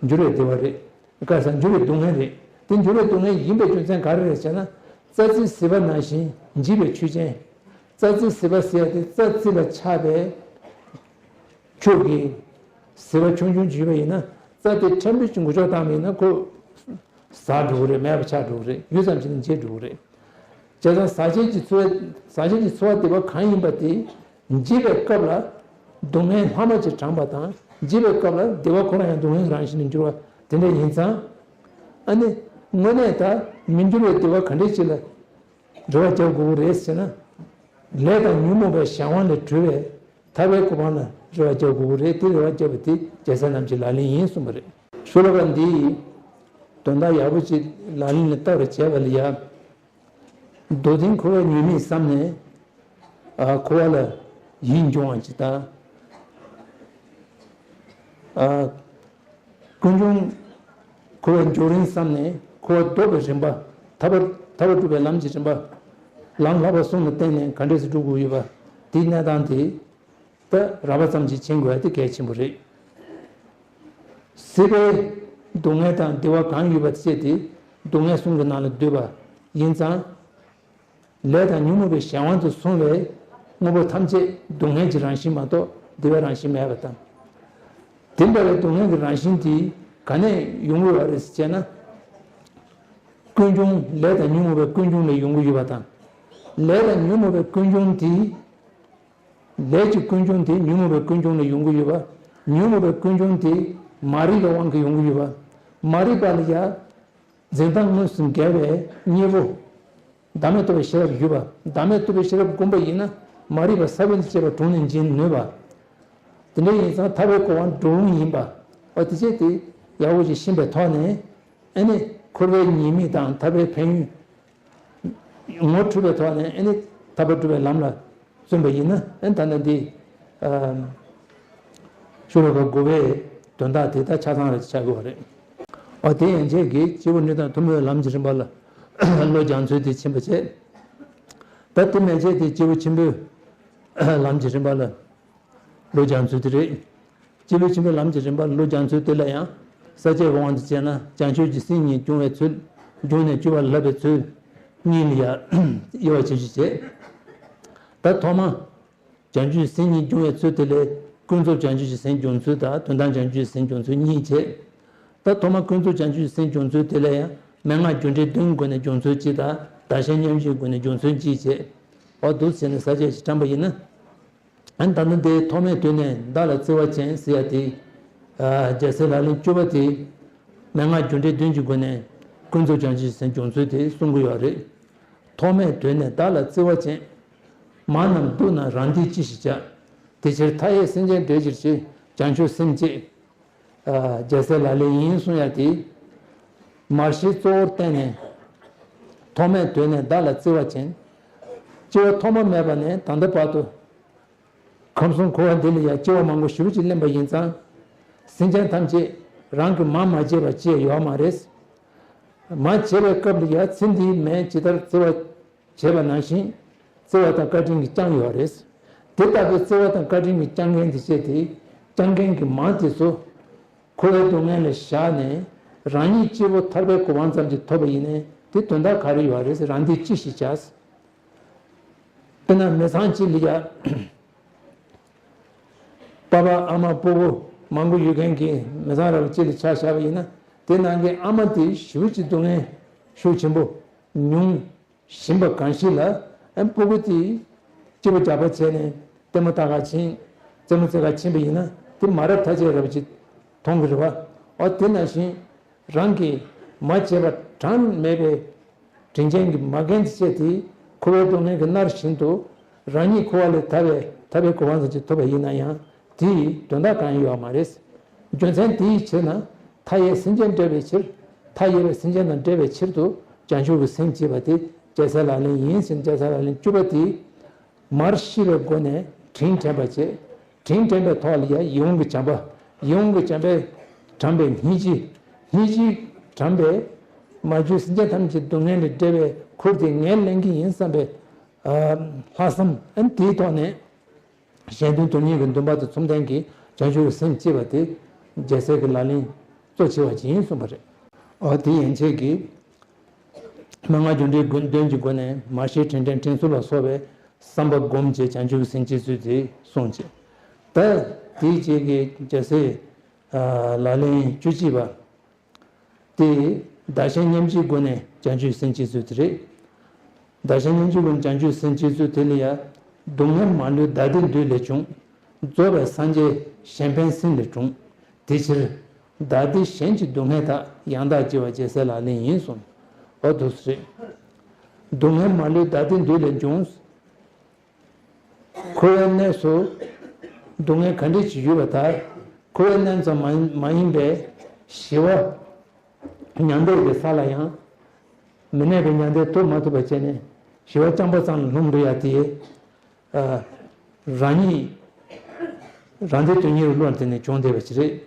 འགྱུར་བའི་བདེ་བ་རེད། ག་ས་འགྱུར་བའི་སྡུག་བསྔལ་རེད། དེ་འགྱུར་བའི་སྡུག་བསྔལ་ཡིན་པའི་རྒྱུ་མཚན་ག་རེ་རེད་ཟེར་ན། རྩྭ་རྩེའི་ཟིལ་པ་ནང་བཞིན་འཇིག་པའི་ཆོས་ཅན། རྩྭ་རྩེའི་ཟིལ་པ་ཟེར་ཡ་དེ་རྩྭ་རྩེ་ལ་ཆགས་པའི་ཁྱུ་གི་ཟིལ་པ་ཆུང་ཆུང་ཅིག་ཡོད་པ་ཡིན་ན། རྩྭ་དེ་ཕྲན་བུ་ཅིག་འགུལ་སྐྱོད་བཏང་བ་ཡིན་ན་ཁོ། ཟག་འགྲོ་གི་རེད། མེད་པ་ཆགས་འགྲོ་གི་རེད། ཡུད་ཙམ་ཞིག་ནས་འཇིག་འགྲོ་གི་རེད། བྱས་ཙང་ཟག་བཅས་ཀྱི་ཚོར་བ། ཟག་བཅས་ཀྱི་ཚོར་བ་བདེ་བ་གང་ཡིན་པ་དེ། འཇིག་པའི་སྐབས་ལ་སྡུག་བསྔལ་ལྷག་མ་ཅིག་དྲངས་པ་དང་། འཇིག་པའི་སྐབས་ལ་བདེ་བ་ཁོ་རང་ཡང་སྡུག་བསྔལ་གྱི་རང་བཞིན་དུ་འགྱུར་བ་དེ་འདྲ་ཡིན་ཙང་། ཨ་ནི། དངོས་གནས་ད་མི་འགྱུར་བའི་བདེ་བ་ག་འདྲ་ཅིག་ལ་རེ་བ་རྒྱག་དགོས་ཀྱི་རེད་ཟེར་ན། ལས་དང་ཉོན་མོངས་པའི་གཞན་དབང་ལས་གྲོལ་བའི་ཐར་པའི་གོ་འཕང་ལ་རེ་བ་རྒྱག་དགོས་ཀྱི་རེད། དེ་རེ་བ་རྒྱག་པ་དེ་རྒྱལ་སྲས་རྣམས་ཀྱི་ལག་ལེན་ཡིན་གསུངས་པ་རེད། ཤོ་ལོ་ཀ་འདིའི་དོན་དག་ཡག་པོ་ཅིག་ལག་ལེན་ལ་བསྟར་བར་བྱས་པ་ལ་ཡ། མདོར་བསྟན་འཁོར་བའི་ཉེས་དམིགས་བསམ་ནས། ཨ། འཁོར་བ་ལ་ཡིད་འབྱུང་བ་ཅིག་དང་། ཨ། ཀུན་འབྱུང་། འཁོར་བའི་འབྱུང་རིམ་བསམ་ནས་འཁོར་བ་ལྡོག་པའི་རིམ་པ། ཐར་པ། ཐར་པ་སྒྲུབ་པའི་ལམ་གྱི་རིམ་པ། ལམ་བསླབ་པ་གསུམ་ལ་བརྟེན་ནས་ག་འདྲས་སེ་སྒྲུབ་དགོས་ཡོད་པ། དེའི་གནས་སྟངས་དེ། ད་རགས་པ་ཙམ་ཞིག་མཁྱེན་དགོས་ཡ་དེ་གལ་ཆེན་པོ་རེད། སྲིད་པའི་སྡུག་བསྔལ་དང་བདེ་བ་གང་ཡོད་པ་བཅས་དེ་སྡུག་བསྔལ་གསུམ་གྱི་ནང་ལ་འདུས་པ་ཡིན་ཙང་། ལས་དང་ཉོན་མོངས་པའི་གཞན་དབང་དུ་སོང་བའི་དངོས་པོ་ཐམས་ཅད་སྡུག་བསྔལ་གྱི་རང་བཞིན་མ་གཏོགས་བདེ་བའི་རང་བཞིན་མེད་པ་དང་། དེ་འདྲ་བའི་སྡུག་བསྔལ་གྱི་རང་བཞིན་དེ་ག་ནས་ཡོང་གི་ཡོད་རེད་ཟེར་ན། ཀུན་འབྱུང་། ལས་དང་ཉོན་མོངས་པའི་ཀུན་འབྱུང་ལས་ཡོང་གི་ཡོད་པ་དང་། ལས་དང་ཉོན་མོངས་པའི་ཀུན་འབྱུང་དེ། ལས་ཀྱི་ཀུན་འབྱུང་དེ་ཉོན་མོངས་པའི་ཀུན་འབྱུང་ལས་ཡོང་གི་ཡོད་པ། ཉོན་མོངས་པའི་ཀུན་འབྱུང་དེ་མ་རིག་པའི་དབང་གིས་ཡོང་གི་ཡོད་པ། མ་རིག་པ་ལ་ཡ། འཛིན་སྟངས་དངོས་སུ་འགལ་བའི་གཉེན་པོ། བདག་མེད་རྟོགས་པའི་ཤེས་རབ་ཡོད་པ། བདག་མེད་རྟོགས་པའི་ཤེས་རབ་བསྒོམས་པ་ཡིན་ན། མ་རིག་པ་ས་བོན་དང་བཅས་པ་གྲོལ་ནས་འབྱིན་ནུས་པ། དེ་འདྲ་ཡིན་ཙང་ཐར་པའི་གོ་འཕང་འགྲོ་འོང་ཡིན་པ། འོ་དེ་བྱས་ཏེ་ཡག་པོ་ཞིག་ཤེས་པའི་ཐོག་ནས། ཨ་ནི་འཁོར་བའི་ཉེས་དམིགས་དང་ཐར་པའི་ཕན་ཡོན། ངོ་འཕྲོད་པའི་ཐོག་ནས་ཨ་ནི་ཐར་པ་སྒྲུབ་པའི་ལམ་ལ་བརྩོན་པ་ཡིན་ན། ཨ་ནི་ད་ལྟ་འདི་ཤོ་ལོ་ཀ་དགུ་པའི་ དོན་དག་དེ་ད་ཆ་ཚང་རེད་ཆགས་དགོས་པ་རེད། འོ་དེ་ཡན་ཆད་ཀྱིས་སྐྱེས་བུ་སྒྲུབ་དང་ཐུན་མོང་བའི་ལམ་གྱི་རིམ་པ་ལ་བློ་སྦྱང་ཚུལ་དེ་ཕྱིན་པ་བྱས། ད་དེ་མན་ཆད་དེ་སྐྱེས་བུ་ཆེན་པོའི་ལམ་གྱི་རིམ་པ་ལ་བློ་སྦྱང་ཚུལ་དེ་རེད། སྐྱེས་བུ་ཆེན་པོའི་ལམ་གྱི་རིམ་པ་ལ་བློ་སྦྱང་ཚུལ་དེ་ལ་ཡང་ས་བཅད་ཀྱི་དབང་དུ་བྱས་ན་བྱང་ཆུབ་ཀྱི་སེམས་གཉིས་སྦྱོང་བའི་ཚུལ། སྦྱོང་ནས་སྤྱོད་པ་ལ་བསླབ་པའི་ཚུལ་གཉིས་ལ་ཡང་དབྱེ་བ་ཕྱེ་ཞིབ་བྱས། ད་ཐོག་མ། བྱང་ཆུབ་སེམས་གཉིས་སྦྱོང་བའི་ཚུལ་དེ་ལས་ཀུན་རྫོབ་བྱང་ཆུབ་ཀྱི་སེམས་སྦྱོང་ཚུལ་དང་དོན་དམ་བྱང་ཆུབ་ཀྱི་སེམས་སྦྱོང་ཚུལ་གཉིས་བྱས། ད་ཐོག་མ་ཀུན་རྫོབ་བྱང་ཆུབ་ཀྱི་སེམས་སྦྱོང་ཚུལ་དེ་ལ་ཡང་མན་ངག་རྒྱུ་འབྲས་བདུན་སྒོ་ནས་སྦྱོང་ཚུལ་གཅིག་དང་བདག་གཞན་མཉམ་བརྗེའི་སྒོ་ནས་སྦྱོང་ཚུལ་གཅིག་བྱས། འོ་འདུག་བྱས་ནས་ས་བཅད་ཅིག་བཀྲམ་པ་ཡིན་ན། ཨ་ནི་ད་ནི་འདི་ཐོག་མའི་དུས་ནས་བདག་ལ་བརྩེ་བ་ཅན་ཟེར་ཡ་དེ། རྒྱལ་སྲས་ལག་ལེན་བཅུ་པ་དེ། མན་ངག་རྒྱུ་འབྲས་བདུན་གྱི་སྒོ་ནས་ཀུན་རྫོབ་བྱང་ཆུབ་ཀྱི་སེམས་སྦྱོང་ཚུལ་དེ་གསུང་གི་ཡོད་རེད། ཐོག་མའི་དུས་ནས་བདག་ལ་བརྩེ་བ་ཅན། མ་རྣམས་སྡུག་ན་རང་སྡིག་ཅི་ཞིག་བྱ། དེ་ཕྱིར་མཐའ་ཡས་སེམས་ཅན་བསྒྲལ་ཕྱིར་བྱེད། བྱང་ཆུབ་སེམས་བསྐྱེད། རྒྱལ་སྲས་ལག་ལེན་ཡིན་གསུང་ཡ་དེ། མར་ཤེས་གཙོ་བོར་བསྟན་ནས། ཐོག་མའི་དུས་ནས་བདག་ལ་བརྩེ་བ་ཅན། སྐྱེ་བ་ཐོག་མ་མེད་པ་ནས་ད་ལྟ་བར་དུ། ཁམས་གསུམ་འཁོར་བ་འདི་ལ་ཡང་སྐྱེ་བ་མང་པོ་ཞེ་པོ་ཅིག་ལེན་པ་ཡིན་ཙང་། སེམས་ཅན་ཐམས་ཅད་རང་གིས་མ་མ་བྱས་པ་ཅི་ཡང་ཡོད་མ་རེད། མ་བྱས་པའི་སྐབས་ལ་ཡང་ཚེ་འདིའི་མེས་ཇི་ལྟར་བརྩེ་བ་བྱས་པ་ནང་བཞིན་བརྩེ་བ་དང་བཀའ་དྲིན་གྱིས་བསྐྱངས་ཡོད་རེད། དེ་ལྟ་བུའི་བརྩེ་བ་དང་བཀའ་དྲིན་གྱིས་བསྐྱངས་མཁན་དེ་བྱས་ཏེ་བསྐྱངས་མཁན་གྱི་མ་དེ་ཚོ་འཁོར་བའི་སྡུག་བསྔལ་ལ་བཞག་ནས་རང་ཉིད་སྐྱེ་བོ་ཐར་པའི་གོ་འཕང་ཙམ་ཅིག་ཐོབ་པ་ཡིན་ནའི་དེ་དོན་དག་ག་རེ་ཡོད་རེད། རང་སྡིག་ཅི་ཞིག་བྱ། དཔེར་ན་མི་ཚང་གཅིག་ལ་ཡ། པ་ཕ་ཨ་མ་སྤོ་བོ་མང་པོ་ཡོད་མཁན་གྱི་མི་ཚང་ར་བ་གཅིག་ལ་ཆ་བཞག་པ་ཡིན་ན་དེ་ནང་གི་ཨ་མ་དེ་ཞེ་པོ་ཅིག་སྡུག་བསྔལ་ཤུགས་ཆེན་པོ་མྱོང་བཞིན་པ་གང་ཞིག་ལ་ཨ་སྤོ་བོ་དེ་སྐྱིད་པོ་རྒྱག་པ་བྱས་ནས་ལྟད་མོ་ལྟ་ག་ཕྱིན་རྩེད་མོ་རྩེ་ག་ཕྱིན་པ་ཡིན་ན་དེ་མ་རབས་ཐ་ཆད་ར་བ་ཅིག་མཐོང་གི་རེད་བ། ཨོ་དེ་ནང་བཞིན་རང་གིས་མ་བྱས་པ་གྲངས་མེད་པའི་དྲིན་ཅན་གྱི་མ་རྒན་དེ་བྱས་ཏེ་འཁོར་བའི་སྡུག་བསྔལ་གྱིས་མནར་བཞིན་དུ་རང་ཉིད་འཁོར་བ་ལས་ཐར་བའི་ཐར་པའི་གོ་འཕང་ཙམ་ཅིག་ཐོབ་པ་ཡིན་ན་ཡང་དེའི་དོན་དག་གང་ཡང་ཡོད་མ་རེད། རྒྱུ་མཚན་དེའི་ཕྱིར་ན་མཐའ་ཡས་སེམས་ཅན་བསྒྲལ་བའི་ཕྱིར་མཐའ་ཡས་པའི་སེམས་ཅན་དང་བསྒྲལ་བའི་ཕྱིར་དུ་བྱང་ཆུབ་ཀྱི་སེམས་བསྐྱེད་པ་དེ་རྒྱལ་སྲས་ལག་ལེན་ཡིན་ཟེར། རྒྱལ་སྲས་ལག་ལེན་བཅུ་པ་དེ། མར་ཤེས་པའི་སྒོ་ནས་དྲིན་དྲན་པ་བྱེད། དྲིན་དྲན་པའི་ཐོག་ལ་ཡང་ཡིད་འོང་གི་བྱམས་པ། ཡིད་འོང་གི་བྱམས་པས་དྲངས་པའི་སྙིང་རྗེ། སྙིང་རྗེས་དྲངས་པའི་མ་གྱུར་སེམས་ཅན་ཐམས་ཅད་སྡུག་བསྔལ་ལས་བསྒྲལ་བའི་ཁུར་དེ་ངས་ལེན་གྱི་ཡིན་བསམ་པའི་ལྷག་བསམ་དེའི་ཐོག་ནས་གཞན་དོན་དོན་གཉེར་གྱི་འདུན་པ་དང་མཚུངས་ལྡན་གྱི་བྱང་ཆུབ་ཀྱི་སེམས་བསྐྱེད་པ་དེ་རྒྱལ་སྲས་ཀྱི་ལག་ལེན་གཙོ་ཆེ་བ་ཅིག་ཡིན་གསུངས་པ་རེད། འོ་དེ་ཡན་ཆད་ཀྱིས། མན་ངག་རྒྱུ་འབྲས་དགོས་དོན་གྱི་སྒོ་ནས་མར་ཤེས་དྲིན་དྲན་དྲིན་གཟོ་ལ་སོགས་པའི་བསམ་པ་སྒོམ་བྱས་བྱང་ཆུབ་སེམས་བསྐྱེད་ཚུལ་དེ་གསུངས་བྱས། ད་དེའི་རྗེས་ཀྱི་རྒྱལ་སྲས་ལག་ལེན་བཅུ་གཅིག་པ་དེ་བདག་གཞན་མཉམ་བརྗེའི་སྒོ་ནས་བྱང་ཆུབ་སེམས་བསྐྱེད་ཚུལ་དེ་རེད། བདག་གཞན་མཉམ་བརྗེའི་སྒོ་ནས་བྱང་ཆུབ་སེམས་བསྐྱེད་ཚུལ་དེ་ལ་ཡང་སྡུག་བསྔལ་མ་ལུས་བདག་བདེ་འདོད་ལས་བྱུང་། རྫོགས་པའི་སངས་རྒྱས་གཞན་ཕན་སེམས་ལས་འཁྲུངས། དེ་ཕྱིར། བདག་བདེ་གཞན་གྱི་སྡུག་བསྔལ་དག །ཡང་དག་བགྱི་བ་རྒྱལ་སྲས་ལག་ལེན་ཡིན་གསུངས། འོ་འདུག་སེ་རེད། སྡུག་བསྔལ་མ་ལུས་བདག་བདེ་འདོད་ལས་བྱུང་། འཁོར་བའི་གནས་སུ་སྡུག་བསྔལ་ག་འདྲ་ཅིག་ཡོད་པ་དག །འཁོར་བའི་གནས་ཙམ་མ་མ་ཡིན་པའི་ཞི་བ་མྱང་འདས་ཀྱི་ས་ལ་ཡང་མི་གནས་པའི་མྱང་འདས་ཐོབ་མ་ཐུབ་པ་བྱས་ནས་ཞི་བ་རྐྱང་པ་ཙམ་ལ་ལྷུང་འགྲོ་ཡ་དེ། རང་ཉིད་རང་སྡེ་དོན་གཉེར་བློ་དེ་ནས་བྱུང་བསྡད་པ་ཞིག་རེད།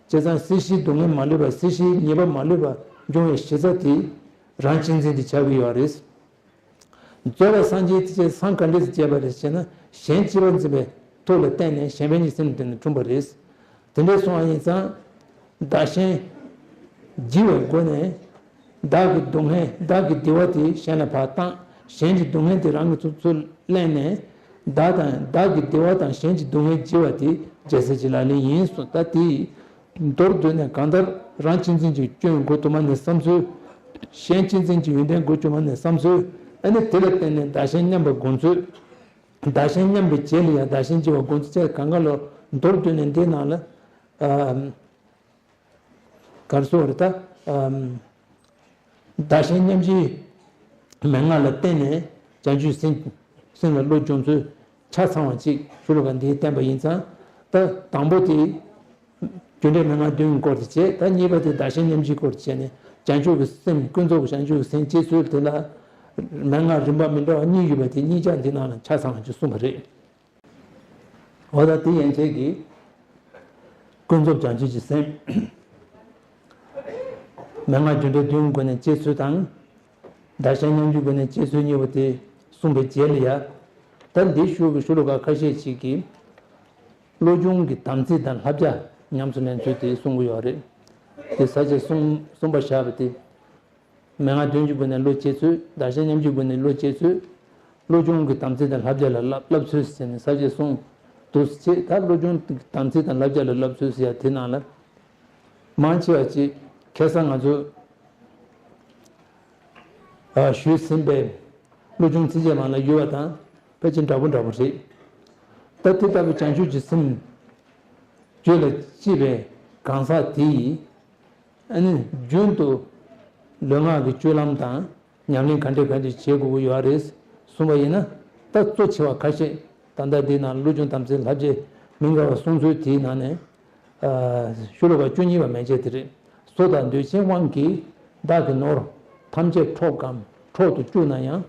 བྱས་ཙང་སྲིད་ཞིའི་སྡུག་བསྔལ་མ་ལུས་པ་སྲིད་ཞིའི་ཉེས་པ་མ་ལུས་པ་འབྱུང་བའི་གཞི་རྩ་དེ་རང་གཅེས་འཛིན་དེ་ཆགས་ཀྱི་ཡོད་རེད། རྫོགས་པའི་སངས་རྒྱས་དེ་ཚེ་སངས་ག་འདྲས་སུ་རྒྱས་པ་རེད་ཅེ་ན་གཞན་གཅེས་པར་འཛིན་པའི་ཐུགས་ལ་བརྟེན་ནས་གཞན་ཕན་གྱི་སེམས་དེ་ནས་འཁྲུངས་པ་རེད། དེ་འདྲས་སོང་བ་ཡིན་ཙང་བདག་གཞན་བགྱི་བའི་སྒོ་ནས། བདག་གི་སྡུག་བསྔལ་བདག་གི་བདེ་བ་དེ་གཞན་ལ་ཕར་བཏང་། གཞན་གྱི་སྡུག་བསྔལ་དེ་རང་གི་ཚུར་ཚུར་ལེན་ནས། བདག་དང་བདག་གི་བདེ་བ་དང་གཞན་གྱི་སྡུག་བསྔལ་བགྱི་བ་དེ་རྒྱལ་སྲས་ཀྱི་ལག་ལེན་ཡིན་གསུངས། ད་དེ་མདོར་བསྡུས་ནས་གང་ལྟར་རང་གཅེས་འཛིན་གྱི་སྐྱོན་འགོ་དུ་མ་ནས་བསམ་ཚུལ། གཞན་གཅེས་འཛིན་གྱི་ཡོན་ཏན་འགོ་བཅུ་མ་ནས་བསམ་ཚུལ། ཨ་ནི་དེ་ལ་བརྟེན་ནས་བདག་གཞན་མཉམ་པ་དགོངས་ཚུལ། བདག་གཞན་མཉམ་པའི་རྗེས་ལ་ཡང་བདག་གཞན་བགྱི་བ་དགོངས་ཚུལ་བཅས་གང་ག་ལོ་མདོར་བསྡུས་ནས་འདི་ནང་ལ། གར་སོགས་རེད་ད། བདག་གཞན་མཉམ་བརྗེའི་མན་ངག་ལ་བརྟེན་ནས་བྱང་ཆུབ་སེམས་སེམས་ལ་བློ་སྦྱོང་ཚུལ་ཆ་ཚང་བ་ཅིག་ཤོ་ལོ་ཀ་འདིས་བསྟན་པ་ཡིན་ཙང་། ད་དང་པོ་དེ་རྒྱུ་འབྲས་མན་ངག་བདུན་གྱི་སྐོར་དེ་བྱས། ད་གཉིས་པ་དེ་བདག་གཞན་མཉམ་བརྗེའི་སྐོར་དེ་བྱས་ནས་བྱང་ཆུབ་ཀྱི་སེམས་ཀུན་རྫོབ་ཀྱི་བྱང་ཆུབ་ཀྱི་སེམས་བསྐྱེད་ཚུལ་དེ་ལ་མན་ངག་རིམ་པ་མི་འདྲ་བ་གཉིས་ཡོད་པ་དེ་གཉིས་ཀ་འདི་ནང་ལ་ཆ་ཚང་བ་ཅིག་གསུངས་པ་རེད། འོ་ད་དེ་ཡན་ཆད་ཀྱིས། ཀུན་རྫོབ་བྱང་ཆུབ་ཀྱི་སེམས། མན་ངག་རྒྱུ་འབྲས་བདུན་སྒོ་ནས་སྤྱད་ཚུལ་དང་། བདག་གཞན་མཉམ་བརྗོད་སྒོ་ནས་སྤྱད་ཚུལ་གཉིས་པོ་དེ་གསུངས་པའི་རྗེས་ལ་ཡ། ད་འདིའི་ཤུགས་ཀྱི་ཤུ་ལོ་ཀ་ཁ་ཤས་ཤིག་གིས། བློ་སྦྱོང་གི་དམ་ཚིག་དང་བསླབ་བྱ་ཉམས་སུ་ལེན་ཚུལ་དེ་གསུང་གི་ཡོད་རེད། དེ་ས་བཅད་གསུམ་གསུམ་པ་བཞག་པ་དེ། མན་ངག་བདུན་གྱི་སྒོ་ནས་བློ་སྐྱེ་ཚུལ། བདག་གཞན་མཉམ་བརྗོད་སྒོ་ནས་བློ་སྐྱེ་ཚུལ། བློ་སྦྱོང་གི་དམ་ཚིག་དང་བསླབ་བྱ་ལ་བསླབ་བསླབ་ཚུལ་ཟེར་ནས་ས་བཅད་གསུམ་འདུག་ཅེས། ད་བློ་སྦྱོང་གི་དམ་ཚིག་དང་བསླབ་བྱ་ལ་བསླབ་ཚུལ་ཟེར་ཡ་དེ་ནང་ལ། མང་ཆེ་བ་ཅིག་ཁ་སང་ང་ཚོ་ཨ་ཞུས་ཟིན་པའི་བློ་སྦྱོང་ཚིགས་བཅད་མ་ལ་ཡོད་པ་དང་ཕལ་ཆེར་འདྲ་པོ་འདྲ་པོ་རེད། ད་དེ་ལྟ་བུའི་བྱང་ཆུབ་ཀྱི་སེམས་རྒྱུད་ལ་སྐྱེས་པའི་གང་ཟག་དེ་ཡིས། ཨ་ནི་རྒྱུན་དུ་ལུས་ངག་གི་སྤྱོད་ལམ་དང་ཉམས་ལེན་ག་འདྲ་ག་འདྲ་བྱེད་དགོས་ཀྱི་ཡོད་རེད་གསུངས་པ་ཡིན་ན། ད་གཙོ་ཆེ་བ་ཁ་ཤས་ད་ལྟ་འདི་ནང་བློ་སྦྱོང་དམ་ཚིག་བསླབ་བྱའི་མི་འགལ་བ་གསུང་ཚུལ་དེའི་ནང་ནས། ཨ་ཤུ་ལོ་ཀ་བཅུ་གཉིས་པ་མན་ཆད་དེ་རེད། བསོད་དང་འདོད་ཆེན་དབང་གིས་བདག་གི་ནོར་ཐམས་ཅད་འཕྲོག་གམ་འཕྲོག་ཏུ་བཅུག་ན་ཡང་།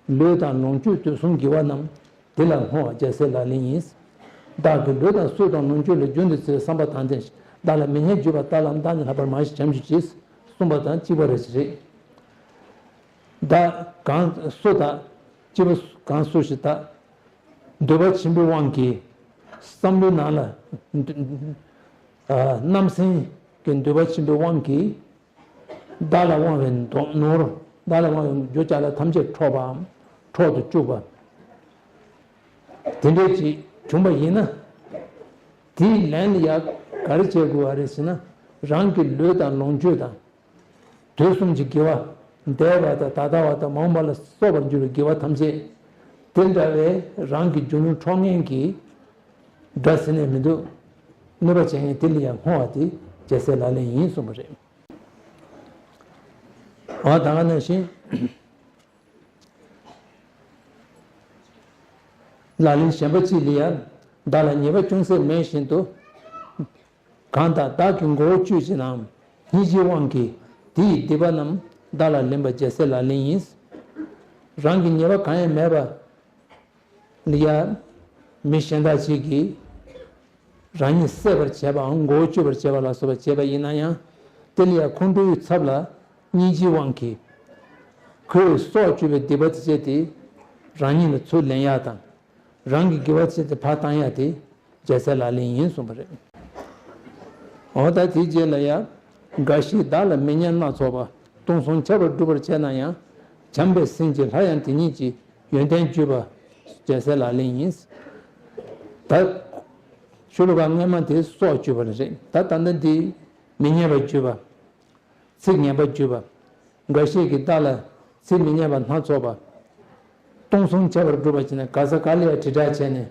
ལུས་དང་ལོངས་སྤྱོད་དུས་གསུམ་དགེ་བ་རྣམས། དེ་ལ་བསྔོ་བ་རྒྱལ་སྲས་ལག་ལེན་ཡིན། བདག་གི་ལུས་དང་གསོས་དང་ལོངས་སྤྱོད་ལ་རྒྱུན་དུ་བརྩེ་བའི་བསམ་པ་དང་ལྡན་ཞིང་། བདག་ལ་མི་སྙན་བརྗོད་པ་ལྟར་ལམ་བདག་ནི་ལྷག་པར་མང་ཞིང་བྱམས་ཤིག་ཅེས་གསུངས་པ་དང་གཅིག་པ་རེ་ཞིག་རེད། བདག་གང་སུ་དག་སྐྱེས་བུ་གང་སུ་ཞིག་དག་འདོད་པ་ཆེན་པོའི་དབང་གིས་བསམ་བློའི་ནང་ལ། ཨ་རྣམ་སྨིན་གྱི་འདོད་པ་ཆེན་པོའི་དབང་གིས། བདག་ལ་དབང་བའི་ནོར། བདག་ལ་དབང་བའི་རྒྱུ་ཅ་ལག་ཐམས་ཅད་འཕྲོག་པའམ་འཕྲོག་ཏུ་བཅུག་པ། དེ་འདྲ་ཅིག་བྱུང་བ་ཡིན་ན། དེའི་ལན་ལ་ཡང་ག་རེ་བྱེད་དགོས་པ་རེད་ཟེར་ན། རང་གི་ལུས་དང་ལོངས་སྤྱོད་དང་། དུས་གསུམ་གྱི་དགེ་བ། འདས་པ་དང་ད་ལྟ་བ་དང་མ་འོངས་པ་ལ་སོགས་པར་འགྱུར་བའི་དགེ་བ་ཐམས་ཅད། དེ་འདྲ་བའི་རང་གི་རྒྱུ་ནོར་འཕྲོག་མཁན་གྱི་དགྲ་ཟེར་ནས་མི་འདུག་གནོད་པ་བྱེད་མཁན་དེ་ལ་ཡང་བསྔོ་བ་དེ་རྒྱལ་སྲས་ལག་ལེན་ཡིན་གསུངས་པ་རེད། འོ་ད་ག་ནང་བཞིན། ལག་ལེན་གཞན་པ་གཅིག་ལ་ཡང་བདག་ལ་ཉེས་པ་ཅུང་ཟད་མེད་བཞིན་དུ། གང་དག་བདག་གི་མགོ་བོ་གཅོད་ཅིང་ནའམ་སྙིང་རྗེའི་དབང་གིས་དེ་ཡི་སྡིག་པ་རྣམས་བདག་ལ་ལེན་པ་རྒྱལ་སྲས་ལག་ལེན་ཡིན། རང་གི་ཉེས་པ་གང་ཡང་མེད་པ་ལ་ཡང་མི་གཞན་དག་ཅིག་གིས་རང་ཉིད་བསད་པར་བྱེད་པའམ་མགོ་བོ་གཅོད་པར་བྱེད་པ་ལ་སོགས་པ་བྱས་པ་ཡིན་ན་ཡང་། དེ་ལ་ཡང་ཁོང་ཁྲོའི་ཚབ་ལ་སྙིང་རྗེའི་དབང་གིས་ཁོའི་སྲོག་གཅོད་པའི་སྡིག་པ་དེ་བྱས་ཏེ་རང་ཉིད་ལ་ཚུར་ལེན་ཡག་དང་། རང་གི་དགེ་བ་བྱས་ཏེ་ཕར་བཏང་ཡག་དེ་རྒྱལ་སྲས་ལག་ལེན་ཡིན་གསུངས་པ་རེད། འོ་ད་དེའི་རྗེས་ལ་ཡང་། འགའ་ཞིག་བདག་ལ་མི་སྙན་སྣ་ཚོགས་པ། སྟོང་གསུམ་ཁྱབ་པར་སྒྲུབ་པར་བྱེད་ན་ཡང་། བྱམས་པའི་སེམས་ཀྱིས་སླར་ཡང་དེ་ཉིད་ཀྱི་ཡོན་ཏན་བརྗོད་པ་རྒྱལ་སྲས་ལག་ལེན་ཡིན། ད་ཤུ་ལོ་ཀ་སྔོན་མ་དེ་སྲོག་གཅོད་པ་རེད། ད་ད་ལྟ་འདི་མི་སྙན་པ་བརྗོད་པ། ཚིག་ངན་པ་བརྗོད་པ། འགའ་ཞིག་གིས་བདག་ལ་ཚིག་མི་སྙན་པ་སྣ་ཚོགས་པ། སྟོང་གསུམ་ཁྱབ་པར་སྒྲུབ་པར་བྱེད་ན། ག་ས་ག་ལ་ཡང་དྲིལ་བསྒྲགས་བྱས་ནས།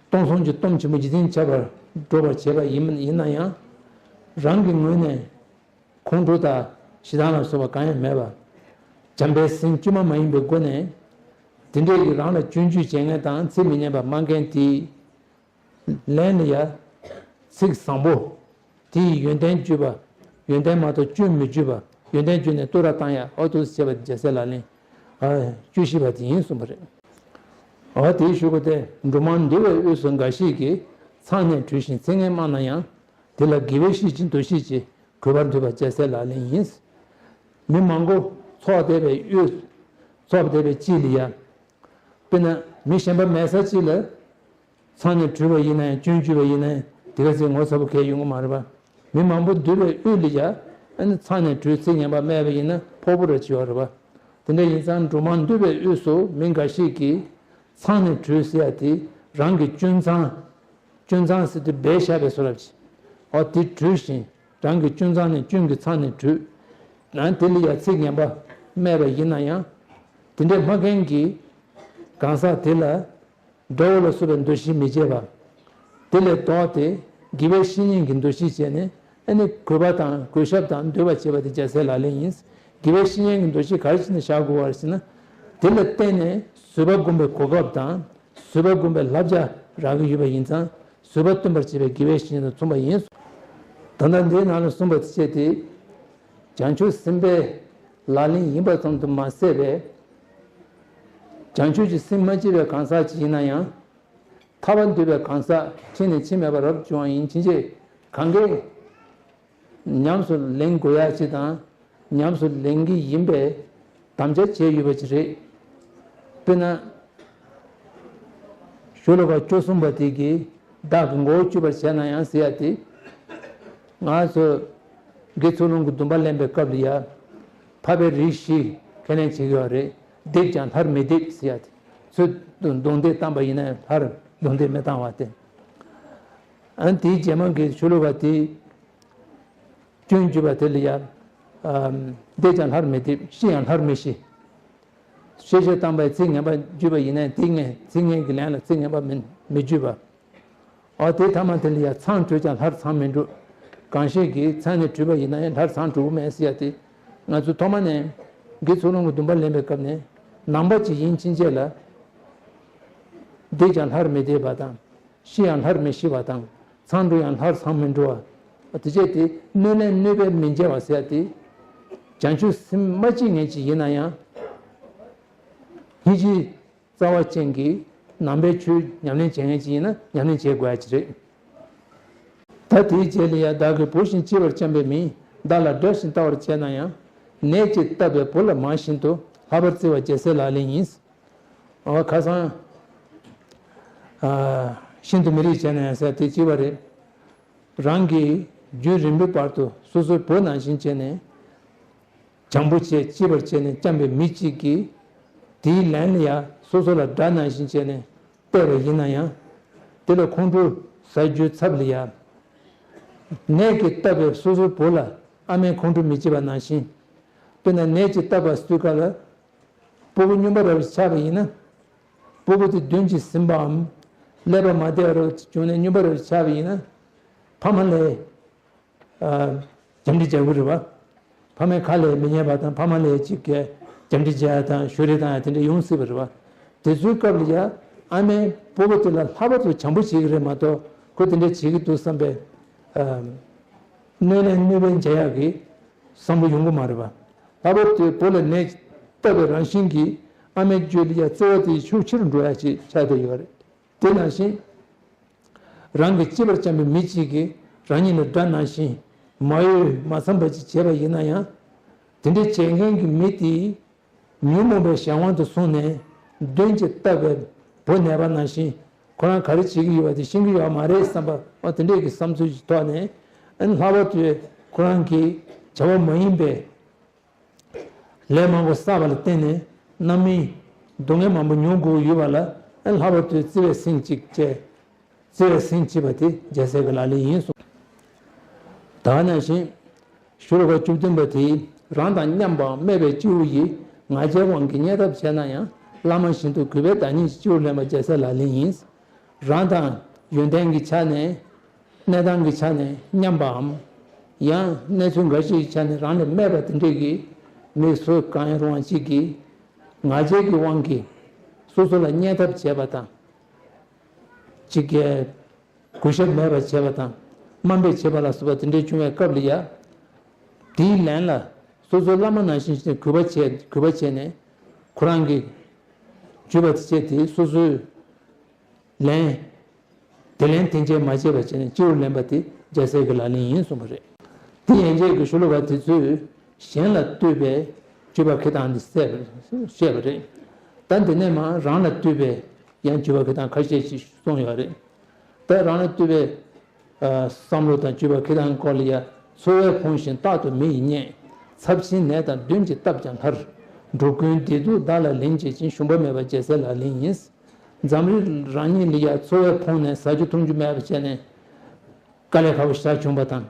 སྟོང་གསུམ་གྱི་སྟོབས་ཆེན་པོ་འཇིག་རྟེན་ཁྱབ་པར་སྒྲུབ་པར་བྱེད་པ་ཡིན་ཡིན་ན་ཡང་། རང་གི་ངོས་ནས་ཁོང་ཁྲོ་དང་ཞེ་སྡང་ལ་སོགས་པ་གང་ཡང་མེད་པ། བྱམས་པའི་སེམས་བཅོས་མ་མ་ཡིན་པའི་སྒོ་ནས། དེ་འདྲའི་གི་རང་ལ་སྐྱོན་བརྗོད་བྱེད་མཁན་དང་ཚིག་མི་སྙན་པ་སྨྲ་མཁན་དེའི་ལན་ལ་ཡང་ཚིག་བཟང་པོ། དེ་ཡི་ཡོན་ཏན་བརྗོད་པ། ཡོན་ཏན་མ་གཏོགས་སྐྱོན་མི་བརྗོད་པ། ཡོན་ཏན་བརྗོད་ནས་བསྟོད་ར་བཏང་ཡག་འོ་འདུག་སེ་བྱས་པ་དེ་རྒྱལ་སྲས་ལག་ལེན། ཨ་བཅུ་བཞི་པ་དེ་ཡིན་གསུངས་པ་རེད། འོ་དེའི་གཞུག་གུ་དེ། འབྲུ་མར་འདུ་བའི་དབུས་སུ་འགའ་ཞིག་གིས། མཚང་ནས་དྲུད་ཅིང་ཚིག་ངན་སྨྲ་ན་ཡང་། དེ་ལ་དགེ་བའི་བཤེས་ཀྱི་འདུ་ཤེས་ཀྱིས། གུས་པར་འདུད་པ་རྒྱལ་སྲས་ལག་ལེན་ཡིན། མི་མང་པོ་འཚོགས་བསྡད་པའི་དབུས། འཚོགས་བསྡད་པའི་དཀྱིལ་ལ་ཡང་། དཔེར་ན་མི་གཞན་པ་མེད་ས་གཅིག་ལ། མཚང་ནས་དྲུད་པ་ཡིན་ན་ཡང་། སྐྱོན་བརྗོད་པ་ཡིན་ན་ཡང་། དེ་ག་ཚོད་ངོ་ཚ་པོ་གང་ཡང་ཡོང་གི་མ་རེད་པ། མི་མང་པོ་འདུས་པའི་དབུས་ལ་ཡང་། ཨ་ནི་མཚང་ནས་དྲུད་ཚིག་ངན་པ་སྨྲས་པ་ཡིན་ན་ཕོག་པོ་ར་བྱེད་པ་རེད་པ། དེ་འདྲ་ཡིན་ཙང་། འབྲུ་མར་འདུ་བའི་དབུས་སུ་མི་འགའ་ཞིག་གིས། མཚང་ནས་དྲུད་ཟེར་ཡག་དེ་རང་གི་སྐྱོན་མཚང་། སྐྱོན་མཚང་ཟེར་དུས་སྦས་བཞག་པའི་བཟོ་འདྲ་ཅིག་འོ་དེ་དྲུད་ཅིང་། རང་གི་སྐྱོན་མཚང་ནས་སྐྱོན་གྱི་མཚང་ནས་དྲུད། ནང་དེ་ལ་ཡང་ཚིག་ངན་པ་སྨྲས་པ་ཡིན་ན་ཡང་། དེ་འདྲའི་སྨྲ་མཁན་གྱི་གང་ཟག་དེ་ལ་དགྲ་བོ་ལ་སོགས་པའི་འདུ་ཤེས་མི་བྱེད་པ། དེ་ལས་ལྡོག་སྟེ་དགེ་བའི་བཤེས་གཉེན་གྱི་འདུ་ཤེས་བྱས་ནས། ཨ་ནི་གུས་པ་དང་གུས་ཞབས་དང་འདུད་པ་བྱེད་པ་དེ་རྒྱལ་སྲས་ལག་ལེན་ཡིན། དགེ་བའི་བཤེས་གཉེན་གྱི་འདུ་ཤེས་ག་རེ་བྱས་ནས་བཞག་དགོས་པ་རེད་ཟེར་ན། དེ་ལ་བརྟེན་ནས་བཟོད་པ་སྒོམ་པའི་གོ་སྐབས་དང་། བཟོད་པ་སྒོམ་པའི་བསླབ་བྱ་རག་གི་ཡོད་པ་ཡིན་ཙང་། བཟོད་པ་སྟོན་པར་བྱེད་པའི་དགེ་བའི་བཤེས་གཉེན་དང་མཚུངས་པ་ཡིན། ད་ལྟ་འདིའི་ནང་ལ་གསུངས་པ་དེ་བྱས་ཏེ། བྱང་ཆུབ་སེམས་དཔའི་ལག་ལེན་ཡིན་པ་ཙམ་དུ་མ་ཟད་པའི། བྱང་ཆུབ་ཀྱི་སེམས་མ་སྐྱེས་པའི་གང་ཟག་ཅིག་ཡིན་ན་ཡང་། ཐར་པ་འདོད་པའི་གང་ཟག་ཕྱིན་ནས་ཕྱིན་མེད་པར་རབ་བྱུང་བ་ཡིན་ཕྱིན་ཆད། གང་གས་ཉམས་སུ་ལེན་དགོས་ཡ་ཅིག་དང་། ཉམས་སུ་ལེན་གྱི་ཡིན་པའི་དམ་བཅའ་བྱས་ཡོད་པ་ཅིག་རེད། དཔེར་ན། ཤོ་ལོ་ཀ་བཅུ་གསུམ་པ་དེ་གིས་བདག་གི་མགོ་བོ་གཅུས་པར་བྱས་ན་ཡང་ཟེར་ཡ་དེ། ང་ཚོ་དགེ་ཚུལ་སློང་གི་སྡོམ་པ་ལེན་པའི་སྐབས་ལ་ཡ། འཕགས་པའི་རིགས་བཞི་ཁས་ལེན་བྱེད་ཀྱི་ཡོད་རེད། འདེབས་ཀྱང་སླར་མི་འདེབས་ཟེར་ཡ་དེ། ཚུར་རྡུང་རྡེག་བཏང་པ་ཡིན་ན་ཡང་སླར་རྡུང་རྡེག་མི་བཏང་བ་དེ། ཨ་ནི་དེའི་རྗེས་མ་གི་ཤོ་ལོ་ཀ་དེ། སྐྱོན་བརྗོད་པ་དེ་ལ་ཡང་། ཨམ། འདེབས་ཀྱང་སླར་མི་འདེབས། ཤི་ཡང་སླར་མི་ཤི། བཤད་གཞི་བཏང་པའི་ཚིག་ངན་པ་བརྗོད་པ་ཡིན་ན་དེ་ངན་ཚིག་ངན་གྱི་ལན་ལ་ཚིག་ངན་པ་མི་མི་བརྗོད་པ། འོ་དེ་ཐ་མ་དེ་ལ་ཡང་མཚང་བྲུས་ཀྱང་སླར་མཚང་མི་འབྲུ། གང་ཞིག་གིས་མཚན་ནས་བྲུས་པ་ཡིན་ན་ཡང་སླར་མཚང་འབྲུ་མེད་ཟེར་ཡ་དེ། ང་ཚོ་ཐོག་མ་ནས་དགེ་ཚུལ་སློང་གི་སྡོམ་པ་ལེན་པའི་སྐབས་ནས་ནང་པ་ཅིག་ཡིན་ཕྱིན་ཆད་ལ། འདེབས་ཀྱང་སླར་མི་འདེབས་པ་དང་། ཤི་ཡང་སླར་མི་ཤི་བ་དང་། མཚང་འབྲུ་ཡང་སླར་མཚང་མི་འབྲུ་བ། དེ་བྱས་ཏེ་གནོད་ལན་གནོད་པས་མི་འཇལ་བ་ཟེར་ཏེ། བྱང་ཆུབ་སེམས་མ་སྐྱེས་མཁན་ཅིག་ཡིན་ན་ཡང་། སྙིང་རྗེ་རྩ་བ་ཅན་གྱིས་ནང་པའི་ཆོས་ཉམས་ལེན་བྱེད་མཁན་ཅིག་ཡིན་ན་ཉམས་ལེན་བྱེད་དགོས་ཡ་ཅིག་རེད། ད་དེའི་རྗེས་ལ་ཡང་བདག་གིས་བུ་བཞིན་གཅེས་པར་བསྐྱངས་པའི་མིས། བདག་ལ་དགྲ་བཞིན་ལྟ་བར་བྱས་ན་ཡང་། ནད་ཀྱིས་བཏབ་པའི་བུ་ལ་མ་བཞིན་དུ། ལྷག་པར་བརྩེ་བ་རྒྱལ་སྲས་ལག་ལེན་ཡིན། ཨོ་ཁ་སང་། ཨ། ཤིན་ཏུ་མི་རིགས་བྱས་ན་ཡང་ཟེར་དེ་གཅིག་པ་རེད། རང་གིས་རྒྱུན་རིང་པོའི་བར་དུ་སོ་སོའི་བུ་ནང་བཞིན་བྱས་ནས། བྱམས་པོ་བྱས་གཅེས་པར་བྱས་ནས་བསྐྱངས་པའི་མི་གཅིག་གིས། དེའི་ལན་ལ་ཡང་སོ་སོ་ལ་དགྲ་ནང་བཞིན་བྱས་ནས་བལྟས་པ་ཡིན་ན་ཡང་། དེ་ལ་ཁོང་ཁྲོ་ཟ་རྒྱུའི་ཚབ་ལ་ཡང་། ནད་ཀྱིས་བཏབ་པའི་སོ་སོའི་བུ་ལ་ཨ་མས་ཁོང་ཁྲོ་མི་བྱེད་པ་ནང་བཞིན། དཔེར་ན་ནད་ཀྱིས་བཏབ་པ་སུའི་ཁ་ལ། སྤུ་གུ་སྨྱོན་པ་རབ་ཆགས་པ་ཡིན་ན། སྤུ་གུ་དེ་གདོན་གྱིས་ཟིན་པའམ། ཀླད་པ་མ་བདེ་བ་རབ་བྱུང་ནས་སྨྱོན་པ་རབ་ཆགས་པ་ཡིན་ན། ཕ་མ་ལ། ཨ། བྱམས་སྒྲིག་བྱ་དགོས་རེད་བ། ཕ་མའི་ཁ་ལ་མི་ཉན་པ་དང་ཕ་མ་ལ་ཅིག་གིས་བྱམས་སྒྲིག་བྱ་ཡ་དང་གཞུ་རེས་བཏང་ཡ་དེ་འདྲ་ཡོང་སྲིད་པ་རེད་བ། དེ་ཚོའི་སྐབས་ལ་ཡ། ཨ་མས་སྤུ་གུ་དེ་ལ་ལྷག་པར་དུ་བྱམས་པོ་བྱེད་ཀྱི་རེད་མ་གཏོགས་ཁོ་དེ་འདྲ་བྱེད་ཀྱི་འདུག་བསམ་པའི། ཨ། གནོད་ལན་གནོད་པ་འཇལ་ཡག་གི་བསམ་བློ་ཡོང་གི་མ་རེད་པ། ལྷག་པར་དུ་བུ་ལ་ནད་བཏབ་པའི་རང་བཞིན་གྱིས་ཨ་མའི་རྒྱུད་ལ་ཡ་བརྩེ་བ་དེ་ཤུགས་ཆེ་རུ་འགྲོ་ཡ་ཅིག་ཆགས་བསྡད་ཡོད་རེད། དེ་ནང་བཞིན། རང་གི་གཅེས་པར་བསྐྱངས་པའི་མི་གཅིག་གིས་རང་ཉིད་ལ་དགྲ་ནང་བཞིན་མ་འོས་མ་འཚམས་པ་ཅིག་བྱས་པ་ཡིན་ན་ཡང་། དེ་འདྲ་བྱེད་མཁན་གྱི་མི་དེས། ཉོན་མོངས་པའི་གཞན་དབང་དུ་སོང་ནས་གདོན་གྱིས་བཏབ་པའི་བུ་ནད་པ་ནང་བཞིན་ཁོ་རང་ག་རེ་བྱེད་ཀྱི་ཡོད་པ་དེ་ཤེས་ཀྱི་ཡོད་མ་རེད་བསམ་པ། འོ་དེ་འདྲས་ཀྱི་བསམ་ཚུལ་ཞིག་ཐོག་ནས། ཨ་ནི་ལྷག་པར་དུ་ཁོ་རང་གིས་བྱ་བ་མ་ཡིན་པའི་ལས་མང་པོ་བསགས་པ་ལ་བརྟེན་ནས་རྣམ་སྨིན་སྡུག་བསྔལ་མང་པོ་མྱོང་དགོས་ཀྱི་ཡོད་པ་ལ། ཨ་ནི་ལྷག་པར་དུ་བརྩེ་བས་སེམས་གཅིག་བཅས། བརྩེ་བས་སེམས་གཅིག་པ་དེ་རྒྱལ་སྲས་ཀྱི་ལག་ལེན་ཡིན་གསུངས། ད་ནང་བཞིན། ཤོ་ལོ་ཀ་བཅུ་བདུན་པ་དེ། རང་དང་མཉམ་པའམ་སྨད་པའི་སྐྱེ་བོ་ཡིས། ང་རྒྱལ་དབང་གིས་བརྙས་ཐབས་བྱས་ན་ཡང་། བླ་མ་བཞིན་དུ་གུས་པས་བདག་ཉིད་ཀྱི། སྤྱི་བོར་ལེན་པ་རྒྱལ་སྲས་ལག་ལེན་ཡིན། རང་དང་ཡོན་ཏན་གྱི་ཆ་ནས། གནས་སྟངས་ཀྱི་ཆ་ནས་མཉམ་པའམ། ཡང་གནས་ཚུལ་འགའ་ཞིག་གི་ཆ་ནས་རང་ལས་སྨད་པ་དེ་འདྲས་ཀྱི་མི་སུ་གང་ཡང་རུང་བ་གཅིག་གིས། ང་རྒྱལ་གྱི་དབང་གིས་སོ་སོ་ལ་བརྙས་ཐབས་བྱས་པ་དང་། གཅིག་གིས་གུས་ཞབས་མེད་པར་བྱས་པ་དང་དམའ་འབེབས་བྱས་པ་ལ་སོགས་པ་དེ་འདྲའི་བྱུང་བའི་སྐབས་ལ་ཡ། དེའི་ལན་ལ་སོ་སོའི་བླ་མ་ནང་བཞིན་གྱི་གུས་པ་བྱས་གུས་པ་བྱས་ནས་ཁོ་རང་གིས་བརྗོད་པ་དེ་བྱས་ཏེ་སོ་སོའི་ལན། དེ་ལན་དེ་འཇལ་མ་བྱས་པ་བྱས་ནས་སྤྱི་བོར་ལེན་པ་དེ་རྒྱལ་སྲས་ཀྱི་ལག་ལེན་ཡིན་གསུངས་པ་རེད། དེ་ཡན་ཆད་ཀྱི་ཤོ་ལོ་ཀ་དེ་ཚོས་གཞན་ལ་ལྟོས་པའི་སྤྱོད་པ་འཁྱེར་སྟངས་འདི་གསལ་བར་བཤད་པ་རེད། ད་འདི་ནས་མར་རང་ལ་ལྟོས་པའི་ཡང་སྤྱོད་པ་འཁྱེར་སྟངས་ཁ་ཤས་ཤིག་གསུངས་ཡོད་རེད། ད་རང་ལ་ལྟོས་པའི་ཨ། བསམ་བློ་དང་སྤྱོད་པ་འཁྱེར་སྟངས་སྐོར་ལ་ཡ། འཚོ་བས་ཕོངས་ཤིང་རྟག་ཏུ་མི་ཡིས་བརྙས། ཚབས་ཆེན་ནད་དང་གདོན་གྱིས་བཏབ་ཀྱང་སླར། འགྲོ་ཀུན་བདེ་སྡུག་བདག་ལ་ལེན་བྱེད་ཅིང་། ཞུམ་པ་མེད་པ་རྒྱལ་སྲས་ལག་ལེན་ཡིན། འཛམ་གླིང་རང་ཉིད་ལ་ཡ་འཚོ་བས་ཕོངས་ནས་ཟ་རྒྱུ་འཐུང་རྒྱུ་མེད་པ་བྱས་ནས་དཀའ་ལས་ཁག་པོ་ཞེ་དྲག་བྱུང་བ་དང་།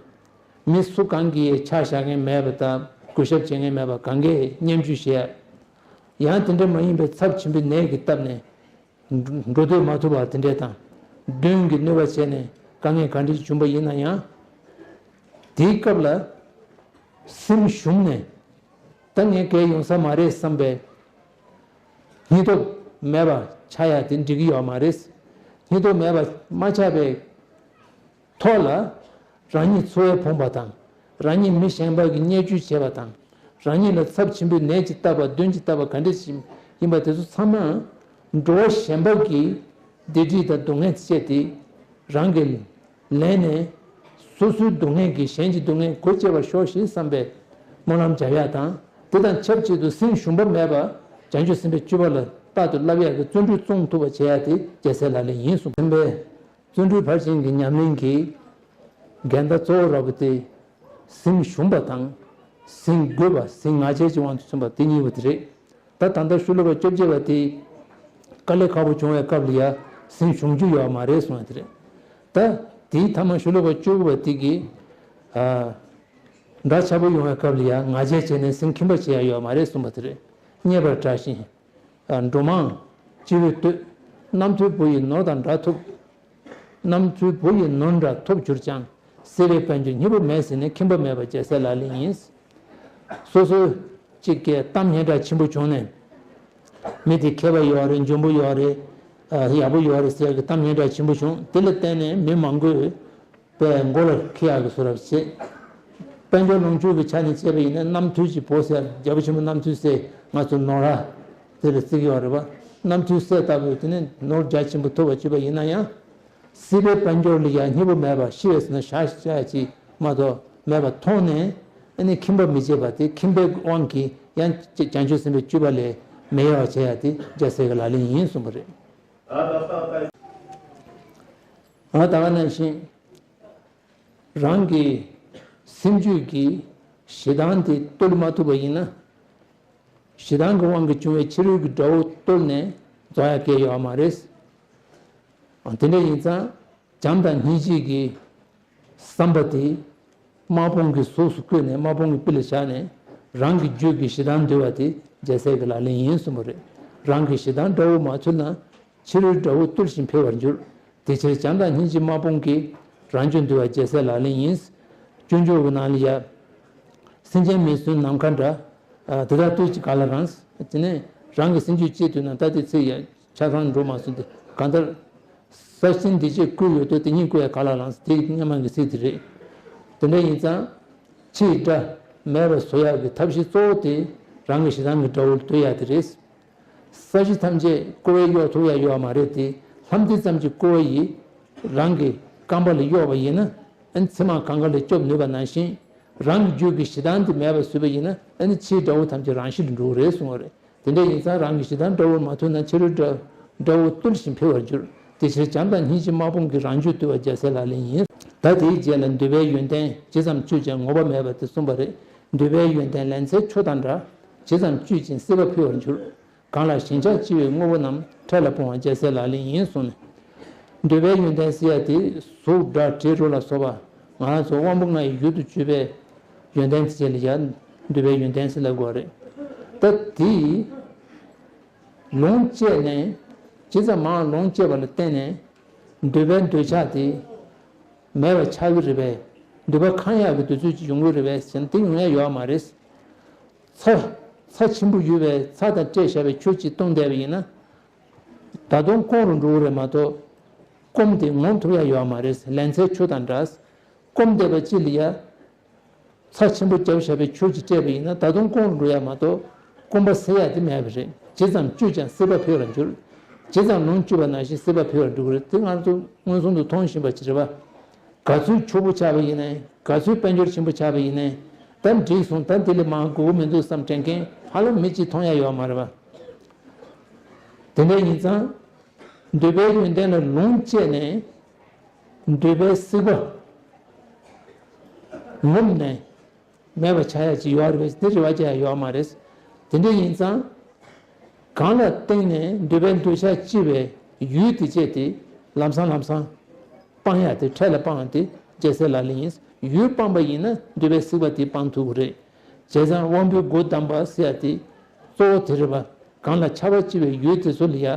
མི་སུ་གང་གིས་ཆ་བཞག་མཁན་མེད་པ་དང་གུས་ཞབས་བྱེད་མཁན་མེད་པ། གང་གས་བརྙས་བཅོས་བྱས། ཡང་དེ་འདྲ་མ་ཡིན་པའི་ཚབས་ཆེན་པོའི་ནད་ཀྱིས་བཏབ་ནས། འགྲོ་འགྲོ་སྡོད་མ་ཐུབ་པ་དེ་འདྲས་དང་། གདོན་གྱིས་གནོད་པ་བྱས་ནས་དཀའ་ངལ་ག་འདྲས་བྱུང་པ་ཡིན་ན་ཡང་། དེའི་སྐབས་ལ་སེམས་ཞུམ་ནས་ད་ངས་གས་ཡོང་ས་མ་རེད་བསམ་པའི་སྙིང་སྟོབས་མེད་པ་ཆགས་ཡ་དེ་འགྲིག་གི་ཡོད་མ་རེད། སྙིང་སྟོབས་མེད་པ་མ་ཆགས་པའི་ཐོག་ལ་རང་ཉིད་འཚོ་བས་ཕོངས་པ་དང་། རང་ཉིད་མི་གཞན་པ་གིས་བརྙས་བཅོས་བྱས་པ་དང་། རང་ཉིད་ལ་ཚབས་ཆེན་པོའི་ནད་ཀྱིས་བཏབ་པ་གདོན་གྱིས་བཏབ་པ་ག་འདྲ་ཞིག་ཡིན་པ་དེ་ཚོ་ཚང་མ་འགྲོ་བ་གཞན་པ་གིས་བདེ་སྒྲིབ་དང་སྡུག་བསྔལ་བཅས་ཏེ་རང་གི་ལས་ནས་ སོ་སོའི་སྡུག་བསྔལ་གྱིས་གཞན་གྱི་སྡུག་བསྔལ་སྒོ་འབྱེད་པར་ཤོག་ཅེས་བསམ་པའི་སྨོན་ལམ་བརྒྱབ་ཡ་དང་། དེ་དང་ཆབས་ཅིག་ཏུ་སེམས་ཞུམ་པ་མེད་པར་བྱང་ཆུབ་སེམས་དཔའི་སྤྱོད་པ་ལ་རྟག་ཏུ་བསླབ་ཡ་གི་བརྩོན་འགྲུས་བསྐྱེད་ཐུབ་པ་བྱེད་ཡ་དེ་རྒྱལ་སྲས་ལག་ལེན་ཡིན་གསུངས། སེམས་དཔའི་བརྩོན་འགྲུས་ཕར་ཕྱིན་གྱི་ཉམས་ལེན་གྱི་འགལ་ཟླ་གཙོ་བོ་ར་བ་དེ། སེམས་ཞུམ་པ་དང་། སེམས་རྒོད་པ། སེམས་ང་རྒྱལ་གྱི་དབང་དུ་སོང་བ་དེ་གཉིས་པོ་དེ་རེད། ད་ད་ལྟ་ཤོ་ལོ་ཀ་བཅོ་བརྒྱད་པ་དེ་དཀའ་ལས་ཁག་པོ་བྱུང་བའི་སྐབས་ལ་ཡ་སེམས་ཞུམ་རྒྱུ་ཡོད་མ་རེད་གསུངས་ཡ་དེ་རེད། ད་དེའི་མཐའ་མ་ཤོ་ལོ་ཀ་བཅུ་དགུ་པ་དེ་གི་ཨ་འདྲ་ཆགས་པོ་ཡོང་བའི་སྐབས་ལ་ཡ་ང་རྒྱལ་བྱས་ནས་སེམས་ཁེངས་པ་བྱེད་ཡ་ཡོད་མ་རེད་གསུངས་པ་དེ་རེད། རྙེད་པར་བྱ་ཞིང་། ཨ་འགྲོ་མང་སྤྱི་བོས་བསྟོད། རྣམ་ཐོས་བུ་ཡི་ནོར་དང་འདྲ་ཐོབ། རྣམ་ཐོས་བུ་ཡི་ནོར་འདྲ་ཐོབ་གྱུར་ཀྱང་། སྲིད་པའི་དཔལ་འབྱོར་སྙིང་པོ་མེད་ཟེར་ནས་ཁེངས་པ་མེད་པ་རྒྱལ་སྲས་ལག་ལེན་ཡིན། སོ་སོ་གཅིག་གིས་གཏམ་སྙན་གྲགས་ཆེན་པོ་བྱུང་ནས། མི་དེ་མཁས་པ་ཡོད་རེད། འཇོན་པོ་ཡོད་རེད། ཨ་ཡག་པོ་ཡོད་རེད་ཟེར་གི་གཏམ་སྙན་གྲགས་ཆེན་པོ་བྱུང་། དེ་ལ་བརྟེན་ནས་མི་མང་པོས་པའི་མགོ་ལ་འཁྱེར་ཡག་གི་བཟོ་འདྲ་བྱེད། དཔལ་འབྱོར་ལོངས་སྤྱོད་ཀྱི་ཆ་ནས་བྱས་པ་ཡིན་ན། རྣམ་ཐོས་ཀྱི་བུ་ཟེར། རྒྱལ་པོ་ཆེན་པོ་རྣམ་ཐོས་སྲས། ང་ཚོ་ནོར་བ་དེ་ལ་བརྩི་གི་ཡོད་རེད་པ། རྣམ་ཐོས་སྲས་ལྟ་བུ་དེ་ནས་ནོར་རྒྱ་ཆེན་པོ་ཐོབ་པ་བྱས་པ་ཡིན་ན་ཡང་། སྲིད་པའི་དཔལ་འབྱོར་ལ་ཡང་སྙིང་པོ་མེད་པ། ཤི་བས་ཟིན་ན་བཞག་བཞག་ཅིག་མ་གཏོགས་མེད་པ་མཐོང་ནས། ཨ་ནི་ཁེངས་པ་མི་བྱེད་པ་དེ། ཁེངས་པའི་དབང་གིས་ཡང་བྱང་ཆུབ་སེམས་དཔའི་སྤྱོད་པ་ལས་མི་གཡོ་བ་བྱེད་ཡ་དེ་རྒྱལ་སྲས་ཀྱི་ལག་ལེན་ཡིན་གསུངས་པ་རེད། ཨ་ད་ག་ནང་བཞིན། རང་གི་སེམས་རྒྱུད་ཀྱི་ཞེ་སྡང་དེ་བཏུལ་མ་ཐུབ་པ་ཡིན་ན། ཞེ་སྡང་གི་དབང་གིས་བྱུང་བའི་ཕྱི་རོལ་གྱི་དགྲ་བོ་བཏུལ་ནས་རྫོགས་ཡ་གང་ཡང་ཡོད་མ་རེད། དེ་འདྲ་ཡིན་ཙང་བྱམས་དང་སྙིང་རྗེ་གི་བསམ་པ་དེ་དམག་དཔུང་གི་གཟུགས་སུ་བཀོད་ནས། དམག་དཔུང་གི་དཔེ་ལ་བཞག་ནས། རང་གི་རྒྱུད་ཀྱི་ཞེ་སྡང་འདུལ་བ་དེ་རྒྱལ་སྲས་ཀྱི་ལག་ལེན་ཡིན་གསུངས་པ་རེད། རང་གི་ཞེ་སྡང་དགྲ་བོ་མ་ཐུལ་ན། ཕྱི་རོལ་དགྲ་བོ་བཏུལ་ཞིང་འཕེལ་བར་འགྱུར། དེ་ཕྱིར་བྱམས་དང་སྙིང་རྗེའི་དམག་དཔུང་གིས་རང་རྒྱུད་འདུལ་བ་རྒྱལ་སྲས་ལག་ལེན་ཡིན། སྤྱོད་འཇུག་གི་ནང་ལ་ཡ། སེམས་ཅན་མི་བསྲུན་ནམ་མཁའ་འདྲ། དེ་དག་བཏུལ་གྱིས་ག་ལ་རངས། དེ་ནས་རང་གི་སེམས་རྒྱུད་གཅིག་བཏུལ་ན། ད་དེ་ཚེ་ཡ་ཆ་ཚང་འགྲོ་མ་སོང་སྟེ། གང་ལྟར། ས་གཞི་འདི་ཕྱིར་བསྐུར་ཡོད་དོ། དེ་ཉིད་བསྐུར་ཡ་ག་ལ་རངས། དེ་སྔ་མ་གི་ཚིག་དེ་རེད། དེ་འདྲ་ཡིན་ཙང་། ཕྱིའི་དགྲ་མེད་པར་བཟོ་ཡག་གི་ཐབས་ཤེས་གཙོ་བོ་དེ་རང་གི་ཞེ་སྡང་གི་དགྲ་བོ་ལ་བཏུལ་ཡག་དེ་རེད། ས་གཞི་ཐམས་ཅད་ཀོ་བས་གཡོག་ཐུབ་ཡ་ཡོད་མ་རེད་དེ། ལྷམ་མདུད་ཙམ་གྱི་ཀོ་བ་ཡིས་རང་གི་རྐང་པ་ལ་གཡོགས་པ་ཡིན་ན། ཨ་ནི་ཚེར་མ་གངྒཱ་ལས་སྐྱོབ་ནུས་པ་ནང་བཞིན། རང་གི་རྒྱུད་ཀྱི་ཞེ་སྡང་དེ་མེད་པ་བཟོས་པ་ཡིན་ན། ཨ་ནི་ཕྱིའི་དགྲ་བོ་ཐམས་ཅད་རང་ཞི་རུ་འགྲོ་གི་རེད་གསུངས་པ་རེད། དེ་འདྲ་ཡིན་ཙང་རང་གི་ཞེ་སྡང་དགྲ་བོར་མ་ཐུལ་ན། ཕྱི་རོལ་དགྲ་དགྲ་བོ་བཏུལ་ཞིང་འཕེལ་བར་འགྱུར། དེ་ཕྱིར་བྱམས་དང་སྙིང་རྗེའི་དམག་དཔུང་གིས་རང་རྒྱུད་འདུལ་བ་རྒྱལ་སྲས་ལག་ལེན་ཡིན། ད་དེའི་རྗེས་ལ་འདོད་པའི་ཡོན་ཏན་ཇི་ཙམ་བཅུད་ཀྱང་ངོམས་པ་མེད་པ་དེ་གསུངས་པ་རེད། འདོད་པའི་ཡོན་ཏན་ལན་ཚྭའི་ཆུ་དང་འདྲ། ཇི་ཙམ་བཅུད་ཅིང་སྲེད་པ་འཕེལ་བར་འགྱུར། གང་ལ་ཞེན་ཆགས་ལྕི་བའི་དངོས་པོ་རྣམས། འཕྲལ་ལ་སྤོང་བ་རྒྱལ་སྲས་ལག་ལེན་ཡིན་གསུངས་ནས། འདོད་པའི་ཡོན་ཏན་ཟེར་ཡ་དེ་གཟུགས་སྒྲ་དྲི་རོ་ལ་སོགས་པ་ང་རང་ཚོ་དབང་པོ་ལྔ་ཡི་ཡུལ་དུ་གྱུར་པའི་ཡོན་ཏན་དེ་ལ་ཡང་འདོད་པའི་ཡོན་ཏན་ཟེར་ལབ་དགོས་རེད། ད་དེ་ལོངས་སྤྱད་ནས་ཇི་ཙམ་མང་ལོངས་སྤྱད་པ་ལ་བརྟེན་ནས་འདོད་པའི་འདོད་ཆགས་དེ་མེད་པ་ཆགས་ཀྱི་རེད་པས། འདོད་པ་ཁེངས་ཡག་གི་དུས་ཚོད་ཅིག་ཡོང་གི་རེད་པས་ཟེར་ན། དེ་ཡོང་ཡ་ཡོད་མ་རེད། ཚྭ་ཚྭ་ཆེན་པོ་ཡོད་པའི་ཚྭ་དང་སྤྲད་བཞག་པའི་ཆུ་གཅིག་བཏུང་བསྡད་པ་ཡིན་ན། ད་དུང་སྐོམ་རུ་འགྲོ་གི་རེད་མ་གཏོགས། སྐོམ་དེ་ངོམས་ཐུབ་ཡ་ཡོད་མ་རེད། ལན་ཚྭའི་ཆུ་དང་འདྲ། སྐོམ་བསྡད་པ་ཅིག་ལ་ཡ། ཚྭ་ཆེན་པོ་བརྒྱབ་བཞག་པའི་ཆུ་གཅིག་སྤྲད་པ་ཡིན་ན། ད་དུང་སྐོམ་རུ་འགྲོ་ཡ་མ་གཏོགས། སྐོམ་པ་སེལ་ཡ་དེ་མེད་པ་རེད། ཇི་ཙམ་བཅུད་ཀྱང་སྲེད་པ་འཕེལ་བར་འགྱུར། ཇི་ཙམ་ལོངས་སྤྱོད་པ་ནང་བཞིན་སྲེད་པ་འཕེལ་བར་འགྲོ་གི་རེད། དེ་ང་ཚོ་མངོན་སུམ་དུ་མཐོང་བཞིན་པ་ཅིག་རེད་པ། ག་ཚོད་ཕྱུག་པོ་ཆགས་པ་ཡིན་ནའི། ག་ཚོད་དཔལ་འབྱོར་ཆེན་པོ་ཆགས་པ་ཡིན་ནའི། ད་འགྲིག་སོང་། ད་འདི་ལས་མང་དགོས་མི་འདུག་བསམ་དྲན་མཁན་ཧ་ལམ་མི་གཅིག་མཐོང་ཡ་ཡོད་མ་རེད་པ། དེ་འདྲ་ཡིན་ཙང་། འདོད་པའི་ཡོན་ཏན་ལ་ལོངས་སྤྱད་ནས་འདོད་པའི་སྲེད་པ་ངོམས་ནས་མེད་པ་ཆགས་ཡ་ཅིག་ཡོད་རེད་པས། དེ་རེ་བ་རྒྱག་ཡ་ཡོད་མ་རེད། དེ་འདྲ་ཡིན་ཙང་། གང་ལ་བརྟེན་ནས་འདོད་པའི་འདོད་ཆགས་ལྕི་བའི་ཡུལ་དེ་བཅད་དེ་ལམ་སང་ལམ་སང་སྤང་ཡ་དེ། འཕྲལ་ལ་སྤང་ཡ་དེ་རྒྱལ་སྲས་ལག་ལེན་ཡིན། ཡུལ་སྤངས་པ་ཡིན་ན་འདོད་པའི་སྲེད་པ་དེ་སྤང་ཐུབ་ཀྱི་རེད། བྱས་ཙང་དབང་པོའི་སྒོ་བསྡམས་པ་ཟེར་ཡ་དེ་གཙོ་བོ་དེ་རེད་པ། གང་ལ་ཆགས་པ་ལྕི་བའི་ཡུལ་དེ་ཚོ་ལ་ཡ།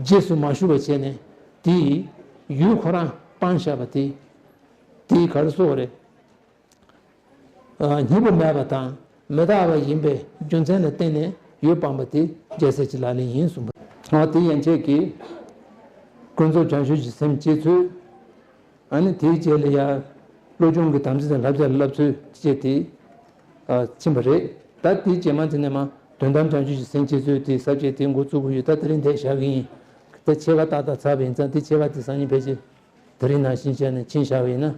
རྗེས་སུ་མ་ཞུགས་པ་བྱས་ནས་དེའི་ཡུལ་ཁོ་རང་སྤངས་བཞག་པ་དེ། དེའི་ག་རེ་ཟེར་དགོས་རེད། ཨ་སྙིང་པོ་མེད་པ་དང་མི་རྟག་པ་ཡིན་པའི་རྒྱུ་མཚན་ལ་བརྟེན་ནས་ཡུལ་སྤངས་པ་དེ་རྒྱལ་སྲས་ཀྱི་ལག་ལེན་ཡིན་གསུངས་པ། ཨ་དེ་ཡན་ཆད་ཀྱིས་ཀུན་རྫོབ་བྱང་ཆུབ་ཀྱི་སེམས་བསྐྱེད་ཚུལ། ཨ་ནི་དེའི་རྗེས་ལ་ཡང་བློ་སྦྱོང་གི་དམ་ཚིག་དང་བསླབ་བྱ་ལ་བསླབ་ཚུལ་བཅས་ཏེ་ཨ་ཕྱིན་པ་རེད། ད་དེའི་རྗེས་མ་དེ་ནས་མ་དོན་དམ་བྱང་ཆུབ་ཀྱི་སེམས་བསྐྱེད་ཚུལ་དེའི་ས་བཅད་དེ་འགོ་བཙུགས་ཀྱི་ཡོད། ད་དེ་རིང་འདིར་བཞག་གི་ཡིན། ད་ཕྱེད་ཀ་ཏག་ཏག་ཚར་བ་ཡིན་ཙང་། དེ་ཕྱེད་ཀ་དེ་སང་ཉིན་ཕལ་ཆེར་ དེ་རིང་ནང་བཞིན་བྱས་ནས་ཕྱིན་བཞག་པ་ཡིན་ན་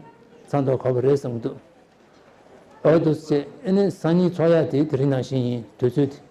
ཚང་ཐོག་ཁག་པོ་རེད་བསམ་གྱི་འདུག། འོ་འདུག་སེ་ཨེ་ནས་སང་ཉིན་ཚོགས་ཡག་དེ་དེ་རིང་ནང་བཞིན་ཡིན། དུས་ཚོད་དེ།